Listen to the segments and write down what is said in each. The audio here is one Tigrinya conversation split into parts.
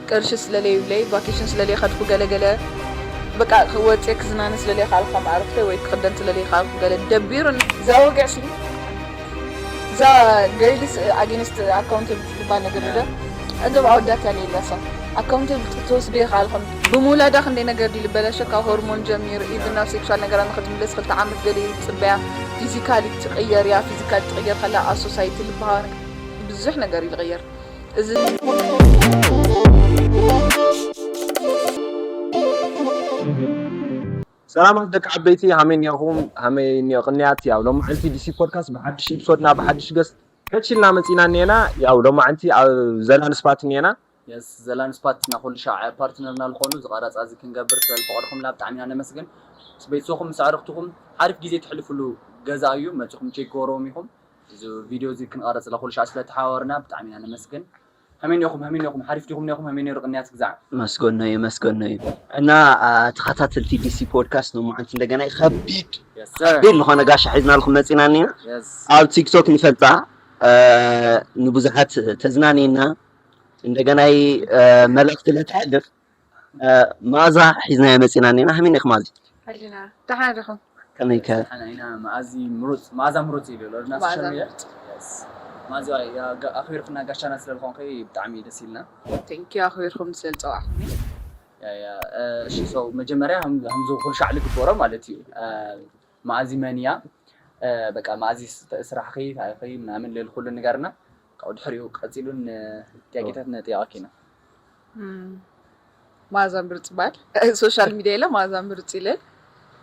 ቅርሺ ስለለይብለይ፣ ቫኬሽን ስለለይኸድኩ፣ ገለገለ በቃ ክወፅየ ክዝናነ ስለለይኸኣልኩ፣ ከም ኣዕሩኽተይ ወይ ክኽደን ስለለይኸኣልኩ፣ ገለ ደቢሩኒ። እዛ ወግዕሲ፣ እዛ ገርልስ ኣጌንስት ኣካውንተብሊቲ ዝበሃል ነገር ዶ? እዞም ኣወዳት ያለ የለሰ ኣካውንተብሊቲ ተወስዶ ይኸኣልኩም። ብምውላዳ ክንደይ ነገር ድዩ ዝበላሸ፣ ካብ ሆርሞን ጀሚሩ፣ ኢቭን ናብ ሴክሹዋል ነገራ ንክትምለስ ክልተ ዓመት ገለ እዩ ዝፅበያ። ፊዚካሊ ትቕየር እያ። ፊዚካሊ ትቕየር ከላ ኣብ ሶሳይቲ ልብሃዋ ብዙሕ ነገር እዩ ዝቕየር። እዚ ሰላማት ደቂ ዓበይቲ፣ ሃመይ እኒኦኹም? ሃመይ እኒኦ ቅንያት? ያው ሎማዓንቲ ዲሲ ፖድካስት ብሓድሽ ኤፒሶድና ብሓድሽ ገስት ከች ኢልና መፂና እኒኤና። ያው ሎማዓንቲ ኣብ ዘላን ስፓት እኒኤና። የስ ዘላን ስፓት ና ኩሉ ሻዕ ፓርትነርና ዝኾኑ እዚ ቀረፃ እዚ ክንገብር ስለዝፈቐድኹምና ብጣዕሚ ኢና ነመስግን። ምስ ቤተሰብኹም ምስ ኣዕርኽትኹም ሓሪፍ ግዜ ትሕልፍሉ ገዛ እዩ። መፂኹም ቼክ ገበርዎም ኢኹም። እዚ ቪድዮ እዚ ክንቐረፅ ለኩሉ ሻዕ ስለተሓባበርና ብጣዕሚ ኢና ነመስግን። ከመይ እኒኹም? ከመይ እኒኹም? ሓሪፍ ዲኹም እኒኹም? ከመይ እኒኹም? ቅንያት ግዛዕ መስገኖ እዩ መስገኖ እዩ። እና ተኸታተልቲ ዲሲ ፖድካስት ሎማዓንቲ እንደገና ከቢድ ከቢድ ዝኾነ ጋሻ ሒዝናልኩም መፂና እኒና። የስ ኣብ ቲክቶክ ንፈልጣ፣ ንብዙሓት ተዝናንየና፣ እንደገናይ መልእኽቲ ለተሕልፍ መኣዛ ሒዝናዮ መፂና እኒና። ከመይ እኒኹም? ኣዚ ሕሊና ደሓን ዲኹም? ከመይ ከ? ሓና ኢና መኣዚ ምሩፅ መኣዛ ምሩፅ ኢሉ ኣሎ እና መኣዛ ሶሻል ሚድያ ምሩፅ። መኣዚ ኣኽቢርክና ጋሻና ስለዝኾንከ ብጣዕሚ ደስ ኢልና። ቴንኪዩ ኣኽቢርኩም ስለዝፀዋዕኹም። ያ ያ እ፣ እሺ ሶ መጀመርያ ከም- ከምዚ ኩሉ ሻዕ ልግበሮ ማለት እዩ። እ፣ መኣዚ መን እያ? እ፣ በቃ መኣዚ ስ- ስራሕኺ ታሪኽኺ ምናምን ልል ኩሉ ንገርና። ካብኡ ድሕሪኡ ቀፂሉን ጥያቄታት ነጥያቐኪ ኢና። እም፣ መኣዛ ምሩፅ ይበሃል። ሶሻል ሚድያ ኢለ መኣዛ ምሩፅ ኢለ።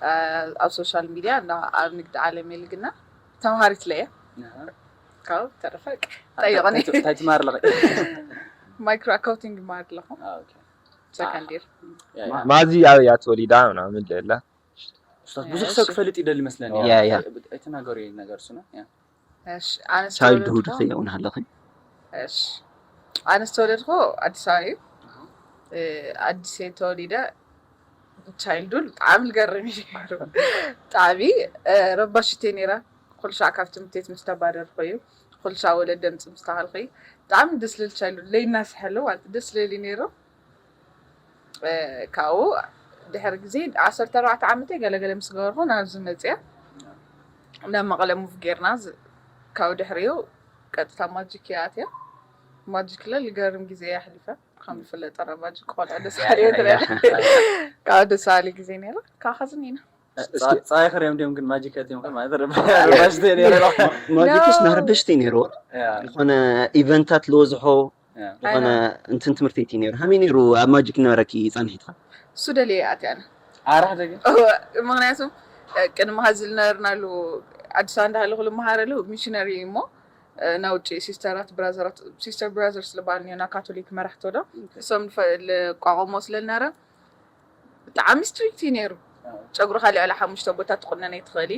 እ፣ ኣብ ሶሻል ሚድያ እና ኣብ ንግዲ ዓለም የልግና ተምሃሪት ለየ። ካብኡ ተረፈ በቃ ጠይቐኒ። እንታይ ትማር ኣለኺ? ማይክሮ ኣካውንቲንግ ይመሃር ኣለኹ። አ፣ ኦኬ። ሰከንድ ይር። ያ፣ ያ። ማዚ ኣበይ እያ ተወሊዳ ምናምን ደላ ኡስታዝ ብዙሕ ሰብ ክፈልጥ ይደሊ ይመስለኒ። ያ፣ ያ። ኣይትናገሩ ነገር እሱና። ያ። እሺ፣ ኣነ ቻይልድሁድ ዝተወለድኩ- ከየውን ኣለኺ? እሺ፣ ኣነ ዝተወለድኩ ኣዲስ ኣበባ እዩ። እ፣ ኣዲስ እየ ተወሊደ። ቻይልድሁድ ብጣዕሚ ዝገርም እዩ ነይሩ። ብጣዕሚ እ፣ ረባሽት እየ ነይረ። ኩሉ ሻዕ ካብ ትምህርቲ ቤት ምስ ተባረርኩ እዩ። ኩሉ ሻዕ ወለዲ ደምፂ ምስ ተሃልኩ እዩ። ብጣዕሚ ደስ ልብል ቻይልድሁድ ለይናስሐሉ ማለት ደስ ልብል እዩ ነይሩ። እ፣ ካብኡ ድሕሪ ግዜ ዓሰርተ ኣርባዕተ ዓመተይ ገለገለ ምስ ገበርኩ ናብዚ መፅያ ናብ መቐለ ሙቭ ጌርና ዝ- ካብኡ ድሕሪኡ ቀጥታ ማጂክ እያ ኣትያ። ማጂክ ለ ልገርም ግዜ እያ ኣሕሊፈ። ከም ዝፍለጥ ረ ማጂክ ቆልዓ ደስ ያለ ትለለ ካብ ደስ በሃሊ ግዜ ነይሩ። ካብ ኸዚ ኢና ፀ- ፀዋይ ክሪኦም ድዮም ግን ማጂካት እዮም ማለት ረባሽተ ነይረ። ማጂክስ No። መርበሽቲ ነይሩ። ዝኾነ ኢቨንታት ልወዝሖ ዝኾነ እንትን ትምህርቲ እቲ ነይሩ። ከመይ ነይሩ ኣብ ማጂክ ነበረኪ ፃንሒትካ? እሱ ደልየ ኣትያና ኣራሕ ደገ እወ፣ ምክንያቱ እ፣ ቅድሚ ሀዚ ዝነበርናሉ ኣዲስ ኣበባ እንዳሃለኹ ልመሃረሉ ሚሽነሪ እዩ እሞ እ፣ ናብ ውጭ ሲስተራት ብራዘራት ሲስተር ብራዘርስ ዝበሃል እኒኦ ናብ ካቶሊክ መራሕቶ ዶ እሶም ልፈ- ልቋቋሞ ስለልነበረ ብጣዕሚ ስትሪክት እዩ ነይሩ። ጨጉርኻ ልዕሊ ሓሙሽተ ቦታ ትቁነን ኣይትኽእሊ።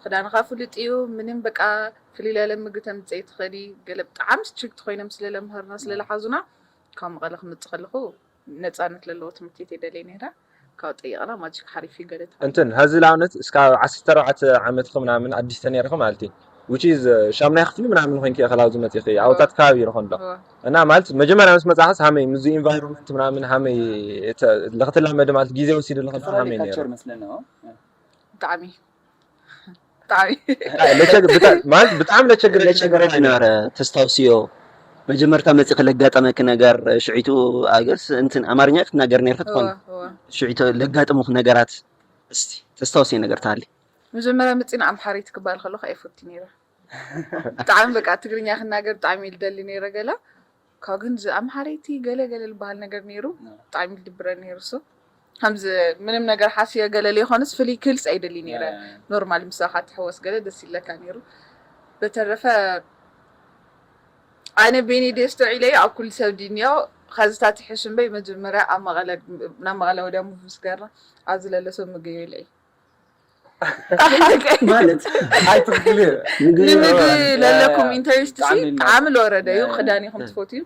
ክዳንኻ ፍሉጥ እዩ። ምንም በቃ ፍልይ ለለ ምግቢ ተምፅእ ኣይትኽእሊ። ገለ ብጣዕሚ ስትሪክት ኮይኖም ስለለምሃርና ስለለሓዙና ካብ መቐለ ክመፅእ ከለኹ ነፃነት ለለዎ ትምህርቲ ቤት የደለይ ነይረ። ካብ ጠይቕና ማጂክ ሓሪፍ እዩ ገለ ተባሂሉ። እንትን ሀዚ ለኣብነት እስካብ ዓሰርተ ኣርባዕተ ዓመትኺ ምናምን ኣዲስ ተነይርኺ ማለት እዩ። Which is ሻምናይ ክፍሊ ምናምን ኮይንኪ ኢኺ ኣብዚ መፂኺ ኣብታት ከባቢ ይርኾ ኣሎ እወ። እና ማለት መጀመርያ ምስ መፃኽስ ሃመይ ምዚ ኢንቫይሮንመንት ምናምን ሃመይ እተ- ለክትላመዲ ማለት ግዜ ወሲዱ ለክልካ ሃመይ ነይሩ። ካልቸር መስለኒ። ኦ። ብጣዕሚ ብጣዕሚ ለቸግ- ብጣ- ማለት ብጣዕሚ ለቸግር ለቸገረች ነበረ ተስታውስዮ መጀመርታ መፂ ለጋጠመኪ ነገር ሽዒቱ ኣገርስ እንትን ኣማርኛ ክትናገር ነርካ ትኾን እወ፣ እወ። ሽዒቱ ለጋጠሙክ ነገራት እስቲ ተስታውስዮ ነገር ተሃሊ መጀመርያ መፂና ኣምሓሪት ክበሃል ከለኹ ኣይፈቱ ነይረ። ብጣዕሚ በቃ ትግርኛ ክናገር ብጣዕሚ ይልደሊ ነይረ ገላ ካብ ግን እዚ ኣምሓረይቲ ገለ ገለ ዝበሃል ነገር ነይሩ። ብጣዕሚ ይድብረኒ ነይሩ እሱ። ከምዚ ምንም ነገር ሓስየ ገለ ዘይኮነስ ፍልይ ክልስ ኣይደሊ ነይረ። ኖርማል ምሳኻ ትሕወስ ገለ ደስ ይለካ ነይሩ። በተረፈ ኣነ ቤኒ ደስተው ኢለዮ ኣብ ኩሉ ሰብ ድንዮ ኸዝታት ይሕሽ እምበይ መጀመርያ ኣብ መቐለ ናብ መቐለ ወዲያ ሙቭ ምስ ገርና ኣብዚ ለለ ሰብ ምግብ ይልዒ ማለት ኣይትኽክል እዩ። ንምግቢ ለለኩም ኢንተረስት ሲ ብጣዕሚ ብጣዕሚ ለወረደ እዩ። እ- ክዳን ኢኹም ትፈትዩ።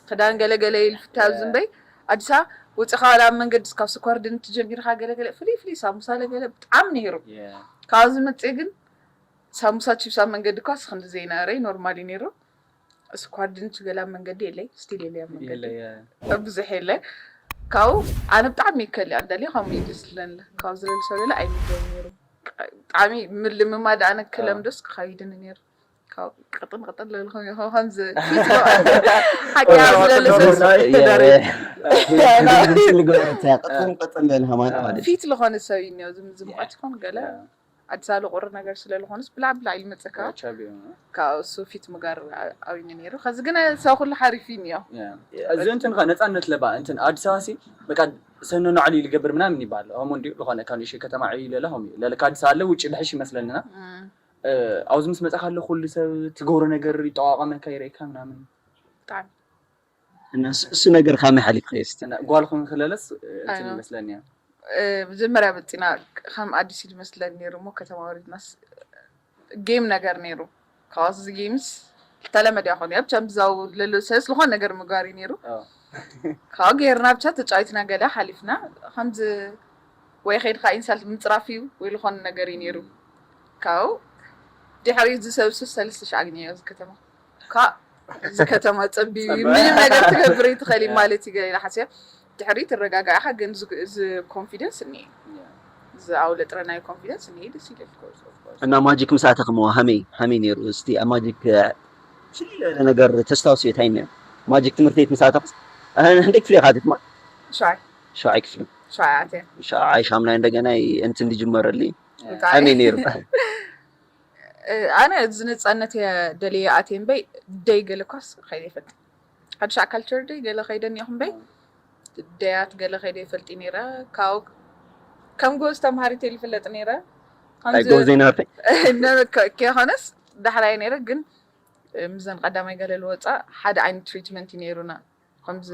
ክዳን ገለገለ ይልፍታ ኣብዚ እምበይ ኣዲስ ኣበባ ውፅኻ ናብ መንገዲ ካብ ስኳር ድንች ጀሚርካ ገለገለ ፍልይ ፍልይ ሳሙሳ ለገለ ብጣዕሚ ነይሩ። ካብዚ መፅእ ግን ሳሙሳ ቺፕስ ኣብ መንገዲ ኳስ ክንዲ ዘይነበረ ኖርማል እዩ ነይሩ። ስኳር ድንች ገላ መንገዲ የለይ ስቲል የለይ ኣብ መንገዲ የለ ብዙሕ የለ ካብኡ ኣነ ብጣዕሚ ይከል እያ ደልየ ከምኡ እዩ ደስ ዝለኒ ካብ ዝለሊ ሰብ የለ ኣይምገብ ነይሩ ብጣዕሚ ምልምማድ ኣነ ክለምዶስ ክኸይድኒ ነይሩ ካብ ቅጥን ቅጥን ለልኹም ኢኹም ከምዚ ፊት ሓቂ ኣብ ዝለሊ ሰብ ቅጥን ቅጥን ለልሃማት ማለት ፊት ዝኾነ ሰብ እዩ እኒኦ ዝምዝምቋት ይኾን ገለ ኣዲስ ኣበባ ቁሪ ነገር ስለ ዝኾነስ ብላዕ ብላዕ ኢሉ መፀካ ካብ እሱ ፊት ምጋር ኣብኒ ነይሩ ከዚ ግን ሰብ ኩሉ ሓሪፍ እዩ እኒኦ እዚ እንትን ከ ነፃነት ለባ እንትን ኣዲስ ኣበባ ሲ በቃ ሰኖ ናዕሊ ልገብር ምናምን ይባል ሆሞ እንዲ ዝኾነ ካብ ንእሽተይ ከተማ ዕዩ ለለ ሆም እዩ ለለ ካብ ኣዲስ ኣበባ ኣለ ውጭ ብሕሽ ይመስለንና ኣብዚ ምስ መፃ ካለ ኩሉ ሰብ ትገብሮ ነገር ይጠዋቀመካ ይረእካ ምናምን ብጣዕሚ እና እሱ ነገር ካመይ ሓሊፍካ እስቲ እና ጓል ኾን ክለለስ እንትን ይመስለኒ እያ መጀመርያ መፂና ከም ኣዲስ ኢሉ መስለን ነይሩ እሞ ከተማ ወሪድናስ ጌም ነገር ነይሩ ካብዚ ጌምስ ዝተለመደ ይኮን እያ ብቻ ብዛው ለሎ ሰለስ ዝኾነ ነገር ምግባር እዩ ነይሩ ካብ ገይርና ብቻ ተጫዊትና ገለ ሓሊፍና ከምዚ ወይ ከይድካ ኢንሳልት ምፅራፍ እዩ ወይ ዝኾነ ነገር እዩ ነይሩ ካብኡ ድሕሪ ዝሰብሱ ሰለስተ ሺ ኣግኘዮ እዚ ከተማ ካብ እዚ ከተማ ፀቢብ እዩ ምንም ነገር ትገብር ትኸሊ ማለት እዩ ገለ ሓስያ ድሕሪ ትረጋጋዕካ ግን እዚ ኮንፊደንስ እኒኤ እዚ ኣውለጥረናዮ ኮንፊደንስ እኒኤ ደስ ይለል እና ማጂክ ምስ ኣተኽምዎ ሃመይ ሃመይ ነይሩ እስቲ ኣብ ማጂክ ፍልይ ዝበለ ነገር ተስታውስዮ እንታይ ነይሩ ማጂክ ትምህርቲ ቤት ምስ ኣተኽስ ህንደይ ክፍሊ ኢኻ ትትማ ሸዋይ ሸዋይ ክፍሊ ሸዋይ ኣትየ ሸዋይ ሻምናይ እንደገና እንትን ዝጅመረሉ ሃመይ ነይሩ ኣነ እዚ ነፃነት እየ ደልየ ኣትየ እምበይ ደይ ገለ ኳስ ከይደ ይፈልጥ ሓድሽ ኣካልቸር ደይ ገለ ከይደኒ ይኹም በይ ደያት ገለ ከይደ ይፈልጥ ነይረ ካብ ከም ጎዝ ተምሃሪት እየ ዝፍለጥ ነይረ ኣይጎ ዘይነበርተይ ከይኮነስ ዳሕራይ ነይረ ግን ምዘን ቀዳማይ ገለ ልወፃ ሓደ ዓይነት ትሪትመንት እዩ ነይሩና ከምዚ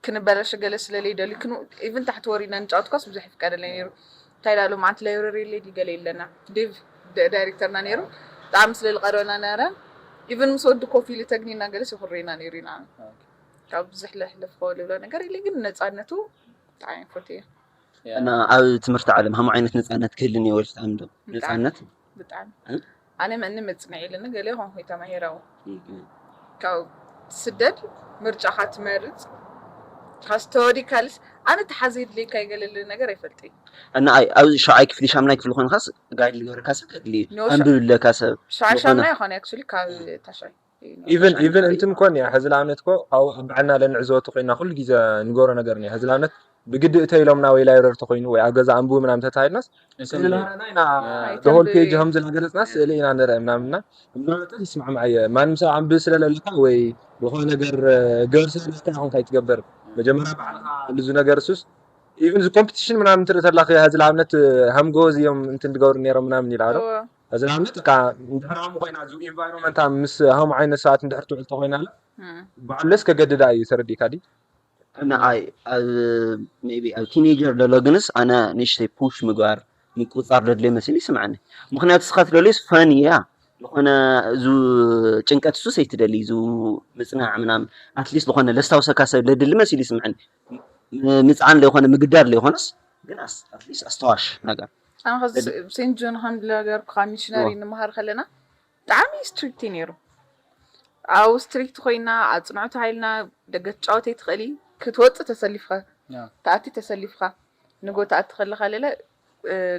ክንበላሽ ገለ ስለለይ ደልዩ ክን ኢቭን ታሕቲ ወሪድና ንጫወት ኳስ ብዙሕ ይፍቀደለይ ነይሩ እንታይ ዳሉ ማዓንቲ ላይብረሪ የለይ ድዩ ገለ የለና ዴቭ ዳይሬክተርና ነይሩ ብጣዕሚ ስለ ዝቀረበና ነበረ ኢቭን ምስ ወዲ ኮፍ ኢሉ ተግኒና ገለስ ይኩረና ነይሩ ኢና ካብ ብዙሕ ለሕለፍኮ ልብሎ ነገር የለ ግን ነፃነቱ ብጣዕሚ ይፈትዮ እና ኣብ ትምህርቲ ዓለም ሃም ዓይነት ነፃነት ክህልኒ ወልፍት ኣምዶ ነፃነት ብጣዕሚ ኣነ መኒ መፅንዒ ኢልኒ ገለ ይኮንኩ ተማሂራዊ ካብ ትስደድ ምርጫኻ ትመርፅ ካስተወዲ ካልስ ኣነ ተሓዘ ድሌካ ይገለለ ነገር ኣይፈልጥ እና ኣብ ሸዓይ ክፍሊ ሻምናይ ክፍሊ ኮይንካስ ጋይድ ልገብረካ ሰብ ከድሊ ኣንብብለካ ሰብ ሸዓይ ሻምናይ ይኮነ ኣክቹሊ ካብ ታሻይ ኢቨን ኢቨን እንትን ኮን እያ ሕዚ ንኣብነት ኮ ኣብ በዓልና ለንዕዘወ ተኮይና ኩሉ ግዜ ንገብሮ ነገር እያ ሕዚ ንኣብነት ብግዲ እተ ኢሎምና ወይ ላይብረሪ ተኮይኑ ወይ ኣብ ገዛ ኣንብቡ ምናምን ተታሂልናስ ስእሊ ናረና ኢና ደሆል ፔጅ ከም ዝናገለፅና ስእሊ ኢና ንርአ ምናምንና ብዝበለጠ ይስማዕማዕ እየ ማንም ሰብ ኣንብብ ስለለለካ ወይ ዝኾነ ነገር ገር ስለለካ ይኹን ካይትገበር መጀመርያ ባዕልካ ልዙ ነገር ሱስ ኢቭን እዚ ኮምፒቲሽን ምናምን ትርኢ ተላኺ ሕዚ ንኣብነት ሃምጎዝ እዮም እንትን ዝገብሩ ነይሮም ምናምን ኢላ ዶ ሕዚ ንኣብነት እካ እንድሕር ሃሙ ኮይና እዚ ኢንቫይሮንመንታ ምስ ሃሙ ዓይነት ሰባት እንድሕር ትውዕል ተኮይና ባዕለስ ከገድዳ እዩ ተረዲእካ ዲ ንዓይ ኣብ ሜቢ ኣብ ቲኔጀር ዘሎ ግንስ ኣነ ንእሽተይ ፑሽ ምግባር ምቁፃር ደድልዮ መሲሉ ይስምዓኒ ምክንያቱ ስኻ ትደልዮስ ፈን እያ ዝኾነ እዚ ጭንቀት ሱስ ኣይትደሊ እዚ ምፅናዕ ምናምን ኣትሊስት ዝኾነ ለስታውሰካ ሰብ ለድሊ መሲሉ ይስምዓኒ ምፅዓን ለይኮነ ምግዳድ ለይኮነስ ግን ኣትሊስት ኣስተዋሽ ነገር ኣነ ከዚ ሴንት ጆን ከም ዝነገርኩካ ሚሽነሪ ንምሃር ከለና ብጣዕሚ ስትሪክት እዩ ነይሩ ኣብኡ ስትሪክት ኮይና ኣፅንዑ ተባሂልና ደገ ትጫወት ኣይትኽእሊ ክትወፅእ ተሰሊፍካ ተኣቲ ተሰሊፍካ ንጎ ተኣቲ ከለካ ለለ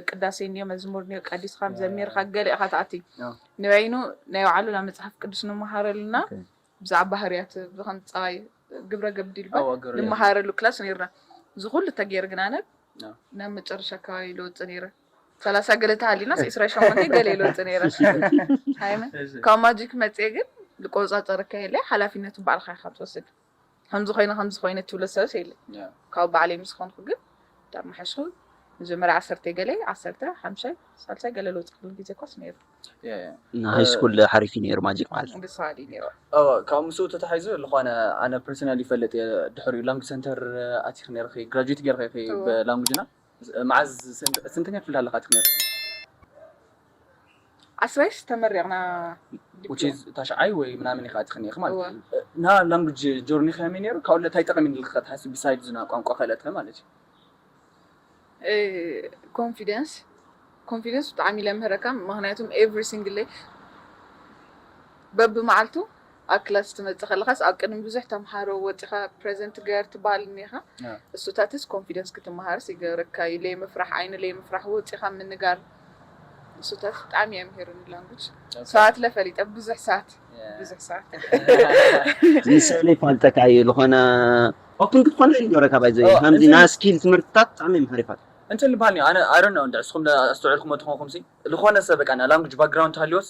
ቅዳሴ እኒኦ መዝሙር እኒኦ ቀዲስካ ዘሚርካ ገለ ኢካ ተኣቲ ንበይኑ ናይ ባዕሉና መፅሓፍ ቅዱስ ንምሃረሉና ብዛዕባ ባህርያት ብከም ፀባይ ግብረ ገብ ድልባ ንምሃረሉ ክላስ ነይርና እዚ ኩሉ ተገይር ግን ኣነ ናብ መጨረሻ ኣካባቢ ለውጥ ነይረ ሰላሳ ገለ ተሃሊና ዒስራ ሸሞንተ ገለ ለውጥ ነይረ ሃይመ ካብ ማጂክ መፅየ ግን ዝቆፃፀረካ የለ ሓላፊነቱ ባዕልካ ኢካ ትወስድ ከምዚ ኮይነ ከምዚ ኮይነ ትብሎ ሰብስ የለ ካብ ባዕለይ ምስ ኮንኩ ግን ዳማሓሽኩ መጀመርያ ዓሰርተ ገለ ዓሰርተ ሓምሻይ ሳልሳይ ገለ ለውጥ ክብል ግዜ ኳስ ነይሩ ሃይ ስኩል ሓሪፍ እዩ ነይሩ ማጂክ ማለት ብሳሊ ነይሩ ካብ ምስኡ ተታሒዙ ዝኾነ ኣነ ፐርሰናል ይፈልጥ እየ ድሕሪኡ ላንጉጅ ሰንተር ኣቲክ ነርኺ ግራጁዌት ገርኺ ብላንጉጅና መዓዝ ስንተኛ ክፍል ኣለካ ኣቲክ ነርኺ ዓስራይስ ተመሪቕና ታሽዓይ ወይ ምናምን ኢኻ ኣቲክ ነርኺ ማለት ና ላንጉጅ ጆርኒ ከመይ ነይሩ ካብ እንታይ ጠቐሚ ንልካ ትሓስብ ቢሳይድ ዝና ቋንቋ ከለጥከ ማለት እዩ ኮንፊደንስ ኮንፊደንስ ብጣዕሚ ለምህረካ ምክንያቱም ኤቭሪ ሲንግል ደይ በቢ መዓልቱ ኣብ ክላስ ትመጽእ ከለኻስ ኣብ ቅድሚ ብዙሕ ተምሃሮ ወጺኻ ፕረዘንት ገር ትበሃል እኒኻ። እሱታትስ ኮንፊደንስ ክትመሃርስ ይገብረካ እዩ። ለይ ምፍራሕ፣ ዓይኒ ለይ ምፍራሕ፣ ወጺኻ ምንጋር። እሱታት ብጣዕሚ እዮም ሄሩኒ ላንጉጅ። ሰዓት ለፈሊጠ ብዙሕ ሰዓት ብዙሕ ሰዓት ንስእሊ ፋልጠካ እዩ ዝኾነ ኦፕን ክትኾን ይገብረካ ባይዘ ከምዚ ናይ ስኪል ትምህርትታት ብጣዕሚ መሃሪፋት እንትን ልባል ኣነ ኣረን እንደ እስኹም ኣስተውዕልኩም ትኾንኩም ሲ ዝኾነ ሰብ በቃ ላንጉጅ ባክግራውንድ ተሃልዮስ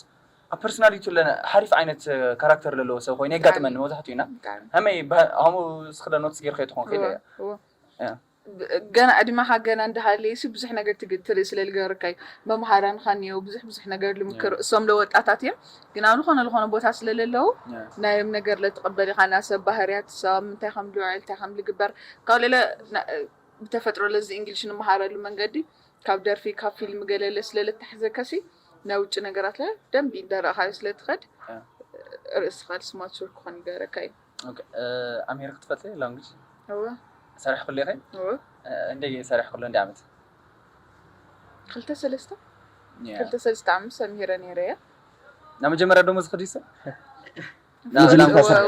ኣብ ፐርሶናሊቲ ለነ ሓሪፍ ዓይነት ካራክተር ዘለዎ ሰብ ኮይኑ የጋጥመኒ መብዛሕትኡ ኢና ሃመይ ሃሙ ስክለ ኖትስ ጌርካ ትኾን ከይለ ገና ዕድመኻ ገና እንዳሃለየ ሲ ብዙሕ ነገር ትርኢ ስለ ልገርካ እዩ። መምሃራንኻ እኒኦ ብዙሕ ብዙሕ ነገር ልምክር እሶም ለወጣታት እዮም ግን ኣብ ዝኾነ ዝኾነ ቦታ ስለ ለለዉ ናዮም ነገር ለትቕበል ኢኻ ናሰብ ባህርያት ሰብ ምንታይ ከም ልውዕል እንታይ ከም ልግበር ካብ ለለ ብተፈጥሮ ለዚ እንግሊሽ ንምሃረሉ መንገዲ ካብ ደርፊ ካብ ፊልም ገለለ ስለ ልታሕዘከሲ ናይ ውጭ ነገራት ለ ደንቢ እንዳረእኻዮ ስለ ትኸድ ርእስኻ ልስማት ሹር ክኾን ይገረካ እዩ። ኣምሄር ክትፈልጥ ላንጉጅ እወ ሰራሕ ኩሉ ኢኸ እወ እንደ ሰራሕ ኩሉ እንደ ዓመት ክልተ ሰለስተ ክልተ ሰለስተ ዓመት ሰምሄረ ነይረ እየ ናብ መጀመርያ ደሞ ዝኽድ ይሰ መጀመርታ ስራሕ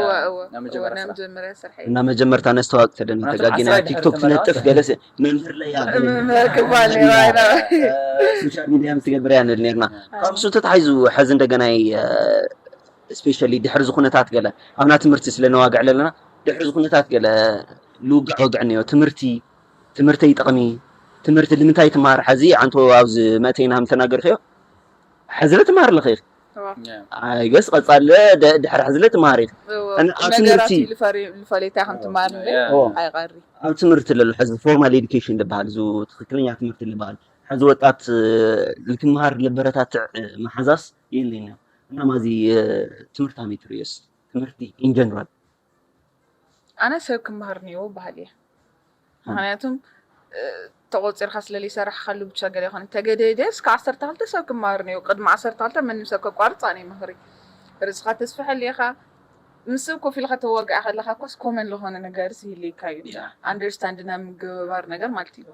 ናብ መጀመርያ ስራሕ መጀመርያ ስራሕ እና መጀመርታ ነስተዋቅ ተደና ተጋጊና ቲክቶክ ትነጥፍ ገለስ መምህር ለያ ክባል ነይራ ሶሻል ሚዲያ ምስ ትገብር ያንል ነርና ካብ እሱ ተታሒዙ ሕዚ እንደገና ስፔሻሊ ድሕሪ ዝኩነታት ገለ ኣብና ትምህርቲ ስለ ነዋግዕ ኣለና ድሕሪ ዝኩነታት ገለ ልውግዕ ወግዕ ነዮ ትምህርቲ ትምህርተይ ይጠቕሚ ትምህርቲ ንምንታይ ትመሃር ሓዚ ኣንቶ ኣብዚ መእተይና ከም ተናገርክዮ ሕዚ ለ ትመሃር ኣለኺ ኣይገስ ቀጻለ ድሕሪ ሕዚ ለ ትመሃር ኢኺ ኣብ ትምህርቲ ልፈሌታ ከም ትመሃር ኣብ ትምህርቲ ለሉ ሕዚ ፎርማል ኤዱኬሽን ዝበሃል እዚ ትክክለኛ ትምህርቲ ዝበሃል ሕዚ ወጣት ልክመሃር ልበረታትዕ መሓዛስ የለና እና ማዚ ትምህርቲ ኣመይ ትርእዮስ ትምህርቲ ኢንጀነራል ኣነ ሰብ ክመሃር ነይዎ በሃል እየ ምክንያቱም ተቆፂርካ ስለለይሰራሕካሉ ብቻ ገለ ይኮነ ተገደደ እስካ ዓሰርተ ክልተ ሰብ ክመሃር ነይዎ ቅድሚ ዓሰርተ ክልተ መንም ሰብ ከቋርፅ ኣነ ይመክሪ ርእስካ ተስፍሐሉ ኢካ ምስ ሰብ ኮፍ ኢልካ ተዋግዕ ከለካ ኮስ ኮመን ለኮነ ነገር ይህልካ እዩ ኣንደርስታንድ ናብ ምግባር ነገር ማለት እዩ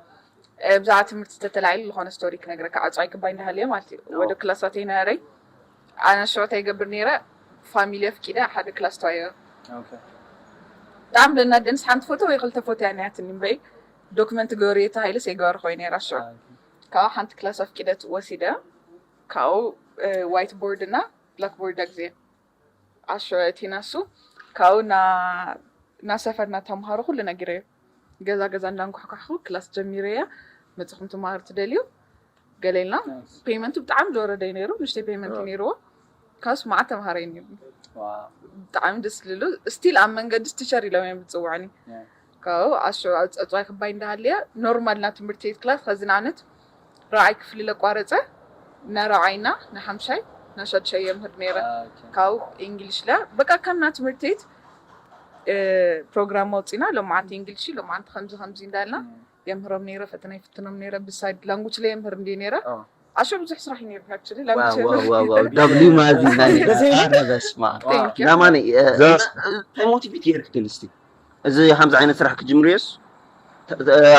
ብዛዕባ ትምህርቲ ዝተተላዒሉ ዝኾነ ስቶሪ ክነግረካ ዕፅዋይ ክባይ እንዳሃልየ ማለት እዩ ወደ ክላሳት ይነበረይ ኣነ ሽዑ እንታይ ይገብር ነይረ ፋሚሊ ኣፍቂደ ሓደ ክላስ ተዋየ ብጣዕሚ ለናደንስ ሓንቲ ፎቶ ወይ ክልተ ፎቶ እያ ነያትኒ እምበይ ዶክመንት ገበርዮ ተባሂለስ የገበርኩ እየ ነይራ ሽዑ ካብ ሓንቲ ክላስ ኣፍቂደት ወሲደ ካብኡ ዋይት ቦርድ እና ብላክ ቦርድ ግዜ ኣሽዑ እቲ ናሱ ካብኡ ናሰፈርና ተምሃሮ ኩሉ ነጊረዮ ገዛ ገዛ እንዳንኳሕኳሕኩ ክላስ ጀሚረያ መፅኹም ትማሃሩ ትደልዩ ገሌልና ፔመንቱ ብጣዕሚ ዝወረደ እዩ ነይሩ ንሽተይ ፔመንት ነይርዎ ካብስ መዓት ተምሃረ እዩ ነይሩ ብጣዕሚ ደስ ዝልሉ ስቲል ኣብ መንገዲ ቲቸር ኢሎም እዮም ዝፅውዕኒ ካብኡ ኣሽዑ ኣብ ፀፅዋይ ክባይ እንዳሃለያ ኖርማል ና ትምህርቲ ቤት ክላስ ከዚ ንኣብነት ራዓይ ክፍሊ ለቋረፀ ናራዓይና ንሓምሻይ ናሻድሻይ የምህር ነይረ ካብኡ እንግሊሽ ለ በቃ ከም ና ትምህርቲ ቤት ፕሮግራም ኣውፂና ሎማዓንቲ እንግሊሽ ሎማዓንቲ ከምዚ ከምዚ እንዳልና የምህሮም ነይረ ፈተና ይፍትኖም ነይረ ብሳይድ ላንጉጅ ለ የምህር እንዲ ነይረ ኣሾ ብዙሕ ስራሕ ነይሩ actually ላንጉጅ ዳብሊ ማዚ ናበስማ ናማኒ ታይ ሞቲቬት የርክትን እስቲ እዚ ከምዚ ዓይነት ስራሕ ክጅምርዮስ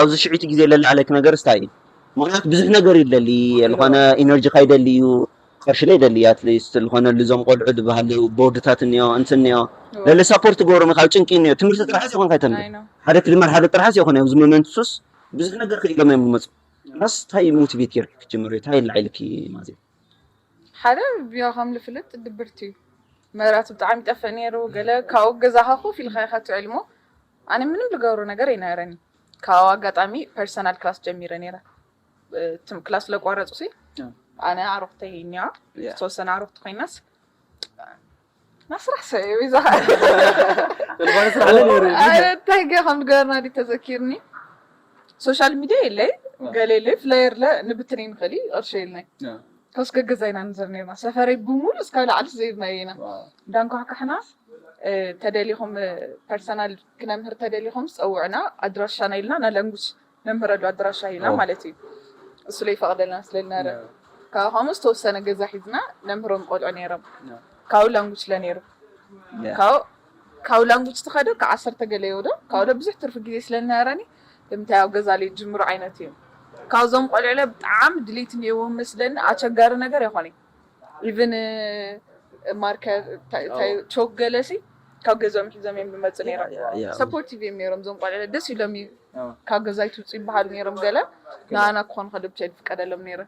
ኣብዚ ሽዒቲ ግዜ ለላዕለክ ነገር ስታይ እዩ ምክንያቱ ብዙሕ ነገር ይደሊ ዝኾነ ኢነርጂ ካይደሊ እዩ ቅርሺ ለይደሊ ኣትሊስት ዝኾነ ልዞም ቆልዑ ዝበሃሉ ቦርድታት እኒዮ እንት እኒዮ ለለ ሳፖርት ገብሮም ካብ ጭንቂ እኒዮ ትምህርቲ ጥራሕስ ይኾን ካይተምር ሓደ ክልመር ሓደ ጥራሕስ ይኾነ ኣብዚ ሞመንት ሱስ ብዙሕ ነገር ክኢሎም እዮም ዝመፁ ራስ ታይ ሞቲቬት ጌርክ ክትጀምር እዩ ታይ ላዒልክ ማዜ ሓደ ቢያ ከም ልፍልጥ ድብርቲ እዩ መብራቱ ብጣዕሚ ይጠፍእ ነይሩ ገለ ካብኡ ገዛኻ ኮፍ ኢልካ ኢካ ትዕልሞ ኣነ ምንም ዝገብሮ ነገር ኣይነበረኒ ካብኡ ኣጋጣሚ ፐርሰናል ክላስ ጀሚረ ነይረ ክላስ ለቋረፁ ሲ ኣነ ኣሮክተይ እኒዋ ዝተወሰነ ኣሮክቲ ኮይናስ ናስራሕ ሰ እንታይ ገ ከም ዝገበርና ዲ ተዘኪርኒ ሶሻል ሚድያ የለይ ገለ የለይ ፍላየር ለ ንብትነይ ንኽእል ቅርሺ የልናይ ከስ ገገዛ ኢና ንዘር ነርና ሰፈረይ ብሙሉ እስካብ ላዕሊ ዘይርና ኢና እንዳንኳሕካሕና ተደሊኹም ፐርሰናል ክነምህር ተደሊኹም ፀውዕና ኣድራሻና ኢልና ናላንጉጅ ነምህረሉ ኣድራሻ ኢና ማለት እዩ እሱ ለይፈቕደልና ስለልናረ ካብ ከምኡ ዝተወሰነ ገዛ ሒዝና ነምህሮም ቆልዑ ነይሮም ካብኡ ላንጉጅ ለነይሩ ካብ ላንጉጅ ትኸደ ከዓሰርተ ገለ የወዶ ካብኡ ብዙሕ ትርፊ ግዜ ስለልናረኒ ብምንታይ ኣብ ገዛ ለይ ጅምሩ ዓይነት እዩ ካብዞም ቆልዑ ለ ብጣዕሚ ድሌት እኒየዎም መስለኒ ኣቸጋሪ ነገር ይኾነ ኢቭን ማርከር፣ ታይ- ታይ- ቾክ ገለሲ ካብ ገዛኦም ሒዞም እዮም ዝመፁ ነይሮም። ሰፖርቲቭ እዮም ነይሮም እዞም ቆልዑ፣ ደስ ኢሎም እዩ። ካብ ገዛይ ትውፁ ይበሃሉ ነይሮም ገለ። ንኣና ክኾኑ ከደ ብቻ ይፍቀደሎም ነይረ።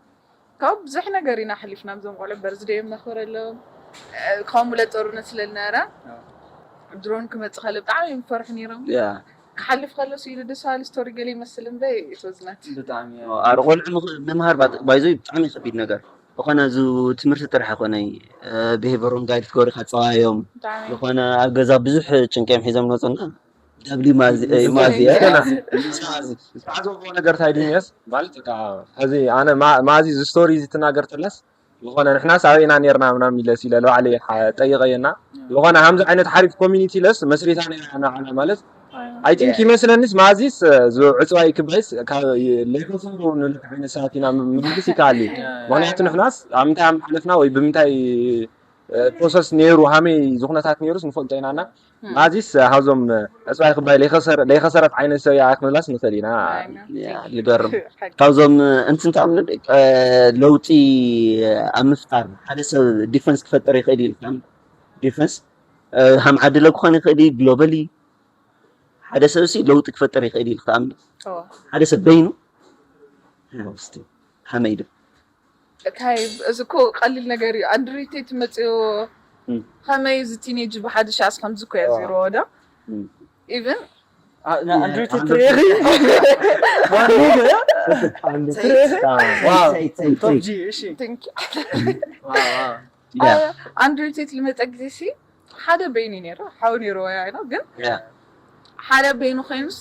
ካብ ብዙሕ ነገር ኢና ሓሊፍና እዞም ቆልዑ፣ በርዝደዮም ነኽብረሎም። ከምኡ ለጦርነት ስለልነበረ ድሮን ክመፅእ ከለ ብጣዕሚ እዮም ፈርሑ ነይሮም። ክሓልፍ ከሎ ስኢሉ ደስ በሃሊ ስቶሪ ገለ ይመስል እምበይ ኢትወዝናት። ኣረ ቆልዑ ምምሃር ባይዞ ብጣዕሚ ከቢድ ነገር ዝኾነ እዚ ትምህርቲ ጥራሕ ኣይኮነይ፣ ብሄቨሮም ጋይድ ክትገብሪ ካፀዋዮም ዝኾነ ኣብ ገዛ ብዙሕ ጭንቂ እዮም ሒዞም መፁና። ዳብሊ ማዚ ማዚ ዝዓዘቦ ነገር እንታይ ድዩ ማለት በቃ ሕዚ ኣነ ማዚ እዚ ስቶሪ እዚ ትናገር ተላስ ዝኾነ ንሕናስ ኣበይና ነርና ምናምን ኢለስ ኢለ ለባዕለ ጠይቀየና ዝኾነ ከምዚ ዓይነት ሓሪፍ ኮሚኒቲ ኢለስ መስሪታ ነርና ማለት ኣይ ቲንክ ይመስለኒስ ማዚስ ዝዕፅዋይ ክባይስ ካብ ለይፈሰሩ ንልክ ዓይነት ሰባት ኢና ምምልስ ይከኣል እዩ። ምክንያቱ ንሕናስ ኣብ ምንታይ ኣመሓለፍና ወይ ብምንታይ ፕሮሰስ ነይሩ ሃመይ ዝኩነታት ነይሩስ ንፈልጦ ኢና እና ማዚስ ሃዞም ዕፅዋይ ክባይ ለይከሰረት ዓይነት ሰብ እያ ክንብላስ ንኽእል ኢና። ልገርም ካብዞም እንትንታምኑ ለውጢ ኣብ ምፍጣር ሓደ ሰብ ዲፈንስ ክፈጠር ይኽእል እዩ። ዲፈንስ ሃም ዓዲ ለክኾን ይኽእል እዩ ግሎበሊ ሓደ ሰብ ሲ ለውጢ ክፈጥር ይኽእል ኢልካ ትኣምን? ሓደ ሰብ በይኑ ስ ከመይ ዶ እንታይ እዚ እኮ ቀሊል ነገር እዩ። ኣንድሪቴት መፅኡ ከመይ እዚ ቲኔጅ ብሓደ ሻስ ከምዚ እኮ እያ ዜሮ ወዳ ኢቨን ኣንድሪቴት ልመፀ ግዜ ሲ ሓደ በይኑ ነይሩ ሓው ነይሩ ወያ ነው ግን ሓደ በይኑ ኮይኑስ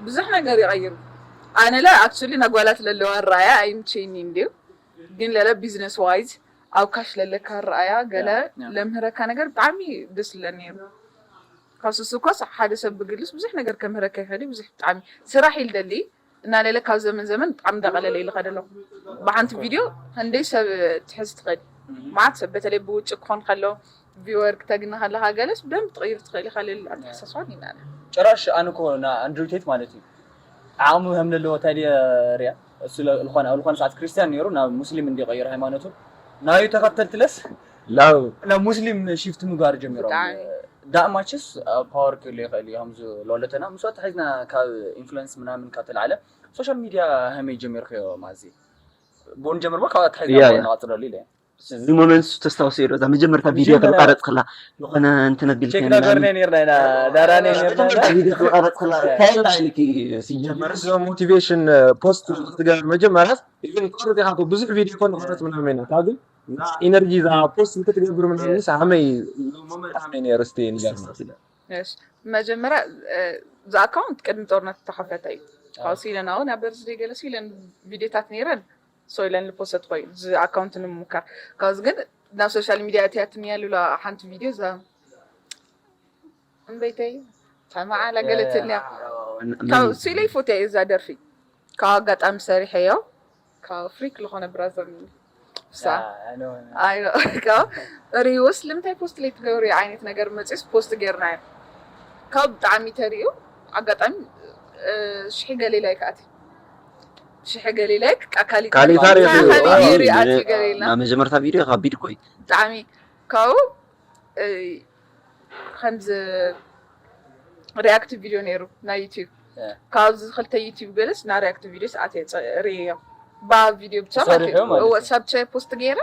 ብዙሕ ነገር ይቐይሩ። ኣነ ለ ኣክቹሊ ነጓላት ለለዋ ራያ ኣይምቸይኒ እንዲዩ ግን ለለ ቢዝነስ ዋይዝ ኣብ ካሽ ለለካ ረኣያ ገለ ለምህረካ ነገር ብጣዕሚ ደስ ይብለኒ ነይሩ። ካብስሱ ኮስ ሓደ ሰብ ብግልስ ብዙሕ ነገር ከምህረካ ይኽእል ብዙሕ ብጣዕሚ ስራሕ ኢልደሊ እናለለ ካብ ዘመን ዘመን ብጣዕሚ እንዳቐለለ ኢሉ ከደ ኣለኹ። ብሓንቲ ቪድዮ ክንደይ ሰብ ትሕዝ ትኽእል። መዓት ሰብ በተለይ ብውጭ ክኾን ከሎ ቪወር ክተግኒ ከለካ ገለስ ብደንብ ትቕይር ትኽእል ኢኻ ልል ኣተሓሳስባን ይናለ። ጭራሽ ኣነ እኮ ንኣንድሪው ቴት ማለት እዩ ዓቕሚ ከም ዘለዎ እንታይ ድየ ሪኣ እሱ ዝኾነ ዝኾነ ሰዓት ክርስቲያን ነይሩ ናብ ሙስሊም እንዲ ቀይሩ ሃይማኖቱ ናዩ ተኸተልትለስ ናብ ሙስሊም ሽፍት ምግባር ጀሚሮም። ዳእማችስ ፓወር ክህሉ ይኽእል እዩ ከምዚ ለወለተና ምስ ወጣ ሒዝና ካብ ኢንፍሉንስ ምናምን ካብ ተላዕለ ሶሻል ሚድያ ሃመይ ጀሚርክዮ ማዚ ብኡ ንጀምር ካብ ኣትሓይዝና ንቐፅለሉ ኢለ እዚ ሞመንት እሱ ተስታውሰ ዶ እዛ መጀመርታ ቪድዮ ክትቐረፅ ከላ ዝኾነ እንትን ኣቢልካ ቼክ ናገርና ነርና ኢና ዳራና ነርና ቪድዮ ክትቐረፅ ከላ እንታይ ኢልካ ኢልኪ ሲጀመር ሞቲቬሽን ፖስት ክትገብር መጀመርያ ኢቨን ትቆርፅ ኢኻ ብዙሕ ቪድዮ ኮን ንቆረፅ ምናምን ኢና ካብ ግን ኢነርጂ እዛ ፖስት ክትገብር ምናምን ስ ሃመይ ሞመንት ሃመይ ነይሩ ስቲ ንገርና መጀመርያ እዚ ኣካውንት ቅድሚ ጦርነት ዝተኸፈተ እዩ። ካብ ስኢለን ኣውን ኣብ በርዝደይ ገለ ስኢለን ቪድዮታት ነይረን ሶ ኢለን ልፖሰት ኮይኑ እዚ ኣካውንት ንምምካር ካብዚ ግን ናብ ሶሻል ሚድያ እትያ ትንያ ሉላ ሓንቲ ቪድዮ እዛ እምበይተይ ተማዓላ ገለ ትንያ ካብ ስኢለይ ፎቶ እዛ ደርፊ ካብ ኣጋጣሚ ሰሪሐዮ ካብ ፍሪክ ዝኾነ ብራዘር ሳ ሪዎስ ልምንታይ ፖስት ለይ ትገብሪ ዓይነት ነገር መፅስ ፖስት ገይርናዮ ካብ ብጣዕሚ ተሪኡ ኣጋጣሚ ሽሒ ገሌ ላይክ ኣቲ ሽሒ ገሌ ላይክ ካሊታ ሪኡ መጀመርታ ቪድዮ ካብ ቢድ ኮይ ብጣዕሚ ካብኡ ከምዚ ሪያክት ቪድዮ ነይሩ ናይ ዩቲብ ካብዚ ክልተ ዩቲብ ገለስ ና ሪያክት ቪድዮ ሰዓት ርእዮ ባ ቪድዮ ብቻ ሳብቻይ ፖስት ገይረ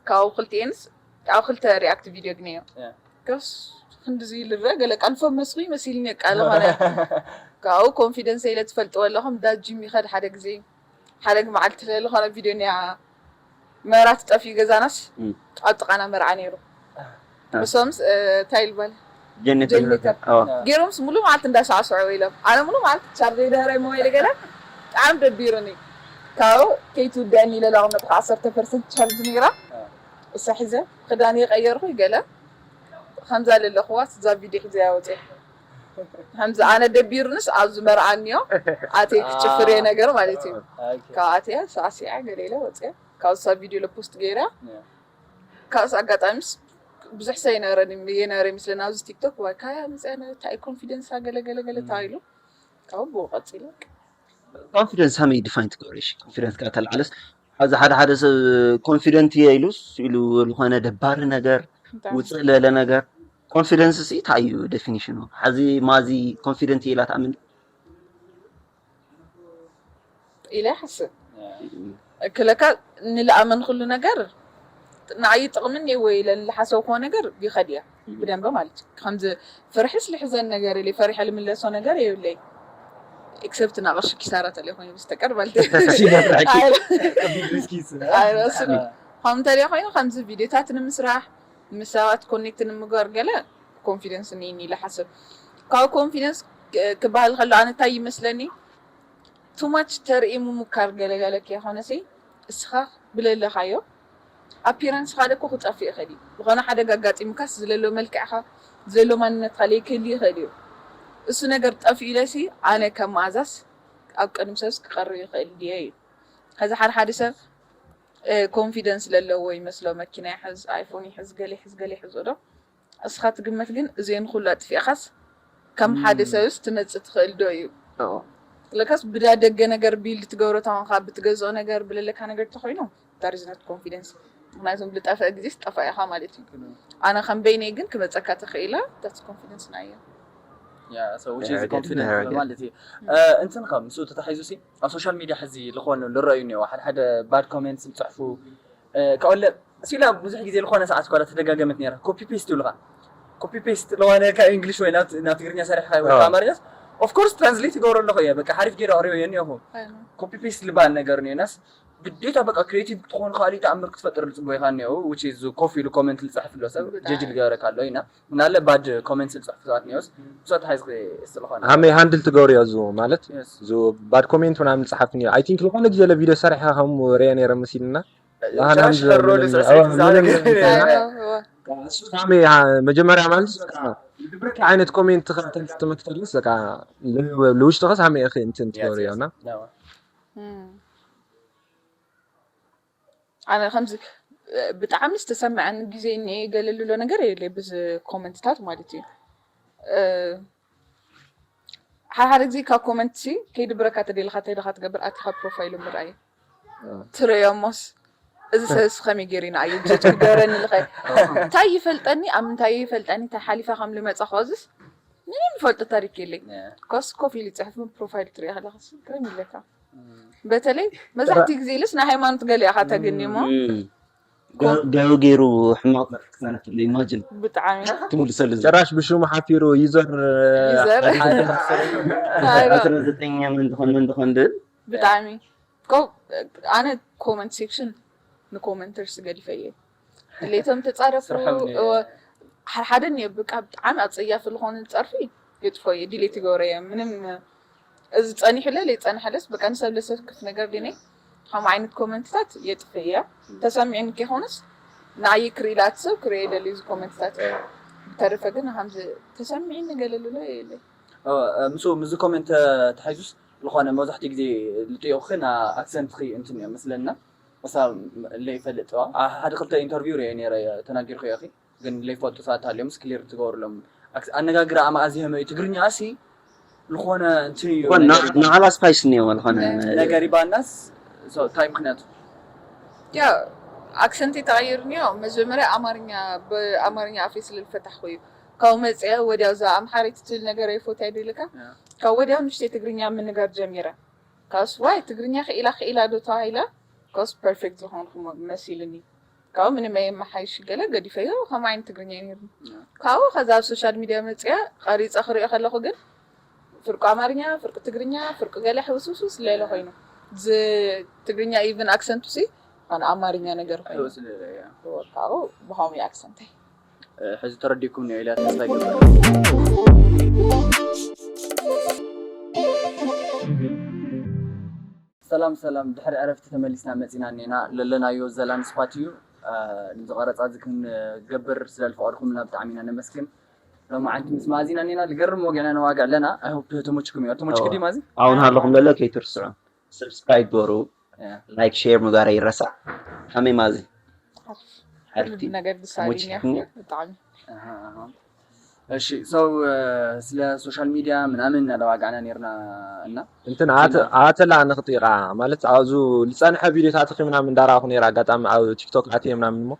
ካብኡ ክልቲኤንስ ኣብ ክልተ ሪያክት ቪድዮ ግነዮ ከስ ክንድዚ ይልረ ገለ ቃልፎም መስኩ ይመሲልኒ ቃለ ኾነ ካብኡ ኮንፊደንስ ኢለ ትፈልጥዎ ኣለኹም ዳጅም ይኸድ ሓደ ግዜ ሓደ መዓልቲ ለለኾነ ቪድዮ ኒያ መራት ጠፊኡ ገዛናስ ኣብ ጥቃና መርዓ ነይሩ። እሶምስ እንታይ ይልበል ጀነተር ገይሮምስ ሙሉ መዓልቲ እንዳሳዕስዑ ኢሎም ኣነ ሙሉ መዓልቲ ቻርጀ ይደህረ ሞባይል ገለ ብጣዕሚ ደቢሩኒ። ካብኡ ከይትውደአኒ ኢለ ላቕመጥካ ዓሰርተ ፐርሰንት ቻርጅ ነይራ እሳ ሒዘ ክዳን የቀየርኩ ገለ ከምዛ ለለኽዋ እዛ ቪድዮ ሒዘ ያወፅእ ከምዚ ኣነ ደቢሩንስ ኣብዚ መርዓ እኒኦ ኣትየ ክጭፍር እየ ነገር ማለት እዩ። ካብ ኣትያ ሳዕሲዓ ገለ ኢለ ወፅያ ካብ እሳ ቪድዮ ለፖስት ገይራ ካብስ ኣጋጣሚስ ብዙሕ ሰብ የነበረ ይመስለና ኣብዚ ቲክቶክ ዋይ ካያ መፅያ እንታይ ኮንፊደንስ ገለ ገለ ገለ ተባሂሉ ካብኡ ብኡ ቀፂለ ኮንፊደንስ ሃመይ ዲፋይን ትገብረሽ ኮንፊደንስ ካብ ተለዓለስ ኣብዚ ሓደ ሓደ ሰብ ኮንፊደንት እየ ኢሉስ ኢሉ ዝኾነ ደባሪ ነገር ውፅእ ለለ ነገር ኮንፊደንስ ሲ እንታይ እዩ ዴፊኒሽኑ? ሓዚ ማዚ ኮንፊደንት እየ ኢላ ትኣምን? ኢለ ይሓስብ ክለካ ንልኣመን ኩሉ ነገር ንዓይ ጥቕምን ወይ ለልሓሰብኮ ነገር ይኸድ እያ ብደንበ ማለት እዩ። ከምዚ ፍርሕስ ልሕዘን ነገር ኢለ ፈሪሐ ልምለሶ ነገር የብለይ። ኤክሰፕት ናቕርሺ ኪሳራ ተለይ ኮይኑ በስተቀር ማለት ኣይረስኒ። ከም ተለይ ኮይኑ ከምዚ ቪዲዮታት ንምስራሕ ምስ ሰባት ኮኔክት ንምግባር ገለ ኮንፊደንስ እኒኒ ኢለ ሓስብ። ካብ ኮንፊደንስ ክበሃል ከሎ ኣነ እንታይ ይመስለኒ ቱማች ተርኢ ምሙካር ገለገለ ከይኮነሲ እስኻ ብለለኻዮ ኣፒራንስኻ ደኮ ክጠፍእ ይኽእል እዩ። ዝኾነ ሓደጋ ኣጋጢሙካስ ዝለሎ መልክዕኻ ዝለሎ ማንነትካ ለይክህል ይኽእል እዩ። እሱ ነገር ጠፍኡ ኢለሲ ኣነ ከም መኣዛስ ኣብ ቅድሚ ሰብስ ክቐርብ ይኽእል ድየ እዩ። ከዚ ሓደ ሓደ ሰብ ኮንፊደንስ ለለዎ ይመስሎ መኪና ይሕዝ ኣይፎን ይሕዝ ገለ ይሕዝ ገለ ይሕዝ ዶ እስኻ ትግመት ግን እዚአን ኩሉ ኣጥፊእኻስ ከም ሓደ ሰብስ ትመፅእ ትኽእል ዶ እዩ ለካስ ብዳ ደገ ነገር ቢልድ ትገብሮ ታኾንካ ብትገዝኦ ነገር ብለለካ ነገር ተኮይኑ ታሪዝነት ኮንፊደንስ ምክንያቱም ብጠፍአ ግዜስ ጠፋ ኢኻ ማለት እዩ ኣነ ከም በይነይ ግን ክመፀካ ተኽኢላ ታት ኮንፊደንስ ናዮ ኮንፊደንስ ማለት እዩ እንትን ካብ ምስኡ ተታሒዙ ሲ ኣብ ሶሻል ሚዲያ ሕዚ ዝኾኑ ዝረኣዩ እኒኦ ሓደ ሓደ ባድ ኮሜንትስ ዝፅሕፉ ካብለ ሲላ ብዙሕ ግዜ ዝኾነ ሰዓት ኳ ተደጋገመት ነራ ኮፒ ፔስት ይብልኻ ኮፒ ፔስት ለዋለ ካብ እንግሊሽ ወይ ናብ ትግርኛ ሰሪሕኻ ወይ ኣማርኛስ ኦፍኮርስ ትራንስሌት ይገብሮ ኣለኹ እየ በቃ ሓሪፍ ገይረ ኣቕሪበዮ እኒኦኹ ኮፒ ፔስት ዝበሃል ነገር እኒኦናስ ግዴታ በቃ ክሬቲቭ ክትኾን ካልእ ተኣምር ክትፈጥር ዝፅበ ኢኻ እኒኦ which is ኮፍ ኢሉ ኮመንት ዝፅሕፍ ኣሎ ሰብ ጀጅ ዝገበረካ ኣሎ ኢና ምናለ ባድ ኮመንት ዝፅሕፉ ሰባት እኒኦስ ብሶት ሓይዝ ስለኾነ ሃመይ ሃንድል ትገብርዮ እዚ ማለት እዚ ባድ ኮሜንት ምናምን ዝፅሓፍ እኒኦ ኣይ ቲንክ ዝኾነ ግዜ ለቪዲዮ ሰሪሕካ ከም ሪአ ነይረ መሲልና ጭራሽ ፈሮ ልፅዕስዒት ዝዛረግ መጀመርያ ማለት ድብርካ ዓይነት ኮሜንት ተመክተልስ በቃ ልውሽጥኸስ ሃመይ ኢኺ እንትን ትገብርዮ እና ኣነ ከምዚ ብጣዕሚ ዝተሰምዐኒ ግዜ እኒአ ገለ ልሎ ነገር የለ ብዚ ኮመንትታት ማለት እዩ ሓደ ሓደ ግዜ ካብ ኮመንት ሲ ከይድብረካ ተደለካ እንታይ ደካ ትገብር ኣቲካ ፕሮፋይሉ ምርኣይ ትርእዮ እሞስ እዚ ሰብስ ከመይ ገይሩ ኢና ኣየ ጀጅ ክገረኒ ልኸ እንታይ ይፈልጠኒ ኣብ ምንታይ ይፈልጠኒ እንታይ ሓሊፋ ከም ልመፃ ከዝስ ምንም ይፈልጦ ታሪክ የለይ ኮስ ኮፍ ኢሉ ይፅሕፍ ፕሮፋይል ትሪኦ ከለካ ግርም ይለካ በተለይ መብዛሕትኡ ግዜ ኢልስ ናይ ሃይማኖት ገለ ኢኻ ተግኒ እሞ ደው ገይሩ ሕማቕ ክሰርሕ ኢማጅን ብጣዕሚ ትምልሰሉ ጭራሽ ብሽሙ ሓፊሩ ዩዘር ዩዘር ዘጠኛ መን ዝኾን መን ዝኾን ድብል ብጣዕሚ ኣነ ኮመንት ሴክሽን ንኮመንተርስ ገዲፈ እየ ድሌቶም ተፃረፉ ሓደሓደ እኒኦ ብቃ ብጣዕሚ ኣፀያፊ ዝኾነ ፀርፊ የጥፎ እየ ዲሌት ይገብሮ እየ ምንም እዚ ጸኒሑለ ለይጸንሐለስ በቃ ንሰብ ለሰክፍ ነገር ድኔ ከም ዓይነት ኮመንትታት የጥፍ እያ ተሰሚዑን ከይኮነስ ንኣየ ክርኢ ላቲ ሰብ ክርኢ ደልዩ እዚ ኮመንትታት ብተረፈ ግን ከምዚ ተሰሚዑኒ ገለሉለ የለ ምስ ምስ ኮሜንት ተሓይዙስ ዝኾነ መብዛሕትኡ ግዜ ልጥዮኺ ና ኣክሰንትኺ እንትን እዮም መስለና እሳ ለይፈልጥ ሓደ ክልተ ኢንተርቪው ርአ ነረ ተናጊርክዮ ኺ ግን ለይፈልጡ ሰባት ሃልዮምስ ክሊር ትገብርሎም ኣነጋግራ ኣማእዚሆም እዩ ትግርኛ ኣሲ ዝኾነ እንትን እዩ ንዓላ ስፓይስ እኒኦ ዝኾነ ነገር ይባልናስ እንታይ ምክንያቱ ያ ኣክሰንት ተቀይር እኒኦ መጀመሪያ ኣማርኛ ብኣማርኛ ኣፌ ስለልፈታሕኩ እዩ ካብ መፅአ ወዲያው እዛ ኣምሓረይቲ ትብል ነገር ኣይፎት ኣይደልካ ካብ ወዲያው ንሽተይ ትግርኛ ምንጋር ጀሚረ ካስ ዋይ ትግርኛ ክኢላ ክኢላ ዶ ተባሂላ ካስ ፐርፌክት ዝኾንኩ መሲልኒ ካብኡ ምንም ኣየመሓይሽ ገለ ገዲፈዮ ከም ዓይነት ትግርኛ እዩ ነይሩ ካብኡ ከዛ ኣብ ሶሻል ሚድያ መፅያ ቀሪፀ ክሪኦ ከለኹ ግን ፍርቁ ኣማርኛ ፍርቁ ትግርኛ ፍርቁ ገለ ሕውስውስውስ ለለ ኮይኑ እዚ ትግርኛ ኢቭን ኣክሰንቱ ሲ ኾነ ኣማርኛ ነገር ኮይኑ ካብኡ ብኸምኡ ኣክሰንተይ ሕዚ ተረዲኩም ኒዮ ኢላ ተስፋ ይገብር ሰላም ሰላም ድሕሪ ዕረፍቲ ተመሊስና መፂና እኒና ለለናዮ ዘላን ስፓት እዩ ንዚ ቀረፃ እዚ ክንገብር ስለዝፈቀድኩምና ብጣዕሚ ኢና ነመስግን ሎማዓንቲ ምስ ማእዚና እኒና ዝገርም ወገና ነዋግዕ ኣለና ኣይሆፕ ተመችኩም እዩ ተመችኩ ድዩ ማዚ ኣሁን ሃለኹም ለለ ከይትርስዑ ሰብስክራይብ ገሩ ላይክ ሼር ምግባር ኣይረሳዕ ከመይ ማዚ ሓሪፍቲ ነገር ዝሳሪኛ ብጣዕሚ እሺ ሰው ስለ ሶሻል ሚድያ ምናምን እናተዋጋዕና ነርና እና እንትን ኣተ- ኣተላ ንክጢቃ ማለት ኣብዙ ዝፀንሐ ቪዲዮታት ምናምን እንዳረኣኹ ነይረ። ኣጋጣሚ ኣብ ቲክቶክ ኣትየ ምናምን እሞ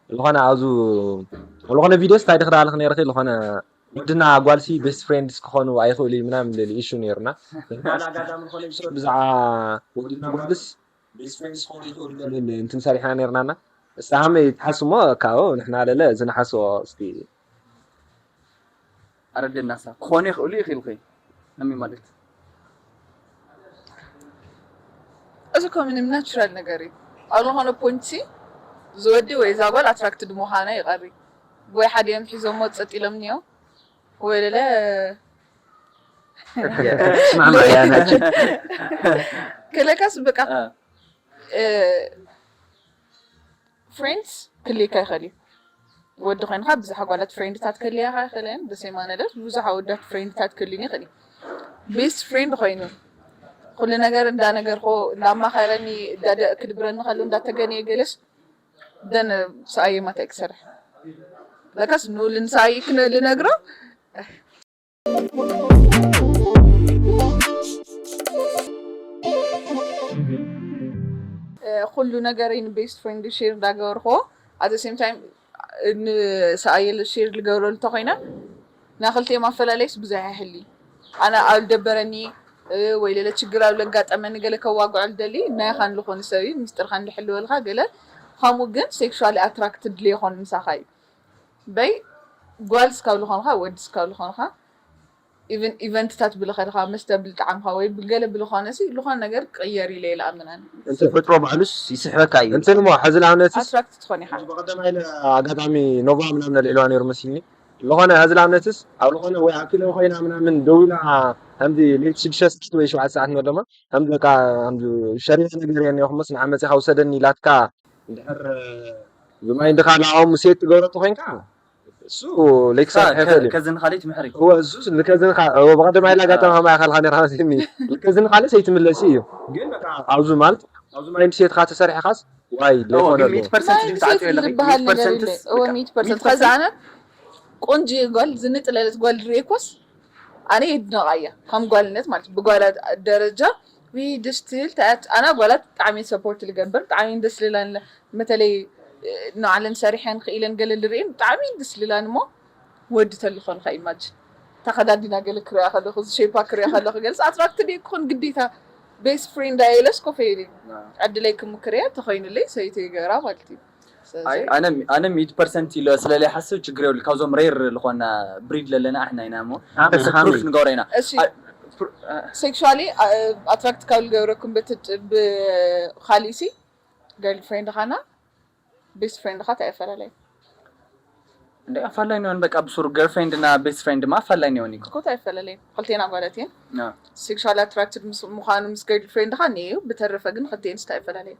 ዝኾነ ኣብዙ ዝኾነ ቪዲዮስ እንታይ ድክዳልክ ነይርክ ዝኾነ ወድና ጓልሲ ቤስት ፍሬንድስ ክኾኑ ኣይኽእሉ እዩ ምናምን ልል ኢሹ ነይሩና። ብዛዕባ ወድና ጓልስ ቤስት ፍሬንድስ ክኾኑ ይኽእሉ ልል እንትን ሰሪሕና ነይርናና። እስቲ ሃመይ ትሓስሞ ካብኡ ንሕና ለለ ዝንሓስቦ እስቲ ኣረደናሳ ክኾኑ ይኽእሉ ይኽእልኩ ኣሚ ማለት እዚ እኮ ምንም ናቹራል ነገር እዩ። ኣብ ዝኾነ ፖይንት ሲ ዝወዲ ወይ እዛ ጓል ኣትራክትድ ምዃና ይቐሪ ወይ ሓዲኦም ሒዞሞ ጸጥ ኢሎም እኒኦ ወይ ለለ ስማዕማዕ እያ ናቸው። ክለካስ በቃ ፍሬንድስ ክልካ ይኽእል እዩ። ወዲ ኮይንካ ብዙሕ ጓላት ፍሬንድታት ክልያካ ይኽእለን ብሰይ ማነደት ብዙሕ ኣወዳት ፍሬንድታት ክልኒ ይኽእል እዩ። ቤስት ፍሬንድ ኮይኑ ኩሉ ነገር እንዳነገርኮ እንዳማኸረኒ እንዳደ- ክድብረኒ ከሎ እንዳተገነየ ገለስ ደን ሰኣየ ማታይ ክሰርሕ ለካስ ንውልን ሰኣየ ክነ ልነግሮ ኩሉ ነገረይ ንቤስት ፍሬንድ ሼር እንዳገበርኮ ኣት ሴም ታይም ንሰኣየለ ሼር ልገብረሉ እንተኮይነ ናይ ክልቲኦም ኣፈላለይስ ብዙሕ ይሕሊ ኣነ ኣብ ልደበረኒ ወይ ለለ ችግር ኣብ ለጋጠመኒ ገለ ከዋግዖ ልደሊ ናይ ካን ልኾኑ ሰብ እዩ ሚስጥርካ እንድሕልወልካ ገለ ከምኡ ግን ሴክሹዋሊ ኣትራክትድ ለይኮን ምሳኻ እዩ በይ ጓል ስካብ ልኾንካ ወዲ ስካብ ልኾንካ ኢቨን ኢቨንትታት ብልኸድኻ መስተ ብልጣዕምኻ ወይ ብገለ ብልኾነ ሲ ልኾነ ነገር ክቕየር ኢለ ይልኣምናን ተፈጥሮ ባዕሉስ ይስሕበካ እዩ። እንትን እሞ ሕዚ ንኣብነትስ ኣትራክት ትኾን ኢኻ ብቐደማይ ኢለ ኣጋጣሚ ኖቫ ምናምን ኣልዒልዋ ነይሩ መሲልኒ ዝኾነ ሕዚ ንኣብነትስ ኣብ ዝኾነ ወይ ኣብ ፊልም ኮይና ምናምን ደው ኢላ ከምዚ ሌት ሽዱሽተ ሰዓት ወይ ሸውዓተ ሰዓት ንበል ደማ ከምዚ በቃ ከምዚ ሸሪፈ ነገር እየ እኒኦኹሞስ ንዓ መፂኻ ውሰደኒ ኢላትካ እንድሕር ብማይ እንድኻ ንዕኦም ሴት ትገብሮ እንተኮይንካ እሱ ሌክሳት ሕፈል እዩ ከዝን ካልእ ትምሕሪ እወ እሱ ልከዝን ብቐደማይ ኢላ ኣጋጣሚ ከማይ ኣካልካ ነርካ መሲልኒ ልከዝን ካልእ ሰይትምለሲ እዩ ግን በቃ ኣብዚ ማለት ኣብዚ ማይንድ ሴትካ ተሰሪሕካስ ዋይ ለይኮነ ኣለዎ ሚእቲ ፐርሰንት ማይንድ ድዩ ተዓፅዮ ሴት ኣለኺ ዝበሃል ነገር ሚእቲ ፐርሰንት የለ እወ ሚእቲ ፐርሰንት ከዚ ኣነ ቆንጆ ጓል ዝንጥለለት ጓል ድሬኮስ ኣነ የድነቃ እያ ከም ጓልነት ማለት ብጓላት ደረጃ ዊ ደስ ትብል ተኣት ኣና ጓላት ብጣዕሚ ሰፖርት ልገብር ብጣዕሚ ደስ ልላን መተለይ ንዓለን ሰሪሐን ክኢለን ገለ ልርእን ብጣዕሚ ደስ ልላን እሞ ወዲ ተልኾንካ ኢማጅን ተኸዳዲና ገለ ክሪያ ከለኹ እዚ ሼፓ ክሪያ ከለኹ ገለስ ኣትራክትድ እየ ክኾን ግዴታ ቤስት ፍሬንድ ኣየለስ ኮፈ ኢለ ዕድለይ ክምክርያ ተኾይኑለይ ሰይቲ ገራ ማለት እዩ ስለዚ ኣይ ኣነ ኣነ ሚድ ፐርሰንት ኢለ ስለለይ ሓስብ ችግር የብሉ ካብዞም ሬር ዝኾና ብሪድ ለለና ኣሕና ኢና እሞ ሃመይ፣ እሱ ሃመይ። ፕሩፍ ንገብረ ኢና እሺ። ኣይ፣ ፕሩ- አ- ሴክሹዋሊ ኣትራክት ካብ ልገብረኩም ብትጥ ብካሊሲ ገርል ፍሬንድ ኻና ቤስት ፍሬንድ ኻ እንታይ ይፈላለዩ እንደ ኣፋላይ ኒሆን በቃ ብሱር ገርፍሬንድ እና ቤስት ፍሬንድ ማ ኣፋላይ ኒሆን እዩ እኮ እንታይ ይፈላለዩ ክልቴና ጓላት እየን አ። ሴክሹዋል ኣትራክትድ ምዃኑ ምስ ገርል ፍሬንድ ኻ እኒአዩ ብተረፈ ግን ክልቴንስ እንታይ ይፈላለዩ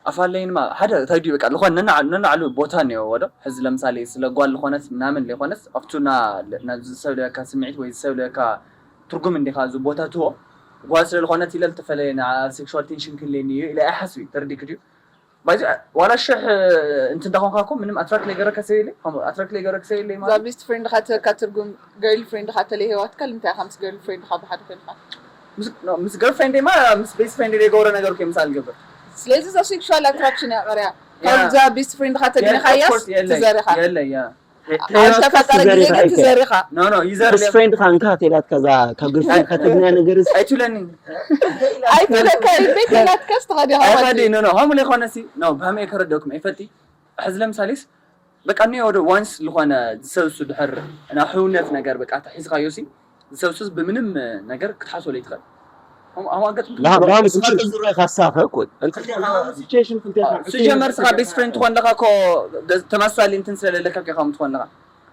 ኣፋለይንማ ሓደ እንታይ ድዩ በቃ ዝኾነ ነናዕ- ነናዕሉ ቦታ እኒኦ ወዶ ሕዚ ለምሳሌ ስለ ጓል ዝኾነስ ምናምን ለይኮነስ ኣብቱና ዝሰብ ለካ ስምዒት ወይ ዝሰብ ለካ ትርጉም እንዲኻ እዚ ቦታ ትዎ ጓል ስለ ዝኾነት ኢለ ዝተፈለየ ና ሴክሹዋል ቴንሽን ክህልየኒ እዩ ኢለ ኣይሓስብ እዩ ተረዲክ ድዩ ባዚ ዋላ ሽሕ እንት እንዳኾንካ እኮ ምንም ኣትራክት ለይገረካ ሰብ የለ ኣትራክት ለይገረካ ሰብ የለ እዛ ቤስት ፍሬንድ ኻ ትህበካ ትርጉም ገርል ፍሬንድ ኻ ተለይ ህይወትካ ልምንታይ ኢኻ ምስ ገርል ፍሬንድ ኻ ብሓደ ኮይንካ ምስ ገርፍሬንድ ማ ምስ ቤስት ፍሬንድ ዘይገብሮ ነገር እኮ ምሳል ገብር ስለዚ እዛ ሴክሹዋል ኣትራክሽን እያ ቀርያ ካብዛ ቤስት ፍሬንድ ኻ ተግኒኻያስ ትዘሪኻ የለ ያ ኣብ ተፈጠረ ግዜ ግን ትዘሪኻ ኖ ኖ ይዘር ቤስት ፍሬንድ ካ እንካ ተላትካ እዛ ካብ ግርፍሬንድ ከተግና ነገር እዚ ኣይትብለኒ ኣይትብለካ ቤት ናትካስ ተኸዲኻ ኣይኸዲ ኖ ኖ ሀሙ ለይኮነሲ ኖ ብሀመ ከረደኩም ኣይፈልጢ ሕዚ ለምሳሌስ በቃ እኒኦ ወደ ዋንስ ዝኾነ ዝሰብሱ ድሕር ናብ ሕውነት ነገር በቃ ተሒዝካዮ ሲ ዝሰብሱስ ብምንም ነገር ክትሓስበሉ ይትኽእል ኣዋገጥ ዝረካ ሳፈ እኮ ሲጀመር ስኻ ቤስት ፍሬንድ ትኾን ለካ እኮ ተመሳሳሊ እንትን ስለለለካ ኬኻ ትኾን ለካ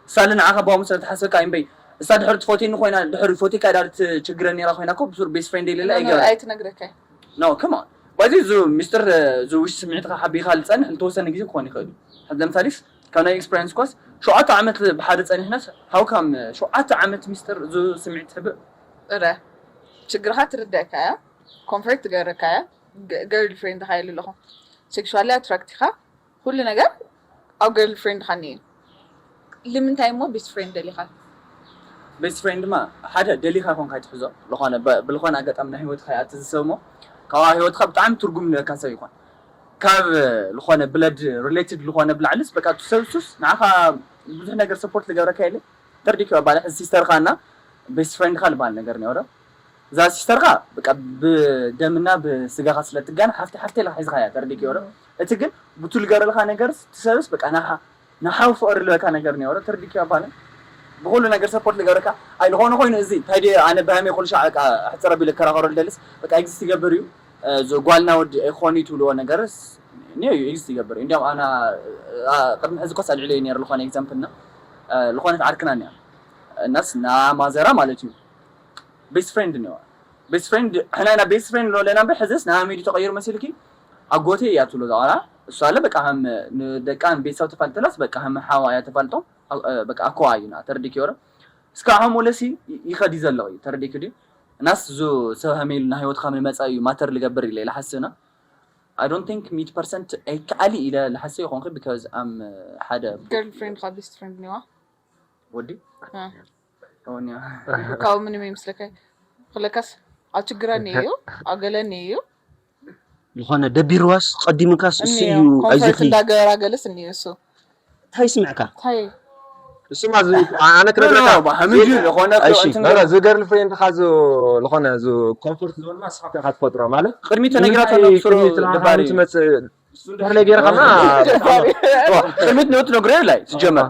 ሳለ ንዓኻ ብሃሙ ስለ ተሓሰብካ እምበይ እሳ ድሕር ትፎቴኒ ኮይና ድሕር ፎቴካ ዳር ትችግረ ነራ ኮይና እኮ ብሱር ቤስት ፍሬንድ የለለ ኣይገበረ ኣይትነግረካ ኖ ከማ ባዚ እዚ ሚስጥር እዚ ውሽ ስምዒትካ ሓቢኻ ዝፀንሕ ንተወሰነ ግዜ ክኾን ይኽእል እዩ ለምሳሌ ካብ ናይ ኤክስፐሪንስ ኮስ ሸውዓተ ዓመት ብሓደ ፀኒሕናስ ሃውካም ሸውዓተ ዓመት ሚስጥር እዚ ስምዒት ትሕብእ እረ ችግርካ ትርዳእካ እያ ኮንፈርት ትገብረካ እያ ገርል ፍሬንድ ካ የለ ኣለኹ ሴክሹዋሊ ኣትራክት ኢኻ ኩሉ ነገር ኣብ ገርል ፍሬንድ ካ እኒኤ ልምንታይ እሞ ቤስት ፍሬንድ ደሊኻ ቤስት ፍሬንድ ድማ ሓደ ደሊኻ ኮንካ ትሕዞ ዝኾነ ብ- ብልኾነ ኣጋጣሚ ናይ ህይወትካ ይኣቲ ዝሰብሞ ካብ ህይወትካ ብጣዕሚ ትርጉም ንበካ ሰብ ይኾን ካብ ዝኾነ ብለድ ሪሌትድ ዝኾነ ብላዕልስ በቃ እቲ ሰብ ሱስ ንዓኻ ብዙሕ ነገር ሰፖርት ዝገብረካ የለ ተርዲኪ ባለ ሕዚ ሲስተርካ እና ቤስት ፍሬንድካ ዝበሃል ነገር ነውረ እዛ ሲስተርካ በቃ ብደምና ብስጋኻ ስለትጋን ሓፍቲ ሓፍቲ ኢልካ ሒዝካ እያ ተርዲኪ ወረ እቲ ግን ብቱ ልገረልካ ነገር ትሰብስ በቃ ናሓ ንሓው ፍቕሪ ልበካ ነገር ነውረ ተርዲኪ ባለ ብኩሉ ነገር ሰፖርት ልገብረካ ኣይ ዝኾነ ኮይኑ እዚ እንታይ ድየ ኣነ ብሃመይ ኩሉ ሻዕ በቃ ሕፅረ ቢለ ከራኸሮ ልደልስ በቃ ኤግዚስት ይገብር እዩ እዚ ጓልና ወዲ ኣይኮኑ ትብልዎ ነገርስ ኒዮ እዩ ኤግዚስት ይገብር እዩ እንዲያውም ኣና ቅድሚ ሕዚ ኮስ ኣልዕሎ እዩ ነይሩ ዝኾነ ኤግዛምፕል ና ዝኾነት ዓርክና እኒያ እናስ ና ማዘራ ማለት እዩ ቤስት ፍሬንድ እኒዋ ቤስት ፍሬንድ ሕና ኢና ቤስት ፍሬንድ ሎ ለና እምበር ሕዝስ ና ሚዲ ተቐይሩ መሲልኪ ኣጎቴ እያ ትብሎ ዛዋላ እሱ ኣለ በቃ ከም ንደቃ ቤተሰብ ተፋልጥላስ በቃ ከም ሓዋ እያ ተፋልጦም በቃ ኣኮዋ እዩና ተረዲክ ይወረ እስካብ ሓሙለሲ ይኸዲ ዘሎ እዩ ተረዲክ ድዩ እናስ ዙ ሰብ ሃሜሉ ና ህይወትካ ምንመፃ እዩ ማተር ልገብር ኢለ ኢለ ሓስብና I don't think ሚት ፐርሰንት ኣይከኣሊ ኢለ ልሓስብ ይኮንኩ because I'm ሓደ girlfriend ካብ best friend ኒዋ ወዲ ካብ ምንም ይመስለካ ክለካስ ኣችግረኒ እዩ ኣገለኒ እዩ ዝኾነ ደቢርዋስ ቀዲምካስ እሱ እዩ ኮንፈርት ኣይዞኺ እንዳገበራ ገለስ እኒዩ እሱ እንታይ ይስምዕካ እንታይ እሱማ እዚ ኣነ ክነግረካ ሐምድ ዝኾነ እሺ። ረ እዚ ገርል ፍሬንድካ ዝ ዝኾነ ዝ ኮንፈርት ዞን ማ ስሓብካ ትፈጥሮ ማለት ቅድሚ ተነግራቶ ነብስሮ ልባሪ ትመፅእ እሱ እንድሕር ለይ ገይርካና ቅድሚት ንወት ነግሮ ላይ ትጀመር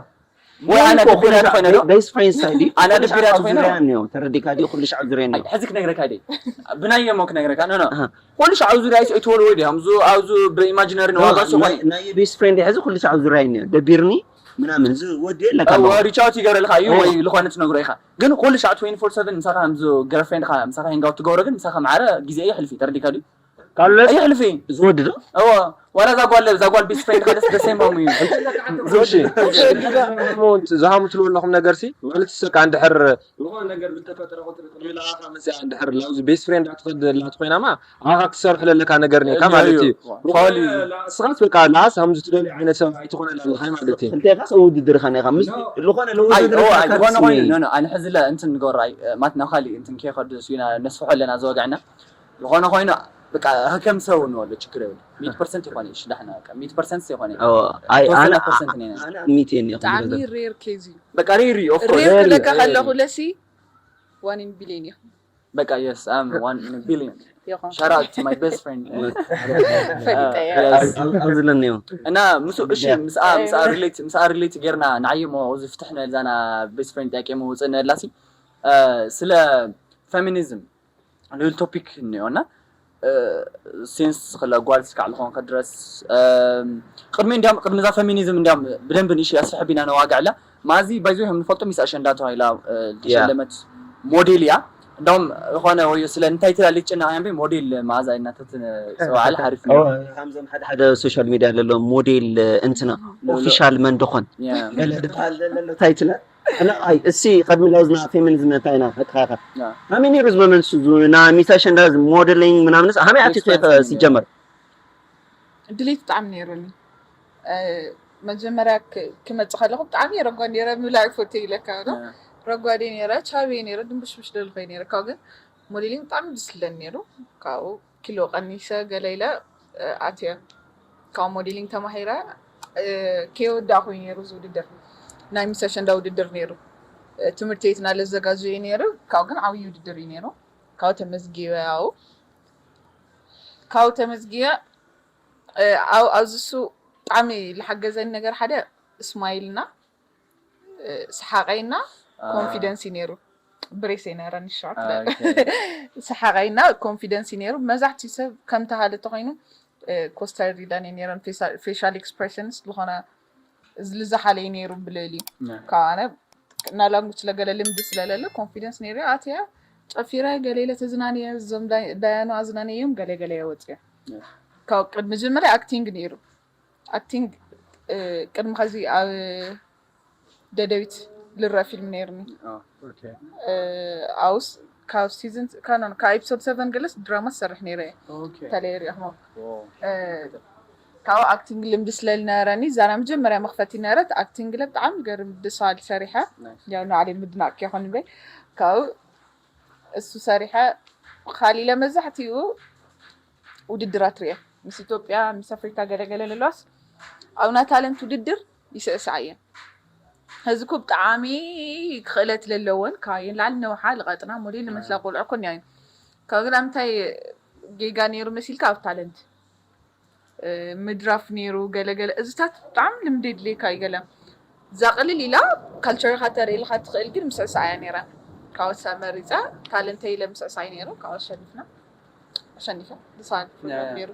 ወይ ኣነ ድብራት ኮይነ ዶ ቤስት ፍሬንድስ ኣይዲ ኣነ ድብራት ኮይነ ተረዲካ ዲ ኩሉ ሻዕ ዙሪያ ሕዚ ክነግረካ ደ ብናይ ሞ ክነግረካ ኖ ኩሉ ሻዕ ዙሪያ ኣይትወልዎ ዲያ ኣብዚ ኣብዚ ብኢማጂነሪ ንዋጋ ሱ ናይ ቤስት ፍሬንድ ሕዚ ኩሉ ሻዕ ዙሪያ እዩ ደቢርኒ ምናምን እዚ ወዲ የለካ ሪቻውት ይገረልካ እዩ ወይ ዝኾነ ትነግሮ ኢኻ ግን ኩሉ ሻዕ ትዌንቲ ፎር ሰቨን ምሳኻ ከምዚ ገርፍሬንድካ ምሳኻ ሂንጋውት ትገብሮ ግን ምሳኻ ማዕረ ግዜ የሕልፊ ተረዲካ ድዩ ካሉለስ የሕልፊ ዝወዲ ዶ እዎ ዋላ እዛ ጓል እዛ ጓል ቤስት ፍሬንድ ካለስ ደሴም ሆም እዩ እሺ ዝሃሙ ትልዎ ኣለኹም ነገር ሲ ማለት ሰካ እንድሕር ዝኾነ ነገር ዝተፈጠረ ቁፅሪ ቅድሚ ለኣኻ መፅያ እንድሕር ላብዚ ቤስት ፍሬንድ ኣትኸድ ላት ኮይናማ ኣኻ ክትሰርሕ ለለካ ነገር ነካ ማለት እዩ ፋሊ ስኻት በቃ ላስ ሃምዚ ትደልዩ ዓይነት ሰብ ኣይትኾነ ለለኻ ማለት እዩ እንተኻስ ውድድር ኻነ ኢኻ ምስ ዝኾነ ዝኾነ ኮይኑ ለውድድር ኖ ኖ ኣነ ሕዚ ለ እንትን ንገብራይ ማትና ካሊእ እንትን ከይኸድ ስዩና ነስፍሖ ኣለና ዝወግዕና ዝኾነ ኮይኑ በቃ ከም ሰብ ንወሎ ችግር የብሉ ሚት ፐርሰንት ይኾነ ይሽ ዳሕና በቃ ሚት ፐርሰንት ይኾነ ኣይ ተወሰነ ኣነ ፐርሰንት ነና ኣነ ሚት እየ እኔ ብጣዕሚ ሬር ኬዝ እዩ በቃ ሬር እዩ ኦፍ ኮርስ ሬር ክለካ ከለኹ ለሲ ዋን ኢን ቢሊዮን እዩ በቃ የስ ኣም ዋን ኢን ቢሊዮን ይኾን shout out to my best friend ፈሊጠ እየ ኣብዚ ለኒዮ እና ምስ እሺ ምስኣ ምስኣ ሪሌት ምስኣ ሪሌት ጌርና ንዓይሞ እዚ ፍትሕ ንበልዛና ቤስት ፍሬንድ ጥያቄ መውፅእ ንበላሲ ስለ ፌሚኒዝም ልብል ቶፒክ እኒኦ እና ሴንስ ክለ ጓል ስካዕ ዝኾን ከድረስ ቅድሚ እንዲያም ቅድሚ እዛ ፌሚኒዝም እንዲያም ብደንብ ንእሽ ኣስፍሕቢና ነዋግዕላ ማዚ ባይዞ ከም ንፈልጦ ሚስ ኣሸንዳ ተባሂላ ተሸለመት ሞዴል እያ እንዳውም ዝኾነ ወይ ስለ እንታይ ትላለች ጭና ያንቤ ሞዴል መዓዛ ኢናተት ጽዋዓል ሓሪፍ ነው ከምዞም ሓደ ሓደ ሶሻል ሚዲያ ለሎ ሞዴል እንትና ኦፊሻል መን ደኾን Yeah. ገለ ድበሃል ለሎ ታይትለ ኣይ እሲ ቅድሚ ለውዝና ፌሚኒዝም እንታይ ኢና ፈትኻኻ Yeah. ሃመይ ነይሩ ዝበመንሱ ና ሚስ ኣሸንዳ ሞዴሊንግ ምናምንስ ሃመይ ኣቲ Experience ሲጀመር ድሌት ብጣዕሚ ነይሩኒ እ፣ መጀመርያ ክ- ክመፅእ ከለኹ ብጣዕሚ ረጓድ ነይረ ምብላዕ ይፈቱ ኢለካ ዶ ረጓድ ነይረ ቻብ ነይረ ድንብሽብሽ ደልኮ ነይረ ካብ ግን ሞዴሊንግ ብጣዕሚ ደስ ዝብለኒ ነይሩ ካብኡ ኪሎ ቀኒሰ ገለ ኢለ እ፣ ኣትየ ካብ ሞዴሊንግ ተማሂረ እ፣ ከይወዳእኩ እዩ ነይሩ እዚ ውድድር ናይ ሚስ ኣሸንዳ ውድድር ነይሩ እ፣ ትምህርቲ ቤትና ለዘጋጀ እዩ ነይሩ ካብ ግን ዓብዪ ውድድር እዩ ነይሩ ካብ ተመዝጊበ ያው ካብ ተመዝጊበ እ፣ ኣብ- ኣብዚ እሱ ብጣዕሚ ዝሓገዘኒ ነገር ሓደ ስማይልና እ፣ ሰሓቀይና ኮንፊደንስ እዩ ነይሩ ብሬስ ነረኒ ሸዋት Okay. ሰሓቀይና ኮንፊደንስ እዩ ነይሩ መብዛሕትኡ ሰብ ከምቲ ሃለ ተኮይኑ ኮስተር ኢለን ነይረን ፌሻል ኤክስፕሬሽንስ ዝኾነ ዝልዝሓለይ ነይሩ ብልዕሊ Yeah. ካብ ኣነ እና ላንጉጅ ስለገለ ልምዲ ስለለለ ኮንፊደንስ ነይሩ ኣትያ ጨፊረ ገሌለ ተዝናንየ እዞም ዳይ- ዳያኑ ኣዝናንዮም ገለ ገለ ወፅየ Yeah. ካብ ቅድሚ መጀመርያ ኣክቲንግ ነይሩ ኣክቲንግ እ፣ ቅድሚ ከዚ ኣብ ደደቢት ልረአ ፊልም ነይርኒ Oh. እ፣ ኣውስ ካብ ሲዝን ካብ ኤፒሶድ ሰቨን ገለስ ድራማ ዝሰርሕ ነይረ እየ Okay. ተለየ ሪኢኹሞ Wow. እ፣ ካብኡ ኣክቲንግ ልምዲ ስለ ዝነበረኒ እዛ ናይ መጀመርያ መኽፈቲ ነበረት። ኣክቲንግ ለ ብጣዕሚ ገርም ደስ በሃሊ ሰሪሐ። ያው ንባዕለይ ንምድናቕ ክኾን በይ ካብኡ እሱ ሰሪሐ ካሊለ መብዛሕትኡ ውድድራት ሪኤ ምስ ኢትዮጵያ ምስ ኣፍሪካ ገለገለ ለለዋስ ኣብና ታለንት ውድድር ይስዕስዓ እየን። ሕዚ እኮ ብጣዕሚ ክኽእለት ለለወን ካብ የን ላዕሊ ነውሓ ልቐጥና ሞዴል ልመስላ ቆልዑ እኮ እኒኣየን። ካብ ግዳ ምንታይ ጌጋ ነይሩ መሲልካ ኣብ ታለንት ምድራፍ ነይሩ ገለገለ እዚታት ብጣዕሚ ልምዲ የድልየካ እዩ ገለ እዛ ቅልል ኢላ ካልቸርካ ተርእልካ ትኽእል ግን ምስዕሳዕ እያ ነይራ። ካብ ወሳ መሪፃ ታለንተይ ኢለ ምስዕሳዕ እዩ ነይሩ ካብ ኣሸኒፍና ኣሸኒፈ ብሳል ነይሩ።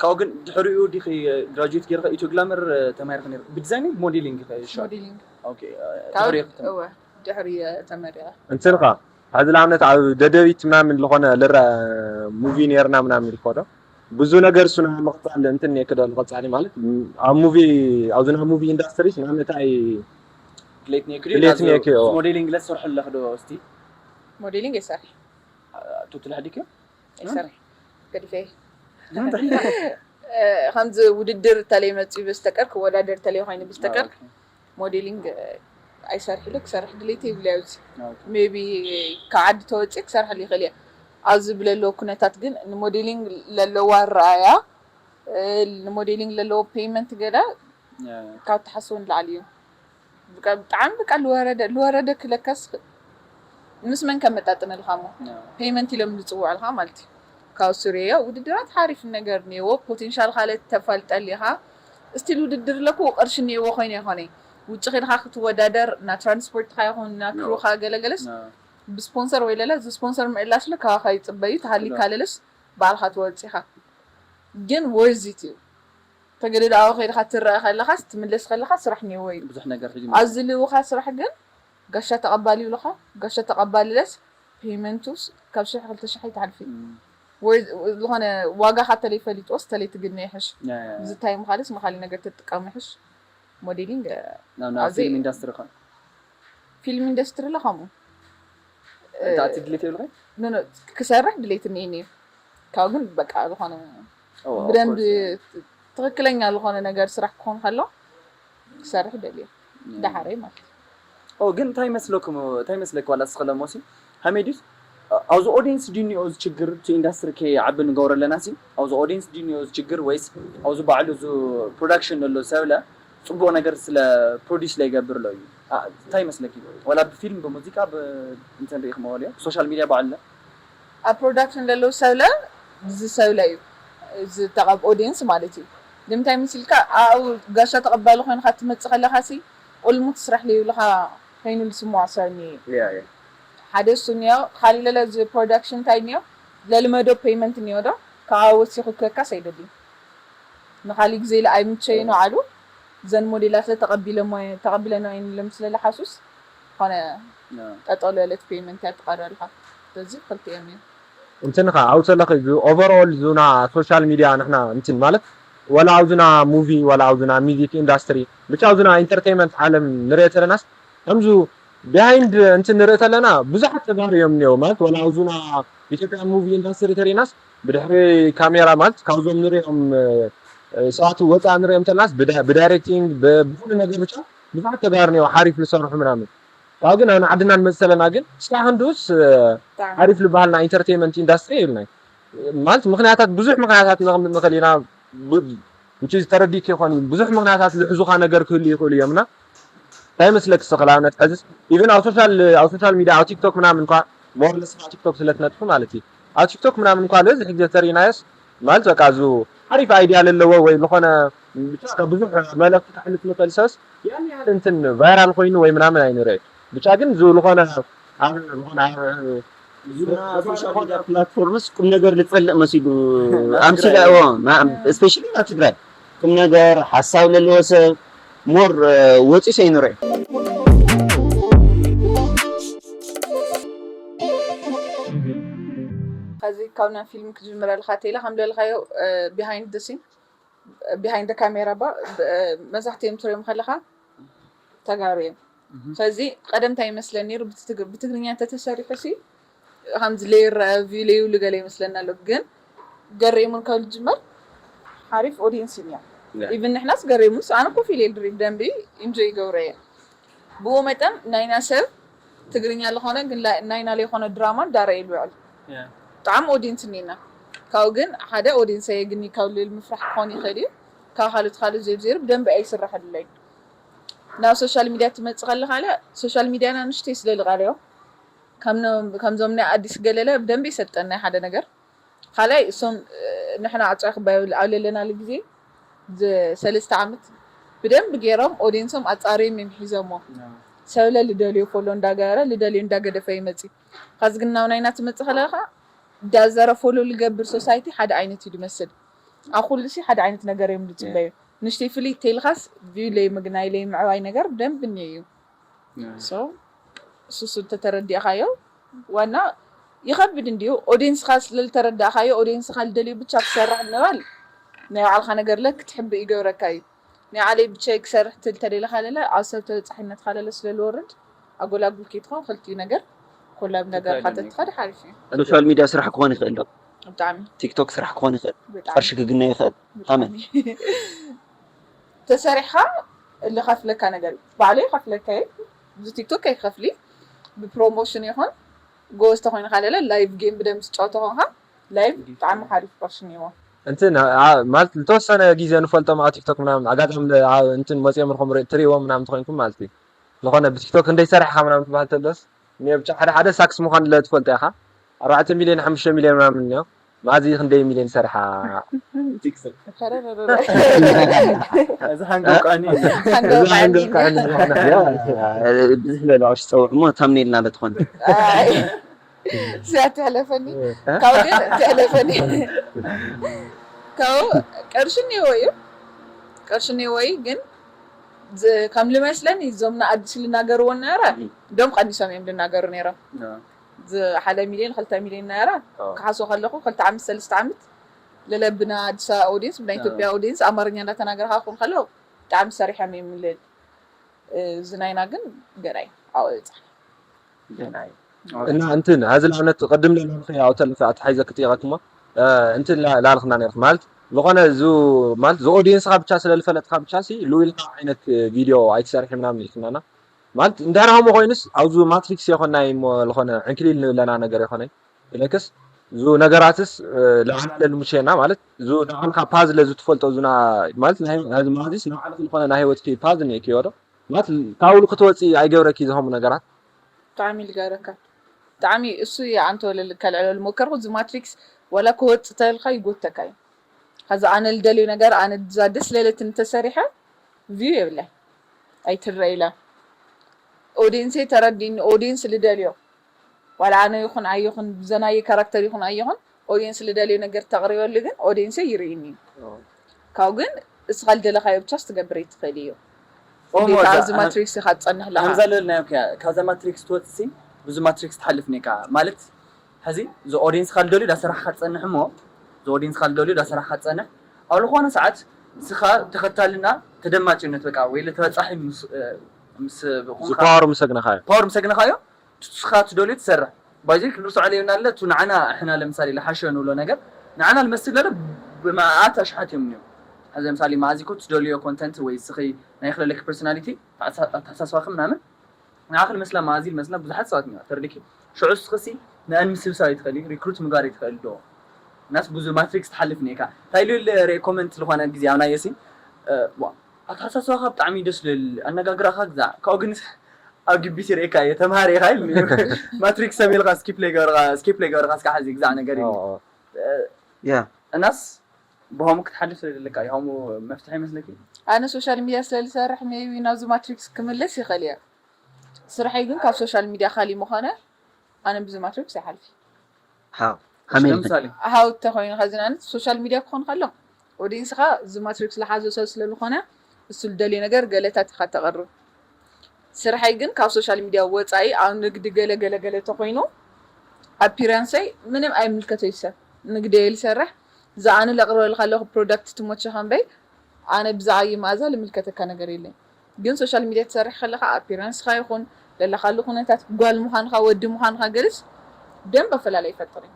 ካብኡ ግን ድሕሪኡ ዲኺ ግራጁዌት ጌርካ ኢትዮ ግላመር ተማሂርካ ነይሩ ብዲዛይኒንግ ሞዴሊንግ ኢኻ ይሻል ሞዴሊንግ ኦኬ ካብ ድሕሪኡ እወ ድሕሪ ተመሪቐ እንትን ኻ ሕዚ ንኣብነት ኣብ ደደቢት ምናምን ዝኾነ ልረ ሙቪ ነርና ምናምን ይልኮ ዶ ብዙ ነገር እሱና ምቕፃል እንትን የክዶ ንቐፃሊ ማለት ኣብ ሙቪ ኣብዚ ናይ ሙቪ ኢንዳስትሪ ንኣብነት ኣይ ድሌት ኔክ ድሌት ኔክ፣ ኦ። ሞዴሊንግ ለሰርሑ ኣለኽ ዶ እስቲ ሞዴሊንግ ይሰርሕ ቱትላ ሕዲክ ይሰርሕ ገዲፈ ከምዚ ውድድር ተለይ መፅኡ በስተቀር ክወዳደር ተለይ ኮይኑ በስተቀር ሞዴሊንግ ኣይሰርሕሉ ክሰርሕ ድሌት ይብልያ እዚ ሜቢ ካብ ዓዲ ተወፅእ ክሰርሕሉ ይኽእል እየ ኣብዚ ብለለዎ ኩነታት ግን ንሞዴሊንግ ለለዋ ኣረኣያ ንሞዴሊንግ ለለዎ ፔይመንት ገለ ካብ ተሓስቦ ንላዕሊ እዩ ብጣዕሚ በቃ ልወረደ ልወረደ ክለካስ ምስ መን ከመጣጥነልካ ሞ ፔይመንት ኢሎም ዝፅውዕልካ ማለት እዩ ካብ ሱርያ ውድድራት ሓሪፍ ነገር እኒዎ ፖቴንሻል ካለ ተፋልጠል ኢኻ ስቲል ውድድር ኣለኩ ቅርሺ እኒዎ ኮይነ ይኮነ ውጭ ኬድካ ክትወዳደር እና ትራንስፖርትካ ይኹን እና ክሩካ ገለገለስ ብስፖንሰር ወይ ለለ እዚ ስፖንሰር ምዕላሽ ለ ካባካ ይፅበዩ ተሃሊካ ለለስ ባዕልካ ትወፅኻ ግን ወርዚት እዩ ተገደዳዊ ከይድካ ትረአ ከለካስ ትምለስ ከለካ ስራሕ እኒዎ እዩ ብዙሕ ነገር ሒዙ ኣብዚ ልውካ ስራሕ ግን ጋሻ ተቐባሊ ይብሉኻ ጋሻ ተቐባሊ ለስ ፔመንቱስ ካብ ሽሕ ክልተ ሽሕ ይትሓልፍ እዩ ወይ ዝኾነ ዋጋኻ ተለይ ፈሊጥዎስ ተለይ ትግነ ይሕሽ ዝታይ ምኻልስ ንኻሊ ነገር ትጥቀሙ ይሕሽ ሞዴሊንግ ናብ ናብ ፊልም ኢንዳስትሪ ኸ ፊልም ኢንዱስትሪ ለ ከምኡ እንታይ ኣቲ ድሌት የብልኸ ኖ ኖ ክሰርሕ ድሌት እኒኒ ካብ ግን በቃ ዝኾነ ብደንብ ትኽክለኛ ዝኾነ ነገር ስራሕ ክኾን ከሎ ክሰርሕ ደልየ ዳሓረይ ማለት እዩ ኦ ግን እንታይ መስለኩም እንታይ መስለክ ዋላ ስኸለሞ ሲ ሃሜዲስ ኣብዚ ኦዲየንስ ድንዮ እዚ ችግር እቲ ኢንዳስትሪ ከይዓቢ ንገብሮ ኣለና ሲ ኣብዚ ኦዲየንስ ድንዮ እዚ ችግር ወይስ ኣብዚ ባዕሉ እዚ ፕሮዳክሽን ዘሎ ሰብለ ፅቡቅ ነገር ስለ ፕሮዲስ ለይገብር ሎ እዩ እንታይ ይመስለኪ ዋላ ብፊልም ብሙዚቃ እንትን ርኢ ክመወል እዮ ሶሻል ሚዲያ ባዕሉ ኣብ ፕሮዳክሽን ዘለዉ ሰብለ ዝሰብለ እዩ ዝተቐብ ኦዲየንስ ማለት እዩ ንምንታይ ምስ ኢልካ ኣብኡ ጋሻ ተቐባሊ ኮይንካ ትመፅእ ከለካ ሲ ኦልሞት ስራሕ ለይብልካ ኮይኑ ዝስምዖ ሰብ እኒኦ ሓደ እሱ እኒኦ ካሊእ ለለ እዚ ፕሮዳክሽን እንታይ እኒኦ ለልመዶ ፔይመንት እኒኦ ዶ ካብኣ ወሲኹ ክህካስ ኣይደልዩ ንካሊእ ግዜ ኢለ ኣይምቸይን ባዕሉ እዘን ሞዴላት ተቐቢለሞ ተቐቢለና ኢሎም ስለለሓሱስ ዝኾነ ጠጠው ለለት ፔይመንት እያ ትቐረልካ ስለዚ ክልቲኦም እዮም እንትን ኻ ኣብኡ ተለኺ ኦቨርኦል ዙና ሶሻል ሚድያ ንሕና እንትን ማለት ወላ ኣብዙና ሙቪ ወላ ኣብዙና ሚዚክ ኢንዳስትሪ ብቻ ኣብዙና ኢንተርቴንመንት ዓለም ንሪኦ ተለናስ ከምዙ ቢሃይንድ እንትን ንርኢ ተለና ብዙሓት ተጋሩ እዮም እኒኦ ማለት ወላ ኣብዙና ኢትዮጵያ ሙቪ ኢንዳስትሪ ተሪናስ ብድሕሪ ካሜራ ማለት ካብዞም ንሪኦም ሰባት ወፃእ ንሪኦም ተለናስ ብዳይሬክቲንግ ብኩሉ ነገር ብቻ ብዙሓት ተጋሩ እኒኦ ሓሪፍ ዝሰርሑ ምናምን ካብ ግን ኣብ ዓድና ንመፅእ ተለና ግን እስካብ ክንድኡስ ሓሪፍ ዝበሃል ናይ ኢንተርቴንመንት ኢንዳስትሪ የብልናይ ማለት ምክንያታት ብዙሕ ምክንያታት ነቕምጥ ንኽእል ኢና which is ተረዲእኪ ይኾን ብዙሕ ምክንያታት ዝሕዙኻ ነገር ክህሉ ይኽእሉ እዮም እና እንታይ መስለክ ስኽ ንኣብነት ሕዝስ even ኣብ ሶሻል ኣብ ሶሻል ሚድያ ኣብ ቲክቶክ ምናምን እንኳ more or less ቲክቶክ ስለ ትነጥፉ ማለት እዩ ኣብ ቲክቶክ ምናምን እንኳ ለዚ ሕጂ ተሪናዮስ ማለት በቃ እዚ ሓሪፍ ኣይድያ ለለዎ ወይ ዝኾነ ብቻ ብዙሕ መልእክቲ ከሕልፍ ንኽእል ሰብስ ያን ያህል እንትን ቫይራል ኮይኑ ወይ ምናምን ኣይንርኢ ብቻ ግን እዚ ዝኾነ ኣብ ዝኾነ ኣብ ፕላትፎርምስ ቁም ነገር ልፀልእ መሲሉ ኣምሲላ ዎ ስፔሻሊ ኣብ ትግራይ ቁም ነገር ሓሳብ ለለዎ ሰብ ሞር ወፂ ሰይንርኦ ከዚ ካብ ናይ ፊልም ክጅምረልካ ቴለ ከም ለልካዮ ቢሃይንድ ደ ሲን ቢሃይንድ ካሜራ ባ መብዛሕትኦም ትሪኦም ከለካ ተጋሩ እዮም ስለዚ ቀደምታ ይመስለኒ ነይሩ ብትግርኛ እንተተሰሪሑ ሲ ከምዚ ለይረአ ቪው ለይብሉ ገለ ይመስለና ኣሎ ግን ገሪሙን ካብ ዝጅመር ሓሪፍ ኦዲየንስ እዩ። ኢቭን ንሕናስ ገሬሙስ ኣነ ኮፍ ኢለ ድሪ ብደንቢ ኢንጆይ ይገብረ እየ። ብኡ መጠን ናይና ሰብ ትግርኛ ዝኾነ ግን ናይና ለይኮነ ድራማ እንዳረየ ልውዕል። ብጣዕሚ ኦዲየንስ እኒና ካብኡ ግን ሓደ ኦዲየንስ ኣየግኒ ካብ ልብል ምፍራሕ ክኾን ይኽእል እዩ። ካብ ካልኦት ካልኦት ዜር ዜር ብደንቢ ኣይስራሕልለይ። ናብ ሶሻል ሚድያ ትመፅእ ከለካ ለ ሶሻል ሚድያና ንሽተይ ስለ ልቃልዮ ከምዞም ናይ ኣዲስ ገለለ ብደንቢ ይሰልጠን ናይ ሓደ ነገር ካልኣይ እሶም ንሕና ኣፅዕ ክባይ ኣብ ለለናሉ ግዜ ሰለስተ ዓመት ብደንብ ገይሮም ኦዲየንሶም ኣፃርዮም እዮም ሒዞሞ። ሰብለ ልደልዮ ፎሎ እንዳገበረ ልደልዮ እንዳገደፈ ይመፂ። ካዚ ግን ናብ ናይና ትመፅእ ከለካ ዳዘረ ፎሎ ልገብር ሶሳይቲ ሓደ ዓይነት እዩ ድመስል። ኣብ ኩሉ ሲ ሓደ ዓይነት ነገር እዮም ዝፅበዩ። ንሽተይ ፍልይ ተይልካስ ቪው ለይ ምግናይ ለይ ምዕባይ ነገር ብደንብ እኒአ እዩ። እሱ እሱ እንተተረዲእካዮ ዋና ይኸብድ እንዲዩ። ኦዲየንስካ ስለልተረዳእካዮ ኦዲየንስካ ልደልዩ ብቻ ክሰርሕ ምባል ናይ ባዕልካ ነገር ለ ክትሕብእ ይገብረካ እዩ። ናይ ዓለይ ብቻይ ክሰርሕ ትል ተደለካ ለለ ኣብ ሰብ ተበፃሒነትካ ለለ ስለልወርድ ኣጎላጉል ከይትኾን ክልቲኡ ነገር ኮላብ ነገር ካተትካ ድሓሪፍ እዩ። ሶሻል ሚድያ ስራሕ ክኾን ይኽእል ዶ? ብጣዕሚ ቲክቶክ ስራሕ ክኾን ይኽእል። ብጣዕሚ ቅርሺ ክግነ ይኽእል። ኣመን ተሰሪሕካ ልኸፍለካ ነገር እዩ። ባዕለይ ይኸፍለካ እየ። ብዚ ቲክቶክ ከይከፍሊ ብፕሮሞሽን ይኹን ጎበዝ ተኮይንካ ለለ ላይቭ ጌም ብደንብ ትጫወቶ ኮንካ ላይቭ ብጣዕሚ ሓሪፍ ቅርሺ እኒዎ። እንትን ማለት ልተወሰነ ግዜ ንፈልጦም ኣብ ቲክቶክ ምናምን ኣጋጣሚ እንትን መፅኦም ርኹም ትሪእዎም ምናምን ተኮይንኩም ማለት እዩ። ዝኾነ ብቲክቶክ እንደይ ሰሪሕካ ምናምን ትበሃል ተሎስ እኒኦ ብቻ ሓደ ሓደ ሳክስ ምዃን ለ ትፈልጦ ኢኻ። ኣርባዕተ ሚልዮን ሓሙሽተ ሚልዮን ምናምን እኒኦ። ማዚ ክንደይ ሚልዮን ሰሪሓ? ቲክቶክ። እዚ ሓንጎቃኒ። ብዙሕ ዝበለ ኣሽ ፀውዕ እሞ ታምኔልና ለትኾን ስያ ትሕለፈኒ ካብ ግን ትሕለፈኒ ካብ ቅርሺ እኒዎ እዩ። ቅርሺ እኒዎ እዩ ግን ከም ልመስለኒ እዞም ንኣዲስ ልናገርዎ ነበረ ዶም ቀኒሶም እዮም ልናገሩ ነይሮም። ሓደ ሚልዮን ክልተ ሚልዮን ናይራ ክሓስቦ ከለኹ ክልተ ዓመት ሰለስተ ዓመት ለለ ብና ኣዲስ ኣበባ ኦዲየንስ ብናይ ኢትዮጵያ ኦዲየንስ ኣማርኛ እንዳተናገርካ ክኾን ከሎ ብጣዕሚ ሰሪሖም እዮም ልል እዚ ናይና ግን ገና እዩ ኣብኡ ይብፃሕ። ገና እዩ። እና እንትን ሀዚ ለአነት ቅድም ለላልኸ ያው ተልፈ ኣትሓይዘ ክጥየቀክሞ እንትን ላልኽና ነርክ ማለት ዝኾነ ዙ ማለት ዝ ኦዲየንስካ ብቻ ስለልፈለጥካ ብቻ ሲ ልዊልካ ዓይነት ቪድዮ ኣይትሰርሒ ምናምን ኢልክናና ማለት እንድሕር ከምኡ ኮይኑስ ኣብዚ ማትሪክስ የኮናይ እሞ ዝኾነ ዕንክሊል ንብለና ነገር የኮነይ ኢለክስ ዙ ነገራትስ ለዓላለ ልሙሸና ማለት ዙ ንዓልካ ፓዝ ለዝትፈልጦ ዙና ማለት ማዚስ ንዓልክ ዝኾነ ናይ ህይወትኪ ፓዝ እኒኤኪ ዶ ማለት ካብሉ ክትወፂ ኣይገብረኪ ዝኸሙ ነገራት ብጣዕሚ ልጋረካ ብጣዕሚ እሱ እየ ኣንተ ወለል ከልዕሎ ልሞከርኩ እዚ ማትሪክስ ወላ ክወፅ ተልካ ይጎተካ እዩ ከዚ ኣነ ልደልዩ ነገር ኣነ ዛ ደስ ለለትን ተሰሪሐ ቪው የብላይ ኣይትረኢላ ኦዲንሴ ተረዲኒ ኦዲንስ ልደልዮ ዋላ ኣነ ይኹን ኣይኹን ብዘናየ ካራክተር ይኹን ኣይኹን ኦዲንስ ልደልዮ ነገር ተቕሪበሉ ግን ኦዲንሰ ይርእኒ እዩ ካብ ግን እስኻ ልደለኻዮ ብቻ ስትገብር ይትኽእል እዩ ግዴታ ኣብዚ ማትሪክስ ኢኻ ትፀንሕ ኣለኻ ከምዛ ልበልናዮ ከያ ካብዛ ማትሪክስ ትወፅሲ ብዙ ማትሪክስ ትሓልፍ ኔካ ማለት ሕዚ እዚ ኦዲንስካ ልደልዩ ዳሰራሕካ ትፀንሕ እሞ እዚ ኦዲንስካ ልደልዩ ዳሰራሕካ ትፀንሕ ኣብ ዝኾነ ሰዓት ንስኻ ተኸታልና ተደማጭነት በቃ ወይ ተበፃሒ ምስ ምስ ዝኾንካ ፓወር ምሰግነኻዮ ፓወር ምሰግነኻዮ ንስኻ ትደልዮ ትሰርሕ ባይዘይ ክንርስዖ ለየብና ኣለ እቱ ንዓና ሕና ለምሳሌ ለሓሸ ንብሎ ነገር ንዓና ልመስል ለለ ብመኣት ኣሽሓት እዮም እዮም ሕዚ ለምሳሌ መኣዚኮ ትደልዮ ኮንተንት ወይ ስኺ ናይ ክለለክ ፐርሶናሊቲ ኣተሓሳስባኺ ምናምን ንዓኺ ልመስላ መኣዚ ልመስላ ብዙሓት ሰባት እዮም ተርድኪ ሽዑ ስኽሲ ንኣን ምስብሳብ ይትኸሊ ሪክሩት ምግባር ይትኸሊ ዶ ናስ ብዙ ማትሪክስ ትሓልፍ ኔካ እንታይ ኢሉ ርኤ ኮመንት ዝኾነ ግዜ ኣብ ናየሲ ኣተሓሳስባኻ ብጣዕሚ ደስ ልብል ኣነጋግራኻ ግዛዕ ካብኡ ግን ኣብ ግቢ ሲርኤካ እየ ተምሃር ኢኻ ኢሉ ማትሪክስ ሰሚልካ ስኪፕ ለይገበርካ ስኪፕ ለይገበርካ እስካ ሕዚ ግዛዕ ነገር ኢሉ ያ እናስ ብሆሙ ክትሓልፍ ስለ ዘለካ እዩ ሆሙ መፍትሒ ይመስለኪ ኣነ ሶሻል ሚድያ ስለ ዝሰርሕ ሜቢ ናብዚ ማትሪክስ ክምለስ ይኽእል እየ ስርሐይ ግን ካብ ሶሻል ሚድያ ካሊ ምኾነ ኣነ ብዚ ማትሪክስ ይሓልፍ ሃው ሓሜልክን ለምሳሌ ሃው ተኾይኑ ከዚ ንኣብነት ሶሻል ሚድያ ክኾን ከሎ ኦዲንስኻ እዚ ማትሪክስ ዝሓዞ ሰብ ስለ ዝኾነ እሱ ዝደልዮ ነገር ገለታት ኢኻ ተቕርብ ስርሐይ ግን ካብ ሶሻል ሚድያ ወፃኢ ኣብ ንግዲ ገለ ገለ ገለ ተኾይኑ ኣፒራንሰይ ምንም ኣይምልከተይ ሰብ ንግዲ እየ ዝሰርሕ ዝኣነ ለቕርበልካ ኣለኹ ፕሮዳክት ትሞቸኻ እምበይ ኣነ ብዛዕባ መኣዛ ልምልከተካ ነገር የለይ ግን ሶሻል ሚድያ ትሰርሕ ከለካ ኣፒራንስካ ይኹን ለለካሉ ኩነታት ጓል ምዃንካ ወዲ ምዃንካ ገለስ ደንብ ኣፈላላይ ይፈጥር እዩ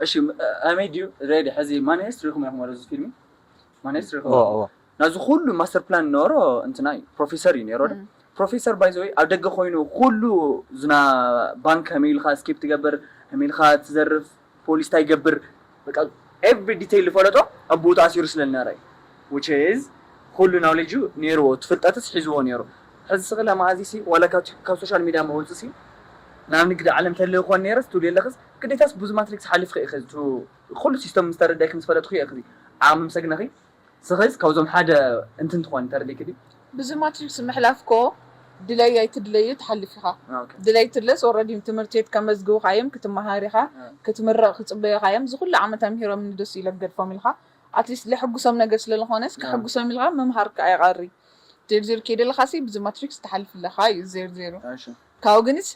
እሺ ኣመይ ድዩ ሬዲ ሕዚ ማንሄስት ሪኹም ኢኹም ወደ ፊልሚ ማኔስትሪ ናዚ ኩሉ ማስተር ፕላን ነበሮ እንትና እዩ ፕሮፌሰር እዩ ነይሮ። ፕሮፌሰር ባይዘወይ ኣብ ደገ ኮይኑ ኩሉ ዝና ባንክ ከመይ ኢልካ ስኬፕ ትገብር፣ ከመይ ኢልካ ትዘርፍ፣ ፖሊስ እንታይ ይገብር፣ በቃ ኤቭሪ ዲቴይል ዝፈለጦ ኣብ ቦቱ ኣሲሩ ስለ ዝነበረ እዩ። Which is ኩሉ ናውሌጁ ነይርዎ፣ እቲ ፍልጠትስ ሒዝዎ ነይሩ። ሕዚ ስቕለ መዓዚ ሲ ዋላ ካብ ቲ- ካብ ሶሻል ሚድያ መወፅእ ሲ ናብ ንግዲ ዓለም ተልእ ኮን ነይረ ስትብል የለኽስ ግዴታስ ብዙ ማትሪክስ ሓሊፍኺ ኢኺ። እቲ ኩሉ ሲስተም ምስ ተረዳእኪ ምስ ፈለጥኩ እየ። ዓቕሚ ምስ ኣግነኺ ስኽስ ካብዞም ሓደ እንትን ትኾን ተረዲእኪ ድዩ? ብዙ ማትሪክስ ምሕላፍ ኮ ድለይ ኣይትድለዩ ትሓልፍ ኢኻ። ድለይ ትድለስ ኦረዲ ትምህርቲ ቤት ከመዝግቡኻ እዮም፣ ክትመሃር ኢኻ፣ ክትምረቕ ክፅበዩኻ እዮም። እዚ ኩሉ ዓመት ኣምሂሮም ንደስ ኢሎም ገድፎም ኢልካ ኣትሊስት ለሕጉሶም ነገር ስለዝኾነስ ክሕጉሶም ኢልካ ምምሃርካ ኣይቐሪ። ዜርዜር ከይደለኻሲ ብዙ ማትሪክስ ትሓልፍ ኣለኻ እዩ ዜርዜሩ። ካብኡ ግንስ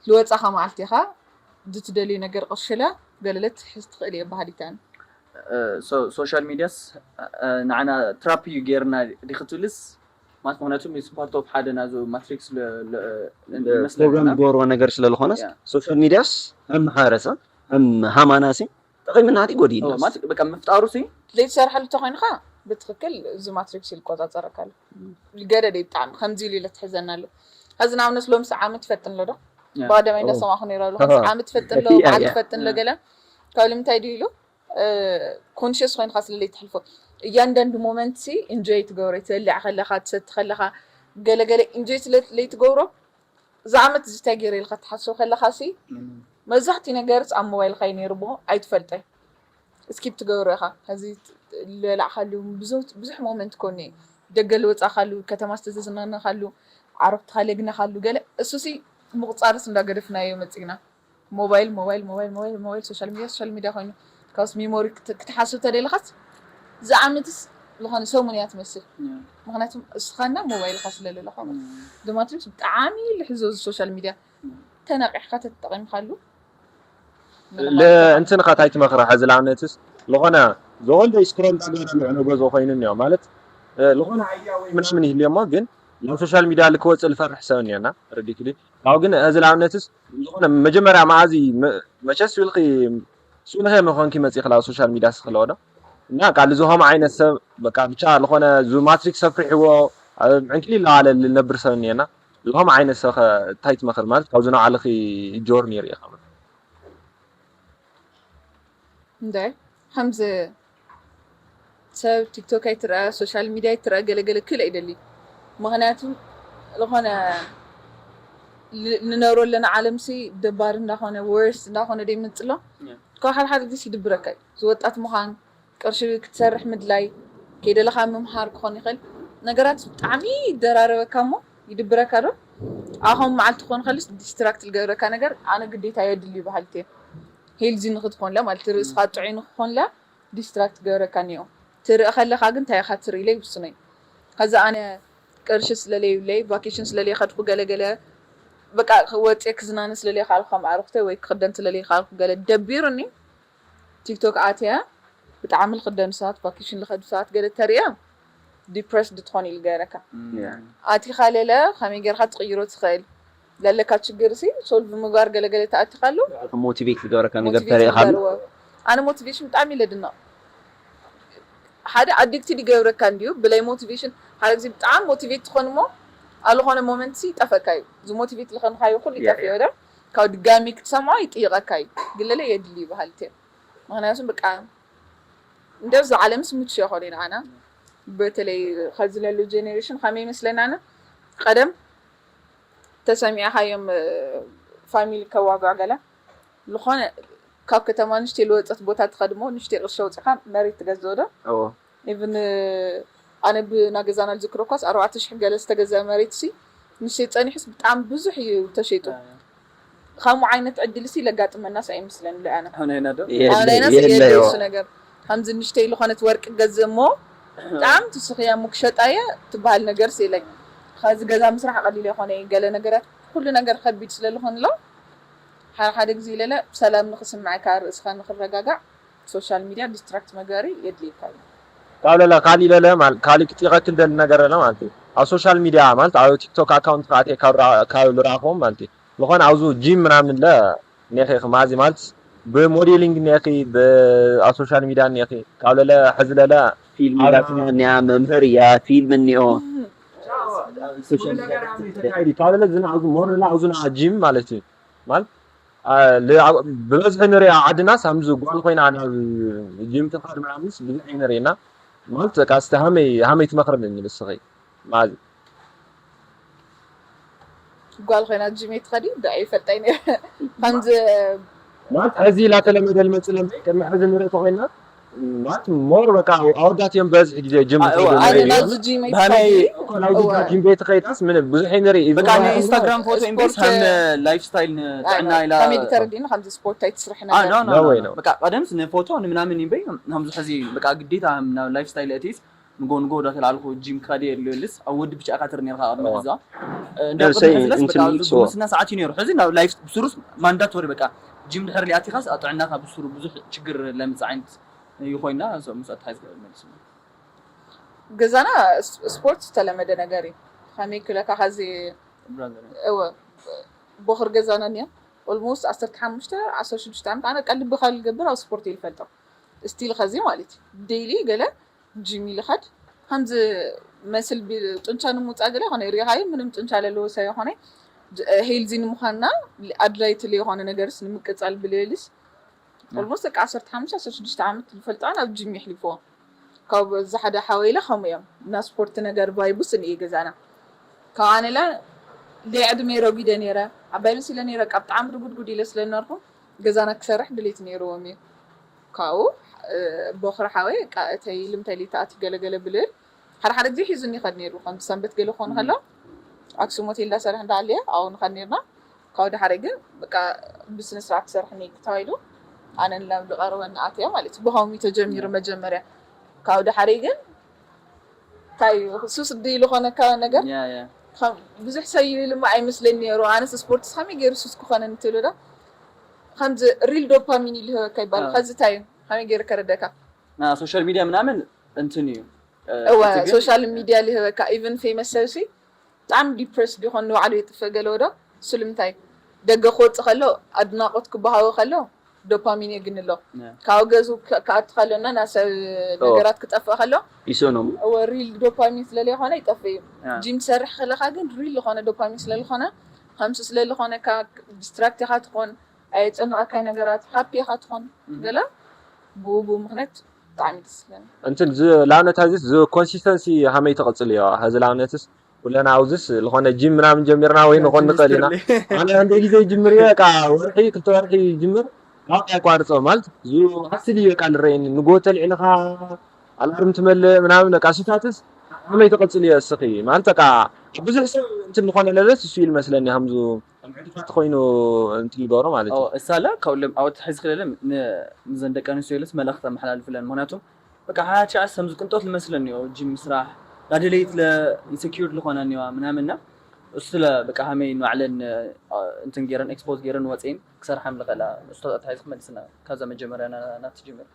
ዝወፃኻ መዓልቲ ኢኻ ዝትደልዩ ነገር ቅርሽለ ገለለ ትሕዝ ትኽእል እየ ባህሊታን ሶሻል ሚድያስ ንዓና ትራፕ እዩ ገይርና ዲክትብልስ ማለት ምክንያቱ ምስ ፓርት ኦፍ ሓደ ናዙ ማትሪክስ ፕሮግራም ዝገበርዎ ነገር ስለዝኮነስ ሶሻል ሚድያስ ከም ማሕበረሰብ ከም ሃማናሲ ጠቂምና ቲ ጎዲሉ በቃ ምፍጣሩ ሲ ዘይትሰርሐሉ ተኮይንካ ብትክክል እዚ ማትሪክስ ይቆፃፀረካ ኣሎ ገደደ ብጣዕሚ ከምዚ ኢሉ ኢለ ትሕዘና ኣሎ ሕዚ ንኣብነት ሎምስ ዓመት ይፈጥን ኣሎ ዶ ብቀደማይ እንዳሰማዕኩ ነይረ ኣሎ ዓመት ትፈጥን ኣሎ በዓል ትፈጥን ኣሎ ገለ ካብ ልምንታይ ድዩ ኢሉ ኮንሽስ ኮይንካ ስለለይ ትሕልፎ እያንዳንዱ ሞመንት ሲ ኢንጆይ ትገብሮ ትበልዕ ከለካ ትሰቲ ከለካ ገለገለ ኢንጆይ ስለለይ ትገብሮ እዚ ዓመት እዚ እንታይ ገይረ ኢልካ ትሓስብ ከለካ ሲ መብዛሕትኡ ነገርስ ኣብ ሞባይልካ እዩ ነይሩ ብሆ ኣይትፈልጠይ ስኪፕ ትገብሮ ኢኻ ሕዚ ለላዕካሉ ብዙሕ ሞመንት ኮኒ ደገ ልወፃእካሉ ከተማ ዝተዘዝናነካሉ ዓረፍትካ ለግነካሉ ገለ እሱሲ ምቁፃርስ እንዳገደፍናዮ መፂና ሞባይል ሞባይል ሞባይል ሞባይል ሞባይል ሶሻል ሚድያ ሶሻል ሚድያ ኮይኑ ካብስ ሚሞሪ ክትሓስብ ተደለኻስ ዝዓመትስ ዝኾነ ሰሙን እያ ትመስል ምክንያቱም እስኻና ሞባይልካ ስለለለኻ ማለት ዶ ማትሪክስ ብጣዕሚ ልሕዞ እዚ ሶሻል ሚድያ ተነቂሕካ ተተጠቂምካሉ እንትን ካ ታይ ትመክራ ሕዚ ለኣብነትስ ዝኾነ ዘወልደ ስክሮል ዳገር ስምዕ ንገዞ ኮይኑ እኒኦ ማለት ዝኾነ ኣይድያ ወይ ምናምን ይህልዮ እሞ ግን ናብ ሶሻል ሚድያ ልክወፅእ ልፈርሕ ሰብ እኒኦና ረዲክሊ ካብኡ ግን እዚ ለኣብነትስ ዝኾነ መጀመርያ መዓዚ መቸስ ኢልኺ ስኡ ንኸ መኾንኪ መፂእኺ ናብ ሶሻል ሚድያ ስኽለወ ዶ እና ቃል ዝኾም ዓይነት ሰብ በቃ ብቻ ዝኾነ ዙ ማትሪክስ ሰፍሪሕዎ ዕንክሊ ለዋለ ልነብር ሰብ እኒአና ዝኾም ዓይነት ሰብ እንታይ ትመኽር ማለት ካብዚ ንባዕልኺ ጆርኒ ርኢኻ እንደ ከምዚ ሰብ ቲክቶክ ኣይትረአ ሶሻል ሚድያ ኣይትረአ ገለገለ ክል ኣይደሊ ምክንያቱ ዝኾነ ንነብሮ ኣለና ዓለም ሲ ደባሪ እንዳኾነ ወርስ እንዳኾነ ደይመፅሎ ካብ ሓደ ሓደ ግዜ ይድብረካ እዩ ዝወጣት ምዃን ቅርሺ ክትሰርሕ ምድላይ ከይደለኻ ምምሃር ክኾን ይኽእል ነገራት ብጣዕሚ ይደራረበካ እሞ ይድብረካ ዶ ኣኹም መዓልቲ ክኾን ከልስ ዲስትራክት ዝገብረካ ነገር ኣነ ግዴታ የድልዩ በሃልቲ ሄልዚ ንክትኾንለ ማለት ርእስኻ ጥዑይ ንክኾንለ ዲስትራክት ገብረካ እኒኦ ትርኢ ከለካ ግን እንታይ ኢካ ትርኢ ኢለ ይውስኖ እዩ ከዚ ኣነ ቅርሺ ስለለይብለይ ቫኬሽን ስለለይከድኩ ገለገለ በቃ ወፅየ ክዝናነ ስለለይካልኩ ከም ኣዕሩክተይ ወይ ክክደን ስለለይካልኩ ገለ ደቢሩኒ ቲክቶክ ኣትያ ብጣዕሚ ልክደኑ ሰባት ቫኬሽን ልከዱ ሰባት ገለ ተሪያ ዲፕረስድ ትኾን ኢሉ ገይረካ ኣቲኻ ለለ ከመይ ገይርካ ትቕይሮ ትኽእል ለለካ ችግር ሲ ሶልቭ ምግባር ገለገለ ተኣቲኻሉ ሞቲቬት ዝገብረካ ነገር ተሪእካ ኣነ ሞቲቬሽን ብጣዕሚ ኢለ ድነቕ ሓደ ኣዲክትድ ይገብረካ እንድዩ ብላይ ሞቲቬሽን ሓደ ግዜ ብጣዕሚ ሞቲቬት ትኾን እሞ ኣልኾነ ሞመንት ሲ ይጠፈካ እዩ ዝሞቲቬት ልኸንካዮ ኩሉ ይጠፍዮ ደ ካብ ድጋሚ ክትሰምዖ ይጥይቐካ እዩ ግለለ የድሊ ይበሃል ቴ ምክንያቱም በቃ እንደዚ ዓለምስ ምቹ ይኾነ ኢና ኣና በተለይ ከዚ ለሉ ጀኔሬሽን ከመይ ይመስለና ኣነ ቀደም ተሰሚዕኻዮም ፋሚሊ ከዋግዖ ገለ ዝኾነ ካብ ከተማ ንሽተይ ልወፀት ቦታ ትኸድሞ ንሽተይ ቅርሺ ኣውፅኻ መሬት ትገዝኦ ዶ ኢቭን ኣነ ብና ገዛና ዝክሮ ኳስ ኣርባዕተ ሽሕ ገለ ዝተገዘአ መሬት ሲ ንሽተይ ፀኒሑስ ብጣዕሚ ብዙሕ እዩ ተሸይጡ ከምኡ ዓይነት ዕድል ሲ ለጋጥመናስ ኣይመስለን ሉ ኣነ ኣነ ኣይናስ የለ የለ እሱ ነገር ከምዚ ንሽተይ ዝኾነት ወርቂ ገዝእ እሞ ብጣዕሚ ትስኽያ እሞ ክሸጣየ ትበሃል ነገር ሲ የለኝ ከዚ ገዛ ምስራሕ ቀሊል የኾነ ገለ ነገራት ኩሉ ነገር ከቢድ ስለ ዝኾንሎ ሓደ ሓደ ግዜ ኢለለ ሰላም ንክስምዐካ ርእስኻ ንክረጋጋዕ ሶሻል ሚድያ ዲስትራክት መግበሪ የድልየካ እዩ ካብ ለለ ካሊእ ለለ ማለት ካሊእ ክጥይቀክል ደሊ ነገር ለለ ማለት እዩ ኣብ ሶሻል ሚድያ ማለት ኣብ ቲክቶክ ኣካውንት ከኣትየ ካብ ልረኣኽዎም ማለት እዩ ዝኾነ ኣብዚ ጂም ምናምን ለ እኒኺ ማዚ ማለት ብሞዴሊንግ እኒኺ ኣብ ሶሻል ሚድያ እኒኺ ካብ ለለ ሕዚ ለለ ፊልም እያ ትንያ፣ መምህር እያ፣ ፊልም እኒኦ። ሶሻል ሚድያ ተካይዲ ተባለ ዝና ኣብዚ ሞር ላ ኣብዚ ና ጂም ማለት እዩ። ማለት ብበዝሒ ንሪኣ ዓድናስ ከምዚ ጓል ኮይና ናብ ጂም ትኻድ ምናምንስ ብዙሕ ኣይንሪእና። ማለት በቃ እስቲ ሃመይ ሃመይ ትመኽርኒ ንስኺ ማለት ጓል ኮይና ጂም ትኸዲ ዶ ኣይፈልጣይ ነረ ከምዚ ማለት ሕዚ ላተለመደ ልመፅእ ለምደ ቅድሚ ሕዚ ንርኢ ተኮይና ማለት ሞር በቃ ኣወዳት እዮም በዝሒ ግዜ ጅም ኣነ ናብዚ ጂም ብሃመይ ትኸዲ ናብዚ ጂም ቤት ከይዳስ ምንም ብዙሕ ንርኢ በቃ ናይ ኢንስታግራም ፎቶ ኢምቤስ ከም ላይፍ ስታይል ንጥዕና ኢላ ከመይ ተረዲእኒ ከምዚ ስፖርት ኣይትስርሕና አ፣ no, no, No no, way, no. no. በቃ ቀደምስ ንፎቶ ንምናምን ኢምበይ ከምዚ ሕዚ በቃ ግዴታ ናብ ላይፍ ስታይል እቲስ ንጎ ንጎ ዳተላልኩ ጂም ክኸዲ የድልዮ ልስ ኣብ ወዲ ብቻ ኢኻ ትርኢ ነርካ ቅድሚ እዋ። ሕዛ እንዳ No, ቅድሚ say ሕዚ ለስ በቃ እንትን ኣብዚ so- ጉስና ሰዓት እዩ ነይሩ ሕዚ ናብ ላይፍ ብስሩስ ማንዳቶሪ በቃ ጂም ድሕር ሊኣቲኻስ ኣብ ጥዕናኻ ብስሩ ብዙሕ ችግር ለምፅእ ዓይነት ይኮይና ምስ ኣትሓዝ መልስ ገዛና ስ- ስፖርት ዝተለመደ ነገር እዩ ከመይ ክለካ ከዚ ብራዘር እወ ቦኽር ገዛና እኒያ ኦልሞስት ዓሰርተ ሓሙሽተ ዓሰርተ ሽዱሽተ ዓመት ኣነ ቀልቢ ካብ ልገብር ኣብ ስፖርት ይልፈልጦ ስቲል ከዚ ማለት እዩ ዴይሊ ገለ ጂም ይልኸድ ከምዚ መስል ቢ- ጡንቻ ንምውፃእ ገለ ኮነ ሪኻዮ ምንም ጡንቻ ለለዎ ሰብ ይኮነ ሄልዚ ንምዃንና ኣድላይቲ ለይኮነ ነገርስ ንምቅፃል ብሌልስ ኦልሞስት በቃ ዓሰርተ ሓሙሽተ ዓሰርተ ሽዱሽተ ዓመት ዝፈልጣን ኣብ ጂም የሕሊፍዎ ካብ እዚ ሓደ ሓወይለ ከምኡ እዮም እና ስፖርት ነገር ቫይቡስ እንኤ ገዛና ካብ ኣነላ ደይ ዕድመ ረጉደ ነይረ ዓባይ መሲለ ነይረ ቃ ብጣዕሚ ርጉድጉድ ኢለ ስለነበርኩ ገዛና ክሰርሕ ድሌት ነይርዎም እዩ ካብኡ ቦኽሪ ሓወይ ቃ እተይ ልምታይ ሌተኣት ገለገለ ብልብል ሓደ ሓደ ግዜ ሒዙኒ ይኸድ ነይሩ ከም ሰንበት ገለ ክኾን ከሎ ኣክሱም ሆቴል እንዳሰርሕ እንዳሃለየ ኣብኡ ንኸድ ነርና ካብ ድሓረይ ግን በቃ ብስነ ስርዓት ክሰርሕ ነይሩ ተባሂሉ ኣነ ናብ ዝቐረበኒ ኣትየ ማለት እዩ ብኸምኡ ተጀሚሩ መጀመርያ ካብ ድሓረይ ግን እንታይ እዩ ሱስ ድዩ ዝኾነካ ነገር ያ ያ ከም ብዙሕ ሰብ ይብል እሞ ኣይመስለኒ ነይሩ ኣነስ ስፖርትስ ከመይ ገይሩ ሱስ ክኾነኒ ትብሉ ዶ ከምዚ ሪል ዶፓሚን ይልህበካ ይባል አዎ። ከዚ እንታይ እዩ ከመይ ገይሩ ከረደካ ና ሶሻል ሚድያ ምናምን እንትን እዩ እ፣ እወ እቲ ግን- ሶሻል ሚድያ ሊህበካ ኢቨን ፌመስ ሰብሲ ብጣዕሚ ዲፕረስድ ይኾን ንባዕሉ የጥፍእ ገለ ወዶ ስልምታይ ደገ ክወፅእ ከሎ ኣድናቆት ክበሃቦ ከሎ ዶፓሚን የግንሎ ያ። ካብ ገዙ ክኣቲ ከሎና ናብ ሰብ ነገራት ክጠፍእ ከሎ ይሰኖም እወ ሪል ዶፓሚን ስለለይኮነ ይጠፍእ እዩ ያ። ጂም ትሰርሕ ከለካ ግን ሪል ዝኾነ ዶፓሚን ስለልኾነ ከምሱ ስለልኾነካ ዲስትራክት ኢኻ ትኾን ኣየጨንቐካይ ነገራት ሃፒ ኢኻ ትኾን ገለ ብኡ ብኡ ምክንያት ብጣዕሚ ደስ ይብለኒ እንትን ዝ- ለኣብነት ሀዚስ ዝ ኮንሲስተንሲ ሀመይ ትቐጽል እዮ ሀዚ ለኣብነትስ ኩለና ኣብዚስ ዝኾነ ጂም ምናምን ጀሚርና ወይ ንኾን ንኽእል ኢና ኣነ እንደ ግዜ ይጅምር እየ በቃ ወርሒ ክልተ ወርሒ ይጅምር ካብ ኣቋርጾ ማለት ዝ ኣስል እዩ በቃ ንረየኒ ንጎ ተልዒልኻ ኣላርም ትመልእ ምናምን በቃ ስታትስ ሀመይ ትቐጽል እዮ እስኺ ማለት በቃ ብዙሕ ሰብ እንትን ዝኾነ ለለስ እሱ ይል መስለኒ ከምዙ ዕድፋት ኮይኑ እንትን ይገብሮ ማለት እዩ እሳላ ካብ ሎም ኣወት ሕዚ ክለለ ምዘን ደቂ ኣንስትዮ ኢለስ መልእኽቲ ኣመሓላልፍለን ምክንያቱም በቃ ሓያት ሸዓስ ከም ዝቅንጦት ዝመስለን እዮ ጂም ምስራሕ ናደለይት ኢንሰኪር ዝኾነ እኒዋ ምናምንና እሱ ስለ በቃ ሃመይ ንባዕለን እንትን ገይረን ኤክስፖዝ ገይረን ወፅኤን ክሰርሓ ምልኸላ እሱ ኣትሓይዝ ክመልስና ካብዛ መጀመርያ ናትጅምር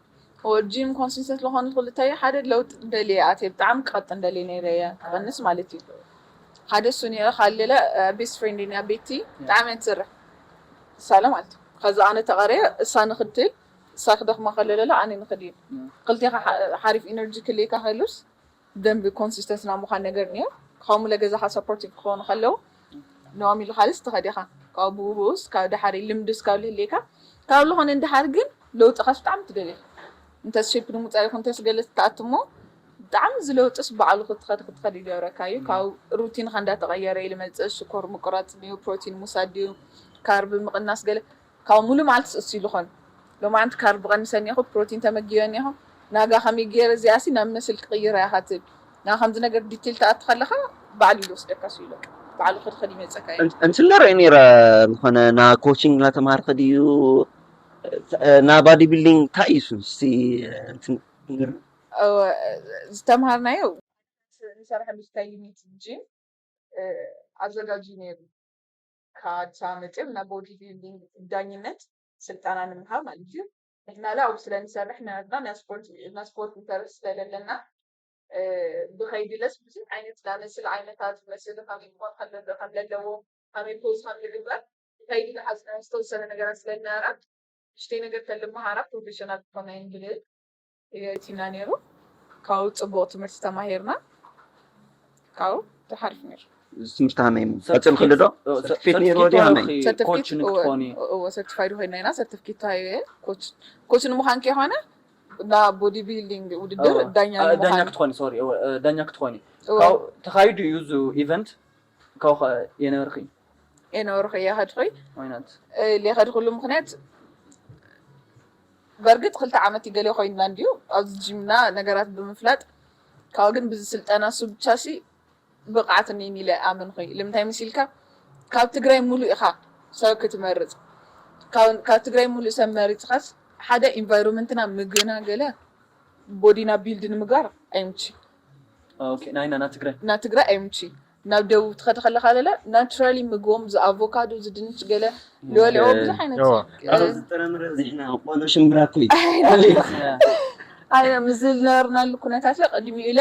ጂም ኮንሲስተንት ዝኾነ ክልተዩ ሓደ ለውጢ ደልየ ኣትየ ብጣዕሚ ክቐጥን ደልየ ነይረ እየ ክቐንስ ማለት እዩ ሓደ እሱ ነይረ ካልሌለ ቤስት ፍሬንድ ያ ቤቲ ብጣዕሚ እያ ትሰርሕ ሳለ ማለት እዩ ከዚ ኣነ ተቐርየ እሳ ንክትል እሳ ክደኽማ ከለለሎ ኣነ ንክድ እዩ ክልቴኻ ሓሪፍ ኢነርጂ ክልየካ ከሉስ ደንብ ኮንሲስተንስ ናብ ምዃን ነገር እኒኦ ከምኡ ለገዛኻ ሰፖርቲቭ ክኾኑ ከለዉ ነዋም ኢሉ ካልስ ትኸዲኻ ካብ ብኡስ ካብ ድሓሪ ልምድስ ካብ ልህልየካ ካብ ዝኾነ እንድሓር ግን ለውጥኻስ ብጣዕሚ ትደልየ እንተስ ሼፕ ንምውፃእ ይኹን እንተስ ገለ ትኣትሞ ብጣዕሚ ዝለውጥስ ባዕሉ ክትኸድ ክትኸድ ይገብረካ እዩ ካብ ሩቲንኻ እንዳተቐየረ ይልመፅእ ሽኮር ምቁራፅ ድዩ ፕሮቲን ምውሳድ ድዩ ካርብ ምቕናስ ገለ ካብ ሙሉ መዓልቲ ስእሱ ይልኾን ሎማዓንቲ ካርብ ቀንሰ እኒኹ ፕሮቲን ተመጊበ እኒኹ ናጋ ከመይ ገይረ እዚኣሲ ናብ መስል ክቕይራ ኢኻ ትብል ናብ ከምዚ ነገር ዲቴል ተኣቲ ከለኻ ባዕሉ ይወስደካ ስኢሉ ባዕሉ ክድኸድ ይመፀካ እዩ እንትን ርአ ነይረ ዝኾነ ና ኮችንግ እናተማሃርክ ድዩ ና ባዲ ቢልዲንግ እንታይ እዩ እሱ እስቲ እንትን ንገርና። እወ፣ ዝተምሃርናዮ ንሰርሐሉ ስታይ ዩኒት ጂም ኣዘጋጅዩ ነይሩ ካብ ኣዲስ ኣበባ መፅኦም ናብ ቦዲ ቢልዲንግ ዳኝነት ስልጠና ንምሃብ ማለት እዩ ንሕና ላ ኣብኡ ስለ ንሰርሕ ንዕድና ናይ ስፖርት ኢንተረስት ስለለና ብኸይዲ ለስ ብዙሕ ዓይነት ዝመስል ዓይነታት መስል ከም ይኮን ከም ዘለዎ ከመይ ፖዝ ከም ዝግበር ብኸይዲ ዝሓዝና ዝተወሰነ ነገራት ስለ ዝነበራ ንእሽተይ ነገር ተልምሃራ ፕሮፌሽናል ክኾና ይንብል እየቲና ነይሩ ካብኡ ፅቡቕ ትምህርቲ ተማሂርና ካብኡ ሓሪፍ ነይሩ። ትምህርቲ ሃመይ ቀፅል ክልዶ ሰርቲፊኬት ነይሩ ወዲ ሃመይ ኮች ንክትኮኒ እዎ ሰርቲፋይድ ኮይና ኢና ሰርቲፊኬት ተሃይበ ኮች ንምዃን ከይኮነ ናብ ቦዲ ቢልዲንግ ውድድር ዳኛ ዳኛ ክትኮኒ ሶሪ ዳኛ ክትኮኒ ተኻይዱ እዩ እዚ ኢቨንት ካብኡ ከ የነበርኺ የነበርኩ እየ ከድኩይ ዋይናት ሌኸድኩሉ ምክንያት በእርግጥ ክልተ ዓመት ይገለ ኮይንና እንዲዩ ኣብዚ ጂምና ነገራት ብምፍላጥ ካብ ግን ብዚ ስልጠና እሱ ብቻ ሲ ብቕዓት እኒኒ ኢለ ኣመንኩ። ልምንታይ ምስ ኢልካ ካብ ትግራይ ሙሉእ ኢኻ ሰብ ክትመርፅ። ካብ ትግራይ ሙሉእ ሰብ መሪፅኻስ ሓደ ኢንቫይሮንመንትና ምግብና ገለ ቦዲና ቢልድ ንምግባር ኣይምች ናይና ና ትግራይ ና ትግራይ ኣይምች ናብ ደቡብ ትኸደ ከለካ ለለ ናቹራሊ ምግቦም ዝኣቮካዶ ዝድንች ገለ ዝበልዕዎ ብዙሕ ዓይነት ዝጠረምረ ዚሕና ቆሎ ሽምብራ እኮ ኣይ ምስ ዝነበርናሉ ኩነታት ለ ቅድሚ ኢለ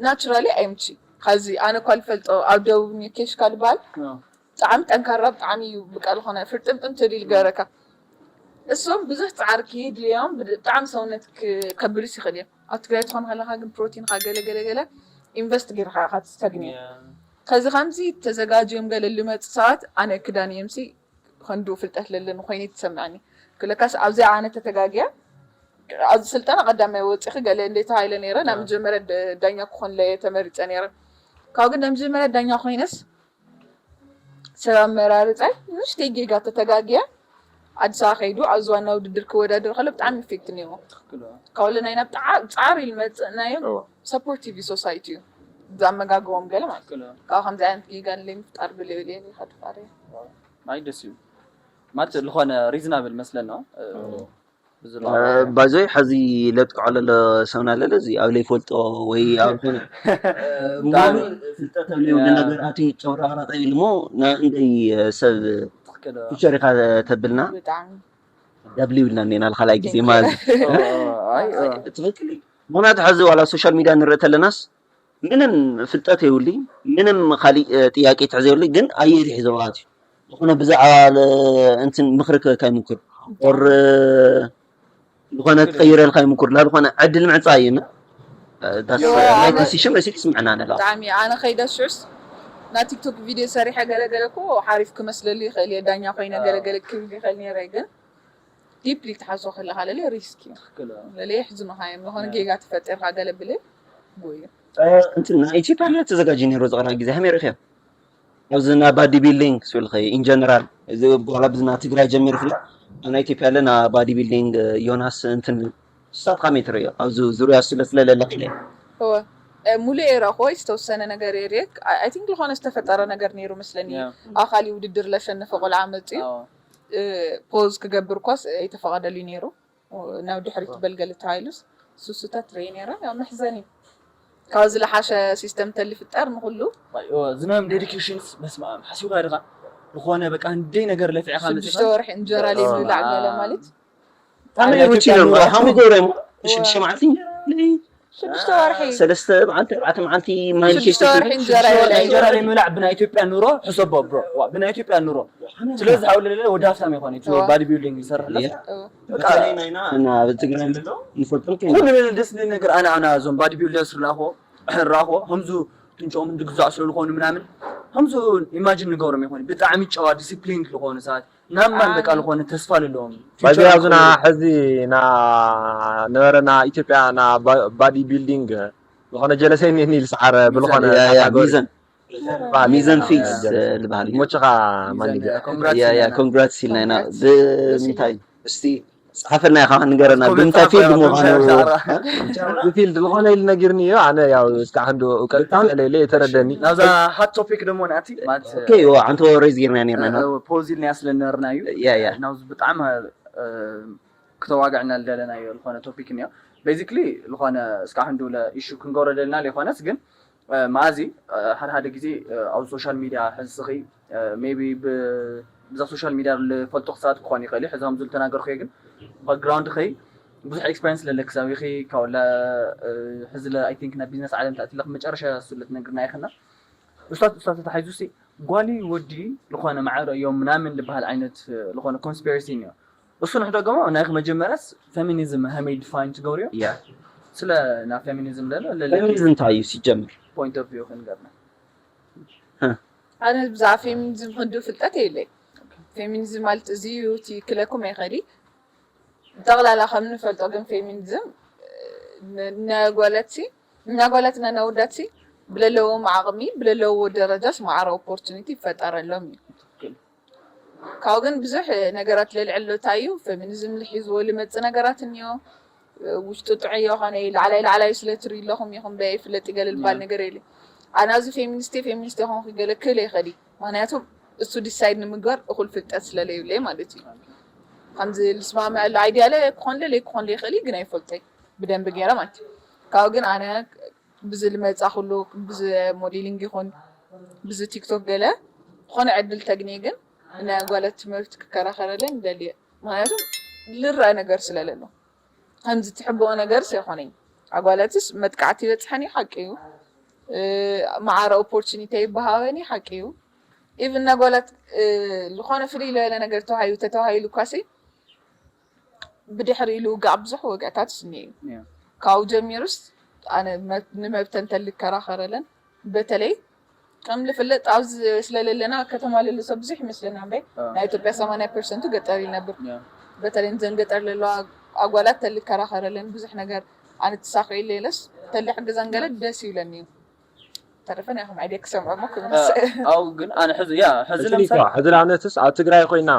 ናቹራሊ ኣይምቺ ካዚ ኣነ እኳ ልፈልጦ ኣብ ደቡብ ኬሽካ ልበሃል ብጣዕሚ ጠንካራ ብጣዕሚ እዩ ብቃ ዝኾነ ፍርጥምጥም ትብል ገረካ እሶም ብዙሕ ፃዕሪ ክየድልዮም ብጣዕሚ ሰውነት ከብልስ ይኽእል እዮም ኣብ ትግራይ ትኾን ከለካ ግን ፕሮቲን ካ ገለ ገለ ገለ ኢንቨስት ገይርካ ኢካ ትስተግንዮ ከዚ ከምዚ ተዘጋጅዮም ገለ ልመፁ ሰባት ኣነ ክዳን እዮም ሲ ከንዱ ፍልጠት ለለኒ ኮይነ ትሰምዐኒ ክለካስ ኣብዚኣ ኣነ ተተጋግያ ኣብዚ ስልጠና ቀዳማይ ወፂኺ ገለ እንደ ተባሂለ ነይረ ናብ መጀመርያ ዳኛ ክኾን ለየ ተመሪፀ ነይረ ካብ ግን ናይ መጀመርያ ዳኛ ኮይነስ ሰብ ኣመራርፃይ ንእሽተይ ጌጋ ተተጋግያ ኣዲስ ኣበባ ከይዱ ኣብዚ ዋና ውድድር ክወዳደር ከሎ ብጣዕሚ ኢፌክት ነይርዎ ካብ ለ ናይና ብጣዕሚ ፃዕሪ ኢሉ መፅእናዮም ሰፖርቲቭ ሶሳይቲ እዩ ዝኣመጋግቦም ገለ ማለት ካብ ከምዚ ዓይነት ጌጋ ንለይ ምፍጣር ብልብል እየ ሊካ ትፋር ኣይ ደስ እዩ ማለት ዝኾነ ሪዝናብል መስለና ባይዞይ ሐዚ ለጥቅዖ ለሎ ሰብና ለለ እዚ ኣብ ለይፈልጦ ወይ ኣብ ኮነ ፍልጠት ኣብ ለይብሉ ነገር ኣቲ ጨውራራ ጠቢል እሞ ንእንደይ ሰብ ፊቸር ኢካ ተብልና ደብሊ ይብልና እኔና ካልኣይ ግዜ ማለት ትክክል ምክንያቱ ሐዚ ዋላ ሶሻል ሚድያ ንርኢ ተለናስ ምንም ፍልጠት የብሉይ ምንም ካሊእ ጥያቄ ትሕዘ የብሉይ ግን ኣየር ይሕዘ ማለት እዩ ዝኾነ ብዛዕባ እንትን ምክሪ ከይምክር ኦር ዝኾነ ክቀይረልካ ይምክር ላዝኾነ ዕድል ምዕፃ እዩ ናይ ዲሲሽን መሲል ይስምዐና ነላ ብጣዕሚ ኣነ ከይደ ሽዑስ ናይ ቲክቶክ ቪድዮ ሰሪሐ ገለገለ እኮ ሓሪፍ ክመስለሉ ይኽእል እየ ዳኛ ኮይነ ገለገለ ክብል ይኽእል ነይረ ግን ዲፕሊ ትሓስቦ ከለካ ለለ ሪስክ እዩ ለለ የሕዝኑካ እዮም ዝኾነ ጌጋ ተፈጢርካ ገለ ብለ ጎዩ እንትን ናይ ኢትዮጵያ ለ ተዘጋጅ ነይሩ ዝቐራ ግዜ ሃመይ ርኢኽዮ ኣብዚ ና ባዲ ቢልዲንግ ስብል ኸ ኢንጀነራል እዚ ጓላ ብዝና ትግራይ ጀሚሩ ፍለ ኣብ ናይ ኢትዮጵያ ለና ባዲ ቢልዲንግ ዮናስ እንትን ስታት ካመይ ትርእዮ ኣብዚ ዙርያ ስለ ስለለለ ኢለ እወ ሙሉ ኤራኮ ዝተወሰነ ነገር የሪክ ኣይ ቲንክ ዝኾነ ዝተፈጠረ ነገር ነይሩ መስለኒ ኣካሊ ውድድር ለሸነፈ ቆልዓ መፅዩ ፖዝ ክገብር ኳስ ኣይተፈቐደሉ ነይሩ ናብ ድሕሪት በልገል ተባሂሉስ ሱሱታት ትርኢ ነይረ ያው መሕዘኒ ካብ ዝለሓሸ ሲስተም ተልፍጠር ንኩሉ ዝናዮም ዴዲኬሽንስ በስመ ኣብ ሓሲብካ ድኻ ዝኾነ በቃ እንደይ ነገር ለፊዕካ ሽዱሽተ ወርሒ እንጀራ ለይ ዝብላዕ ገለ ማለት ታመይ ውጭ ነው ሀሙ ጎረ ሽዱሽተ መዓልቲ እንጀራ ለይ ሽዱሽተ ወርሒ ሰለስተ መዓልቲ ኣርባዕተ መዓልቲ ማይ ሽዱሽተ ወርሒ እንጀራ ይበልዕ እንጀራ ለይ ምብላዕ ብናይ ኢትዮጵያ ኑሮ ሕሰቦ ብሮ ብናይ ኢትዮጵያ ኑሮ ስለዚ ሓውለለለ ወዲ ሃፍታም ይኾነ እቲ ባዲ ቢልዲንግ ይሰርሕ እና ኣብ ትግራይ ዘሎ ንፈልጦም ኩሉ ደስ ዝብል ነገር ኣነ ኣነ እዞም ባዲ ቢልደርስ ራኾ ራኾ ከምዙ ትንጮም እንድግዛዕ ስለ ዝኾኑ ምናምን ከምዙ ኢማጂን ንገብሮም ይኾኑ ብጣዕሚ ጨዋ ዲስፕሊን ዝኾኑ ሰባት ናማን በቃ ዝኾነ ተስፋ ለለዎም ባዚ ኣብዝና ሕዚ ና ነበረ ና ኢትዮጵያ ና ባዲ ቢልዲንግ ዝኾነ ጀለሰይ ኒኒ ልስዓረ ብልኾነ ሚዘን ሚዘን ፊልስ ዝበሃል እዩ። ሞችኻ ማንዲጋ ያ ያ ኮንግራትስ ኢልና ኢና ብምንታይ እስቲ ጸሓፈልና ኢኻ ንገረና ብምንታይ ፊልድ ምዃኑ ፊልድ ዝኾነ ኢሉ ነጊርኒ እዩ ኣነ ያው እስካዕ ክንዲ እውቀት ተለይለ የተረደኒ ናብዛ ሃት ቶፒክ ደሞ ናቲ ማለት ኦኬ ዮ ኣንተ ሬዝ ጌርና ኔርና ኢና ፖዝ ኢልና ስለ ነበርና እዩ ያ ያ ናብዚ ብጣዕሚ ክተዋግዕና ዝደለናዮ ዝኾነ ቶፒክ እኒኦ ቤዚክሊ ዝኾነ እስካዕ ክንዲ ኢሹ ክንገብሮ ደልና ዘይኮነስ ግን መኣዚ ሓደ ሓደ ግዜ ኣብ ሶሻል ሚድያ ሕዝስኺ ሜቢ ብዛ ሶሻል ሚድያ ዝፈልጡኽ ሰባት ክኾን ይኽእል እዩ ሕዚ ከምዚ ዝተናገርኩዮ ግን ባክግራውንድ ኸይ ብዙሕ ኤክስፐሪንስ ለለክ ሳቢኺ ካብላ ሕዚ ለ ኣይ ቲንክ ናብ ቢዝነስ ዓለም ተኣትለክ መጨረሻ እሱ ለትነግርና ኢኽና ኡስታት ኡስታት ተታሒዙ ሲ ጓሊ ወዲ ዝኾነ ማዕረ እዮም ምናምን ዝበሃል ዓይነት ዝኾነ ኮንስፒረሲ እኒኦ እሱ ንሕደገሞ ናይ መጀመርያስ ፌሚኒዝም ሃመይ ዲፋይን ትገብርዮ ስለ ናብ ፌሚኒዝም ለለ ፌሚኒዝም እንታይ እዩ ሲጀምር? ፖይንት ኦፍ ቪው ክንገብና ኣነ ብዛዕባ ፌሚኒዝም ክንዱ ፍልጠት የለይ። ፌሚኒዝም ማለት እዚ እዩ እቲ ክለኩም ኣይኸዲ ጠቕላላ ከም ንፈልጦ ግን ፌሚኒዝም ነጓለትሲ እናጓለትና ነወዳትሲ ብለለዎም ዓቕሚ ብለለዎ ደረጃስ ማዕረ ኦፖርቹኒቲ ይፈጠረሎም እዩ። ካብኡ ግን ብዙሕ ነገራት ለልዕሎ እንታይ እዩ ፌሚኒዝም ልሒዝዎ ልመፅእ ነገራት እኒዮ። ውሽጡ ጥዑይ ይኾነ ላዕላይ ላዕላይ ስለ ትርኢ ኣለኹም ኢኹም በይ ፍለጥ ይገለ ልባል ነገር የለ። ኣነ ኣብዚ ፌሚኒስት ፌሚኒስት ይኾንኩ ገለ ክል ይኸዲ ምክንያቱ እሱ ዲሳይድ ንምግባር እኹል ፍልጠት ስለለይብለይ ማለት እዩ። ከምዚ ልስማምዐሉ ኣይድያ ለ ክኾን ለይ ክኾን ይኽእል እዩ ግን ኣይፈልጦይ ብደንብ ገይረ ማለት እዩ። ካብኡ ግን ኣነ ብዚ ልመፃ ኩሉ ብዚ ሞዴሊንግ ይኹን ብዚ ቲክቶክ ገለ ዝኾነ ዕድል ተግኒ ግን ናይ ኣጓላት ትምህርቲ ክከራኸረለን ደልየ ምክንያቱ ልረአ ነገር ስለለሎ ከምዚ ትሕብኦ ነገር ሰይኮነኝ ኣጓላትስ መጥቃዕቲ ይበፅሐን ሓቂ እዩ። ማዕረ ኦፖርቹኒቲ ይበሃበን ሓቂ እዩ። ኢቭን ነጓላት ዝኾነ ፍልይ ለበለ ነገር ተዋሂቡ ተተዋሂሉ እኳሲ ብድሕሪ ኢሉ ውጋዕ ብዙሕ ወግዕታት ስኒ እዩ ካብኡ ጀሚሩስ ኣነ ንመብተን ተልከራኸረለን በተለይ ከም ዝፍለጥ ኣብዚ ስለለለና ከተማ ለሎ ሰብ ብዙሕ ይመስለና እምበይ ናይ ኢትዮጵያ ሰማንያ ፐርሰንቱ ገጠር ይነብር በተለይ ዘን ገጠር ለለዋ ኣጓላት ተልከራኸረለን ብዙሕ ነገር ኣነ ትሳኺ ኢለ ኢለስ ተልሕግዘን ገለ ደስ ይብለኒ እዩ ተረፈ ናይ ኹም ኣይደ ክሰምዖ እሞ ክምልስ ኣው ግን ኣነ ሕዚ ያ ሕዚ ሕዚ ለምሳሌ ሊካ ሕዚ ንኣብነትስ ኣብ ትግራይ ኮይና